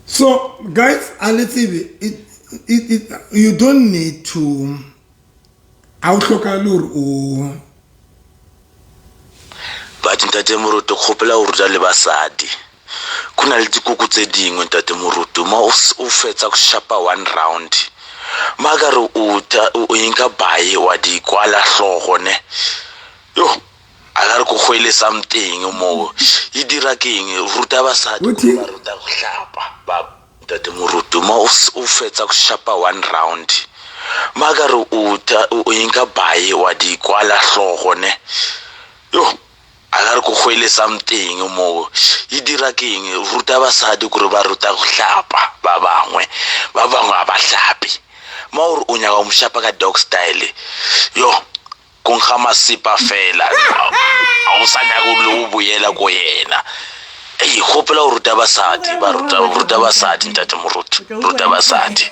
So guys, aletsebe it you don't need to a o hlokahale hore o ba But ntate Moruti, kgopela ho ruta le basadi. Go na le dikoko tse dingwe ntate Moruti, ma o fetsa go shapa one round. Ma ka re o nka bae wa di kwala hlogo ne. Yo, a ka re ko kgwele something mo. E dira keng? Ruta basadi ba ruta go hlapa. Ba ntate Moruti, ma o fetsa go shapa one round. Ma ka re o nka bae wa di kwala hlogo ne. Yo, a ka re ko kgwele something mo. E dira keng? Ruta basadi gore ba ruta go hlapa ba bangwe. Ba bangwe ha ba hlape. Ma o re o nyaka go mo shapa ka dog style. Yo, ko nkga masipa fela. Ha o sa nyaka le o boela ko yena. Ei, kgopela ho ruta basadi, ba ruta basadi ntate Moruti. Ruta basadi.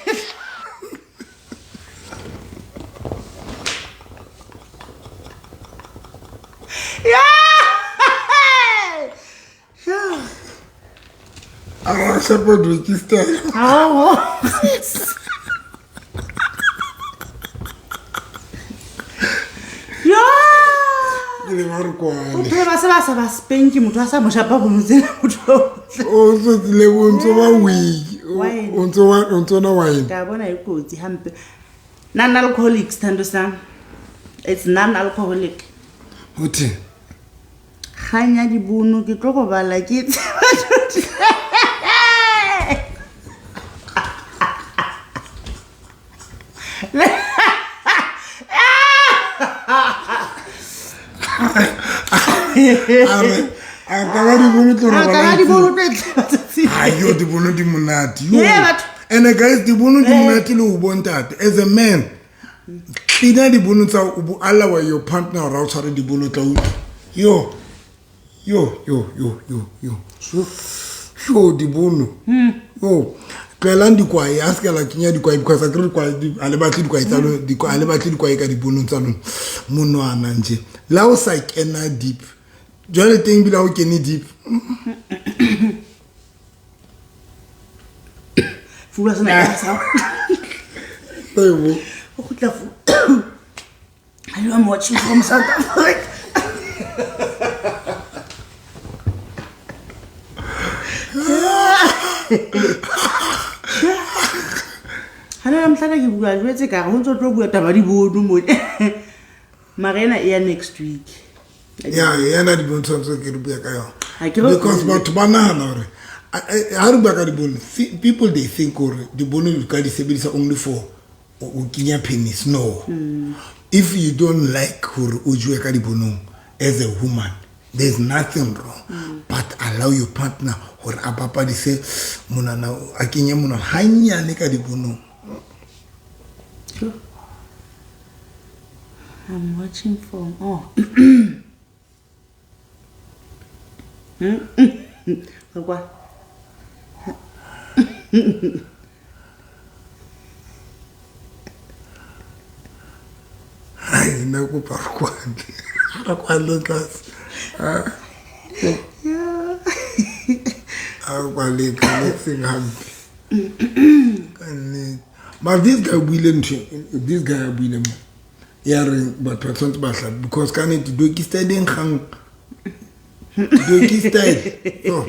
A shapa doggy style. O phela ba se ba sa ba spenke motho a sa mo shapa bono tsena motho. O tsotsile bo ntse ba weak. O ntse na wine. Ka bona e kotsi hampe. Non-alcoholic sithando sami. It's non-alcoholic. Uthi kgang ya dibono ke tlo go bala ke a ka ba dibono tlo robala. Ayo dibono di monate. And guys, dibono di monate le o bontate. As a man, clean dibono tsa o bo allow your partner hore o tshware dibono tla utlwa. Yo. Yo yo yo yo yo. Sho dibono. Yo. Tlohelang dikwae, a se ka la kenya dikwae because a kere dikwae a le batle dikwae tsa lona, dikwae a le batle dikwae ka dibonong tsa lona. Monwana nje. La o sa kena deep. Jwale teng ebile ha o kene deep. Fula sena ka sa. Ewo. O kgutla fu. I'm watching from South Africa. Ha le mhlana ke bua jwetse ka ho ntso tlo bua taba di bono mo. Mara ena e ya next week. Ya yana di bono tshwanetse ke re bua ka yona. Because batho ba nahana hore ha re bua ka dibono, people they think hore dibono di ka di sebedisa only for o kenya penis. No. If you don't like hore o joe ka dibonong as a woman, there's nothing wrong. But allow your partner hore a bapadise monana, a kenye monwana hanyane ka dibonong. I'm watching from oh. Kwa. Ai, nna kopa re kwale. Re kwale tlase. A re kwale ka seng hampe. Ka nnete. Mara this guy buile ntho, this guy a buile mo. Ya reng batho ba tshwanetse ba hlape because ka nnete doggy style e nkgang. Doggy style. Oh.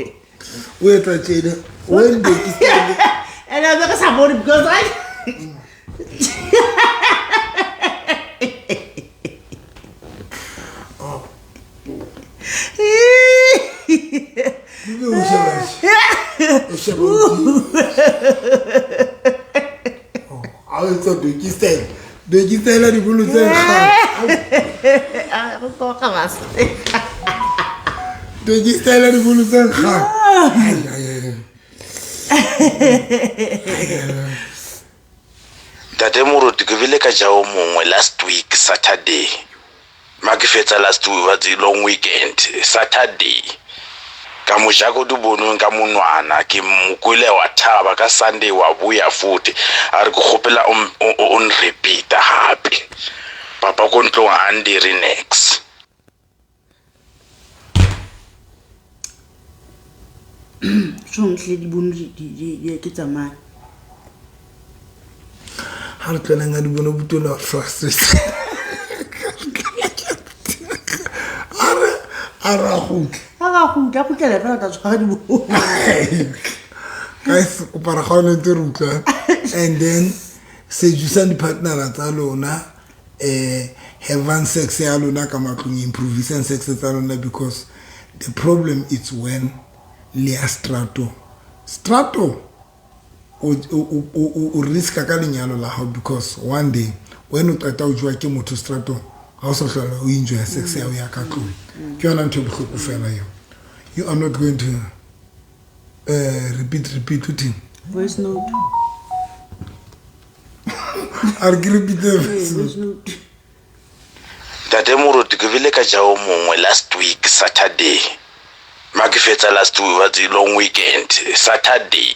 O etsa tjena. O e doggy style. And I'm not supporting because I A o etsa doggy style. Doggy style di bolo tse nkgang. Re tloga bas. Doggy style di bolo tse nkgang. Ntate Moruti, ke bile ka ja o mongwe last week Saturday. Ma ke fetsa last week wa the long weekend Saturday. Ka mo ja ko dibonong ka monwana, ke mo kwele wa thaba ka Sunday wa buya futhi. A re ke kgopela o nrepeat hape. Papa ko ntlong a ndire next. Tšhonkle dibono di ke tsamaya. Ha re tlohelang ka dibono butona frustrated. A re a gutla. A ga gutla, a gutlela fela o tla tshwara dibo. Guys, kopara ga o ne ntse re utlwa. And then seducang di-partnera tsa lona, havang sex ya lona ka matlong, improvisang sex tsa lona, because the problem is when le ya strato. Strato o riska ka lenyalo la hao, because one day when o qeta o jowa ke motho stratong, ha o sa hlola o enjoy sex ya o ya ka tlung. Ke yona ntho e bohloko fela eo. You are not going to repeat uthini? Voice note. A re ke repeat voice note. Ntate Moruti, ke bile ka ja o mongwe last week Saturday. Ma ke fetsa last week wa tse long weekend Saturday.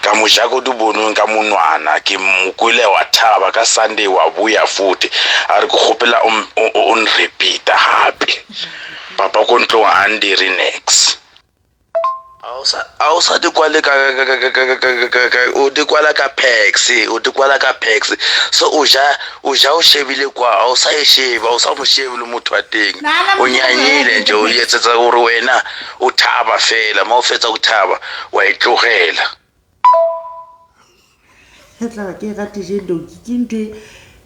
Ka mo ja ko dibonong ka monwana, ke mo kwele wa thaba ka Sunday wa buya futhi. A re ke kgopela o nrepeat hape. Papa ko ntlong a ndire next. A o sa di kwale ka o di kwala ka Pax, o di kwala ka Pax. So o ja o shebile kwa, a o sa e sheba, o sa mo shebe le motho wa teng. O nyanyile nje o etsetsa gore wena o thaba fela, ma o fetsa go thaba wa e tlogela. Tla ke rate je doki ke ntwe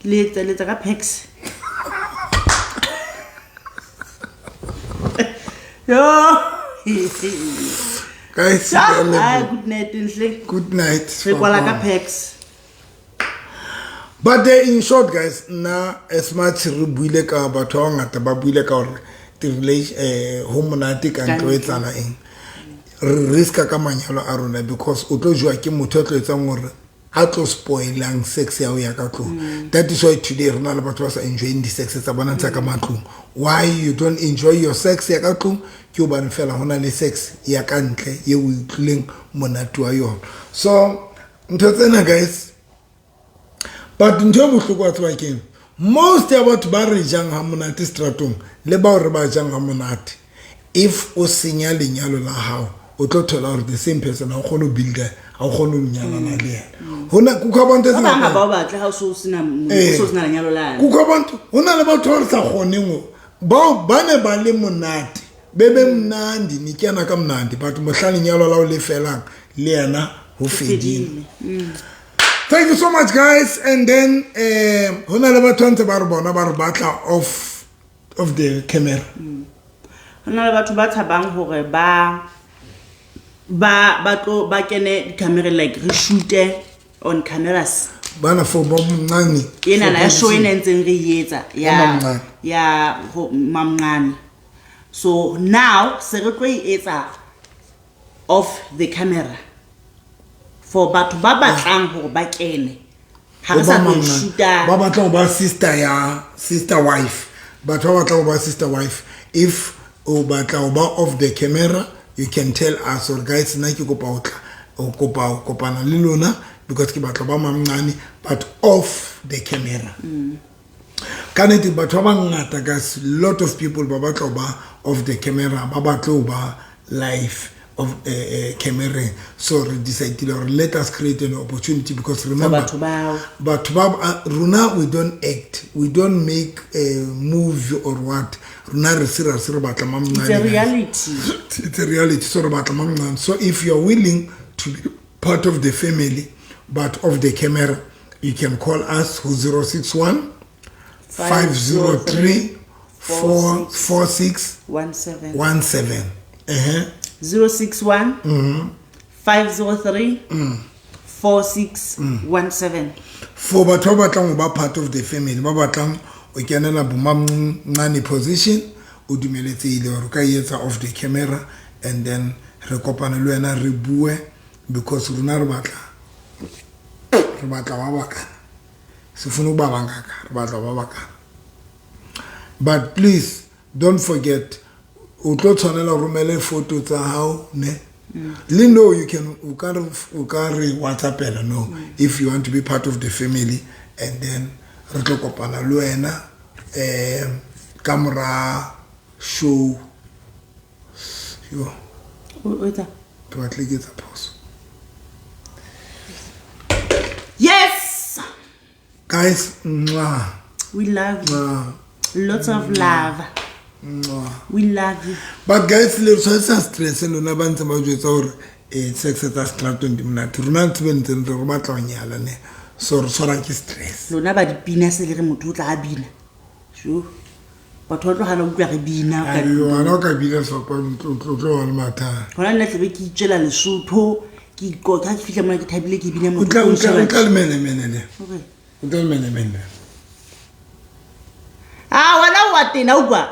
le etsa ka Pax. Yo. Guys, good night, Nhle. Good night. Re kwala ka Pax. But in short, guys, na as much re buile ka batho ba ngata ba buile ka hore di relation ho monate ka ntlo e tsana eng. Re riska ka manyalo a rona, because o tlo jwa ke motho a tlo etsang hore a tlo spoilang sex ya o ya ka tlung. That is why today re na le batho ba sa enjoying di sex tsa bona tsa ka matlung. Why you don't enjoy your sex ya ka tlung? Ke hobane fela hona le sex ya ka ntle ye o utlwileng monate wa yona. So ntho tsena guys, but ntho e bohloko wa tseba keng, most ya batho ba re jang ha monate stratong le bao re ba jang ha monate, if o senya lenyalo la hao, o tlo thola hore the same person ha o kgone ho builda, ha o kgone ho nyalana le yena. Hona kukho abantu Ba bang ha ba o batle ha o so sena so sena lenyalo la. Kukho abantu, hona le batho ba re sa kgoneng bao ba ne ba le monate, bebe mnandi nityana ka mnandi, but mohla lenyalo la o le felang le yena ho fedile. Thank you so much, guys. And then hona le batho ntse ba re bona ba re batla off of the camera. Hona le batho ba tshabang hore ba ba tlo ba kene di-camera, like re shoot on cameras. Bana for ba mncane. Ena na ya show ena e ntseng re e etsa ya Mamncane. Ya ho mamncane. So now se re tlo e etsa off the camera for batho ba batlang hore ba kene. Ha re sa tlo e shoota. Ba batla ho ba sister ya sister wife. Batho ba batla ho ba sister wife. If o batla ho ba off the camera, you can tell us or guys, nna ke kopa ho tla, o kopa ho kopana le lona because ke batla ba mamncane but off the camera. Ka nnete batho ba bangata, guys, lot of people ba batla ho ba off the camera, ba batla ho ba live of camera. So re decide hore let us create an opportunity, because remember batho bao. Batho ba rona, we don't act, we don't make a movie or what. Rona re serious, re batla mamncane. It's a reality. It's a reality. So re batla mamncane. So if you're willing to be part of the family but off the camera, you can call us 061 503 446 17. 17. 061 503 4617. For batho ba batlang ho ba part of the family, ba batlang o kenela bo mamncane position, o dumeletsehile hore o ka e etsa off the camera, and then re kopane le wena re bue, because rona re batla ba bakana, se fune ho ba bangaka, re batla ba bakana. But please don't forget, o tlo tshwanela ho romele photo tsa hao ne. Le no, you can o ka re WhatsAppela no, if you want to be part of the family, and then re tlo kopana le wena ka mora show. Yo. O etsa? Ke batle ke etsa phoso. Yes. Guys, mwah. We love you. Mwah. Lots of love. We love you. But guys, le tshwanetse sa stress lona ba ntse ba jwetsa gore sex tsa stratong di monate. Rona ntse be ntse re batla ho nyala ne. So re tshwara ke stress. Lona ba dipina se le re motho o tla a bina. Sure. Batho ba tlo gana utlwa re bina. Wena o ka bina sopa tlo ba le mathata. Gona nna tlabe ke itswela Lesotho, ke ikotla ha ke fihla mona ke thabile ke bina motho. O tla le menemene le. O tla le menemene. Ah, wena wa tena utlwa.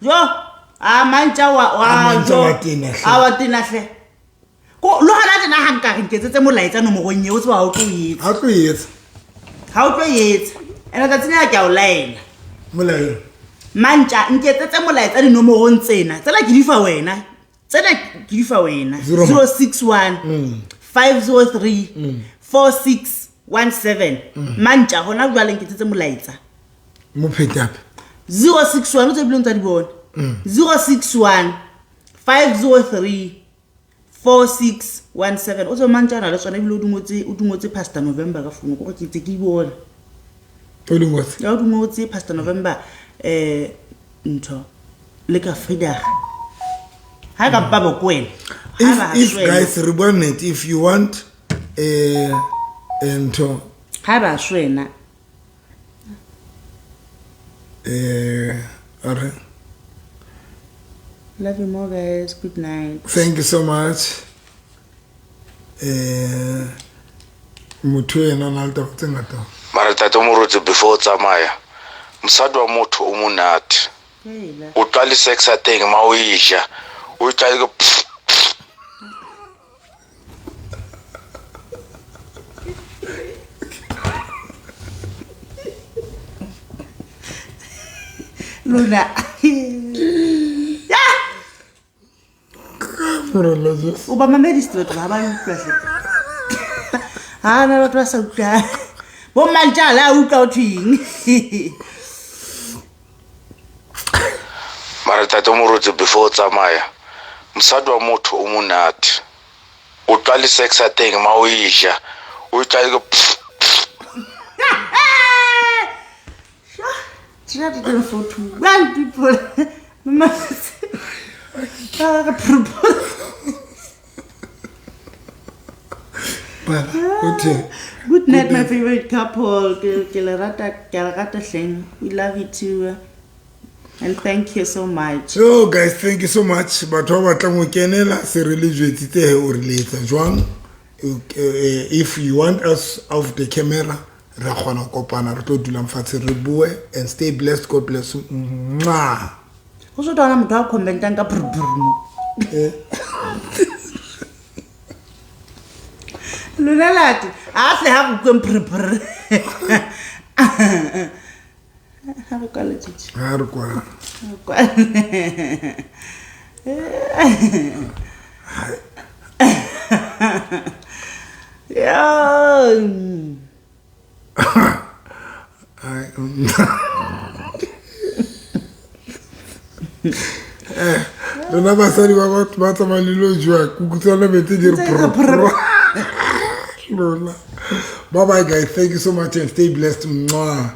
Jo, a mantša wa jo. A wa tena hle. Ko lo hana tena ha nka re nketsetse molaetsa nomorong eo, o tseba ha o tlo etsa. Ha o tlo etsa. Ha o tlo etsa. Ene tsatsing lena ke a o laela. Molaela. Mantša nketsetse molaetsa dinomorong tsena. Tsena ke di fa wena. Tsena ke di fa wena. 061 503 4617. Mantša hona jwale nketsetse molaetsa. Mo phete hape. 061 o tse bileng tsa di bona. 061 503 4617. O tse mantša na le tsona ebile o dingotse Pastor November ka founu gore ke ntse ke bona. O dingotse? Ya o dingotse Pastor November ntho le ka Frida. Ha ka mpa bo kwena. If guys re bua nnete, if you want ntho ha ba shwena all right. Love you more guys. Good night. Thank you so much. Motho ena na le taba tse ngata. Mara tate Moruti before o tsamaya, mosadi wa motho o monate. O tla le sex a teng ma o e ja. O tla le Luna. O ba mamedisitse batho ba ba utlwa hle. Ha na batho ba sa utlwa. Bo mantša la utlwa o thweng. Mara tate Moruti before o tsamaya, mosadi wa motho o monate. O tla le sex a teng ma o e ja. O tla le 341 people. Good night, my favorite couple. We love you too. And thank you so much. Oh guys, thank you so much. Batho ba batlang ho kenela se re le jwetsitse he o re letsa jwang. If you want us off the camera, re kgona ho kopana re tlo dulang fatshe re bue. And stay blessed. God bless you. Mwah. Ho so tona motho a commentang ka brr mo. Lona late a tle ha go kweng brr. Ha re kwale tjitji. Ha re kwale. Yeah. Lona basadi ba ba tsamaya le lo jwa kuku tsona metsi di re prr. Lona. Bye bye guys. Thank you so much and stay blessed. Mwah.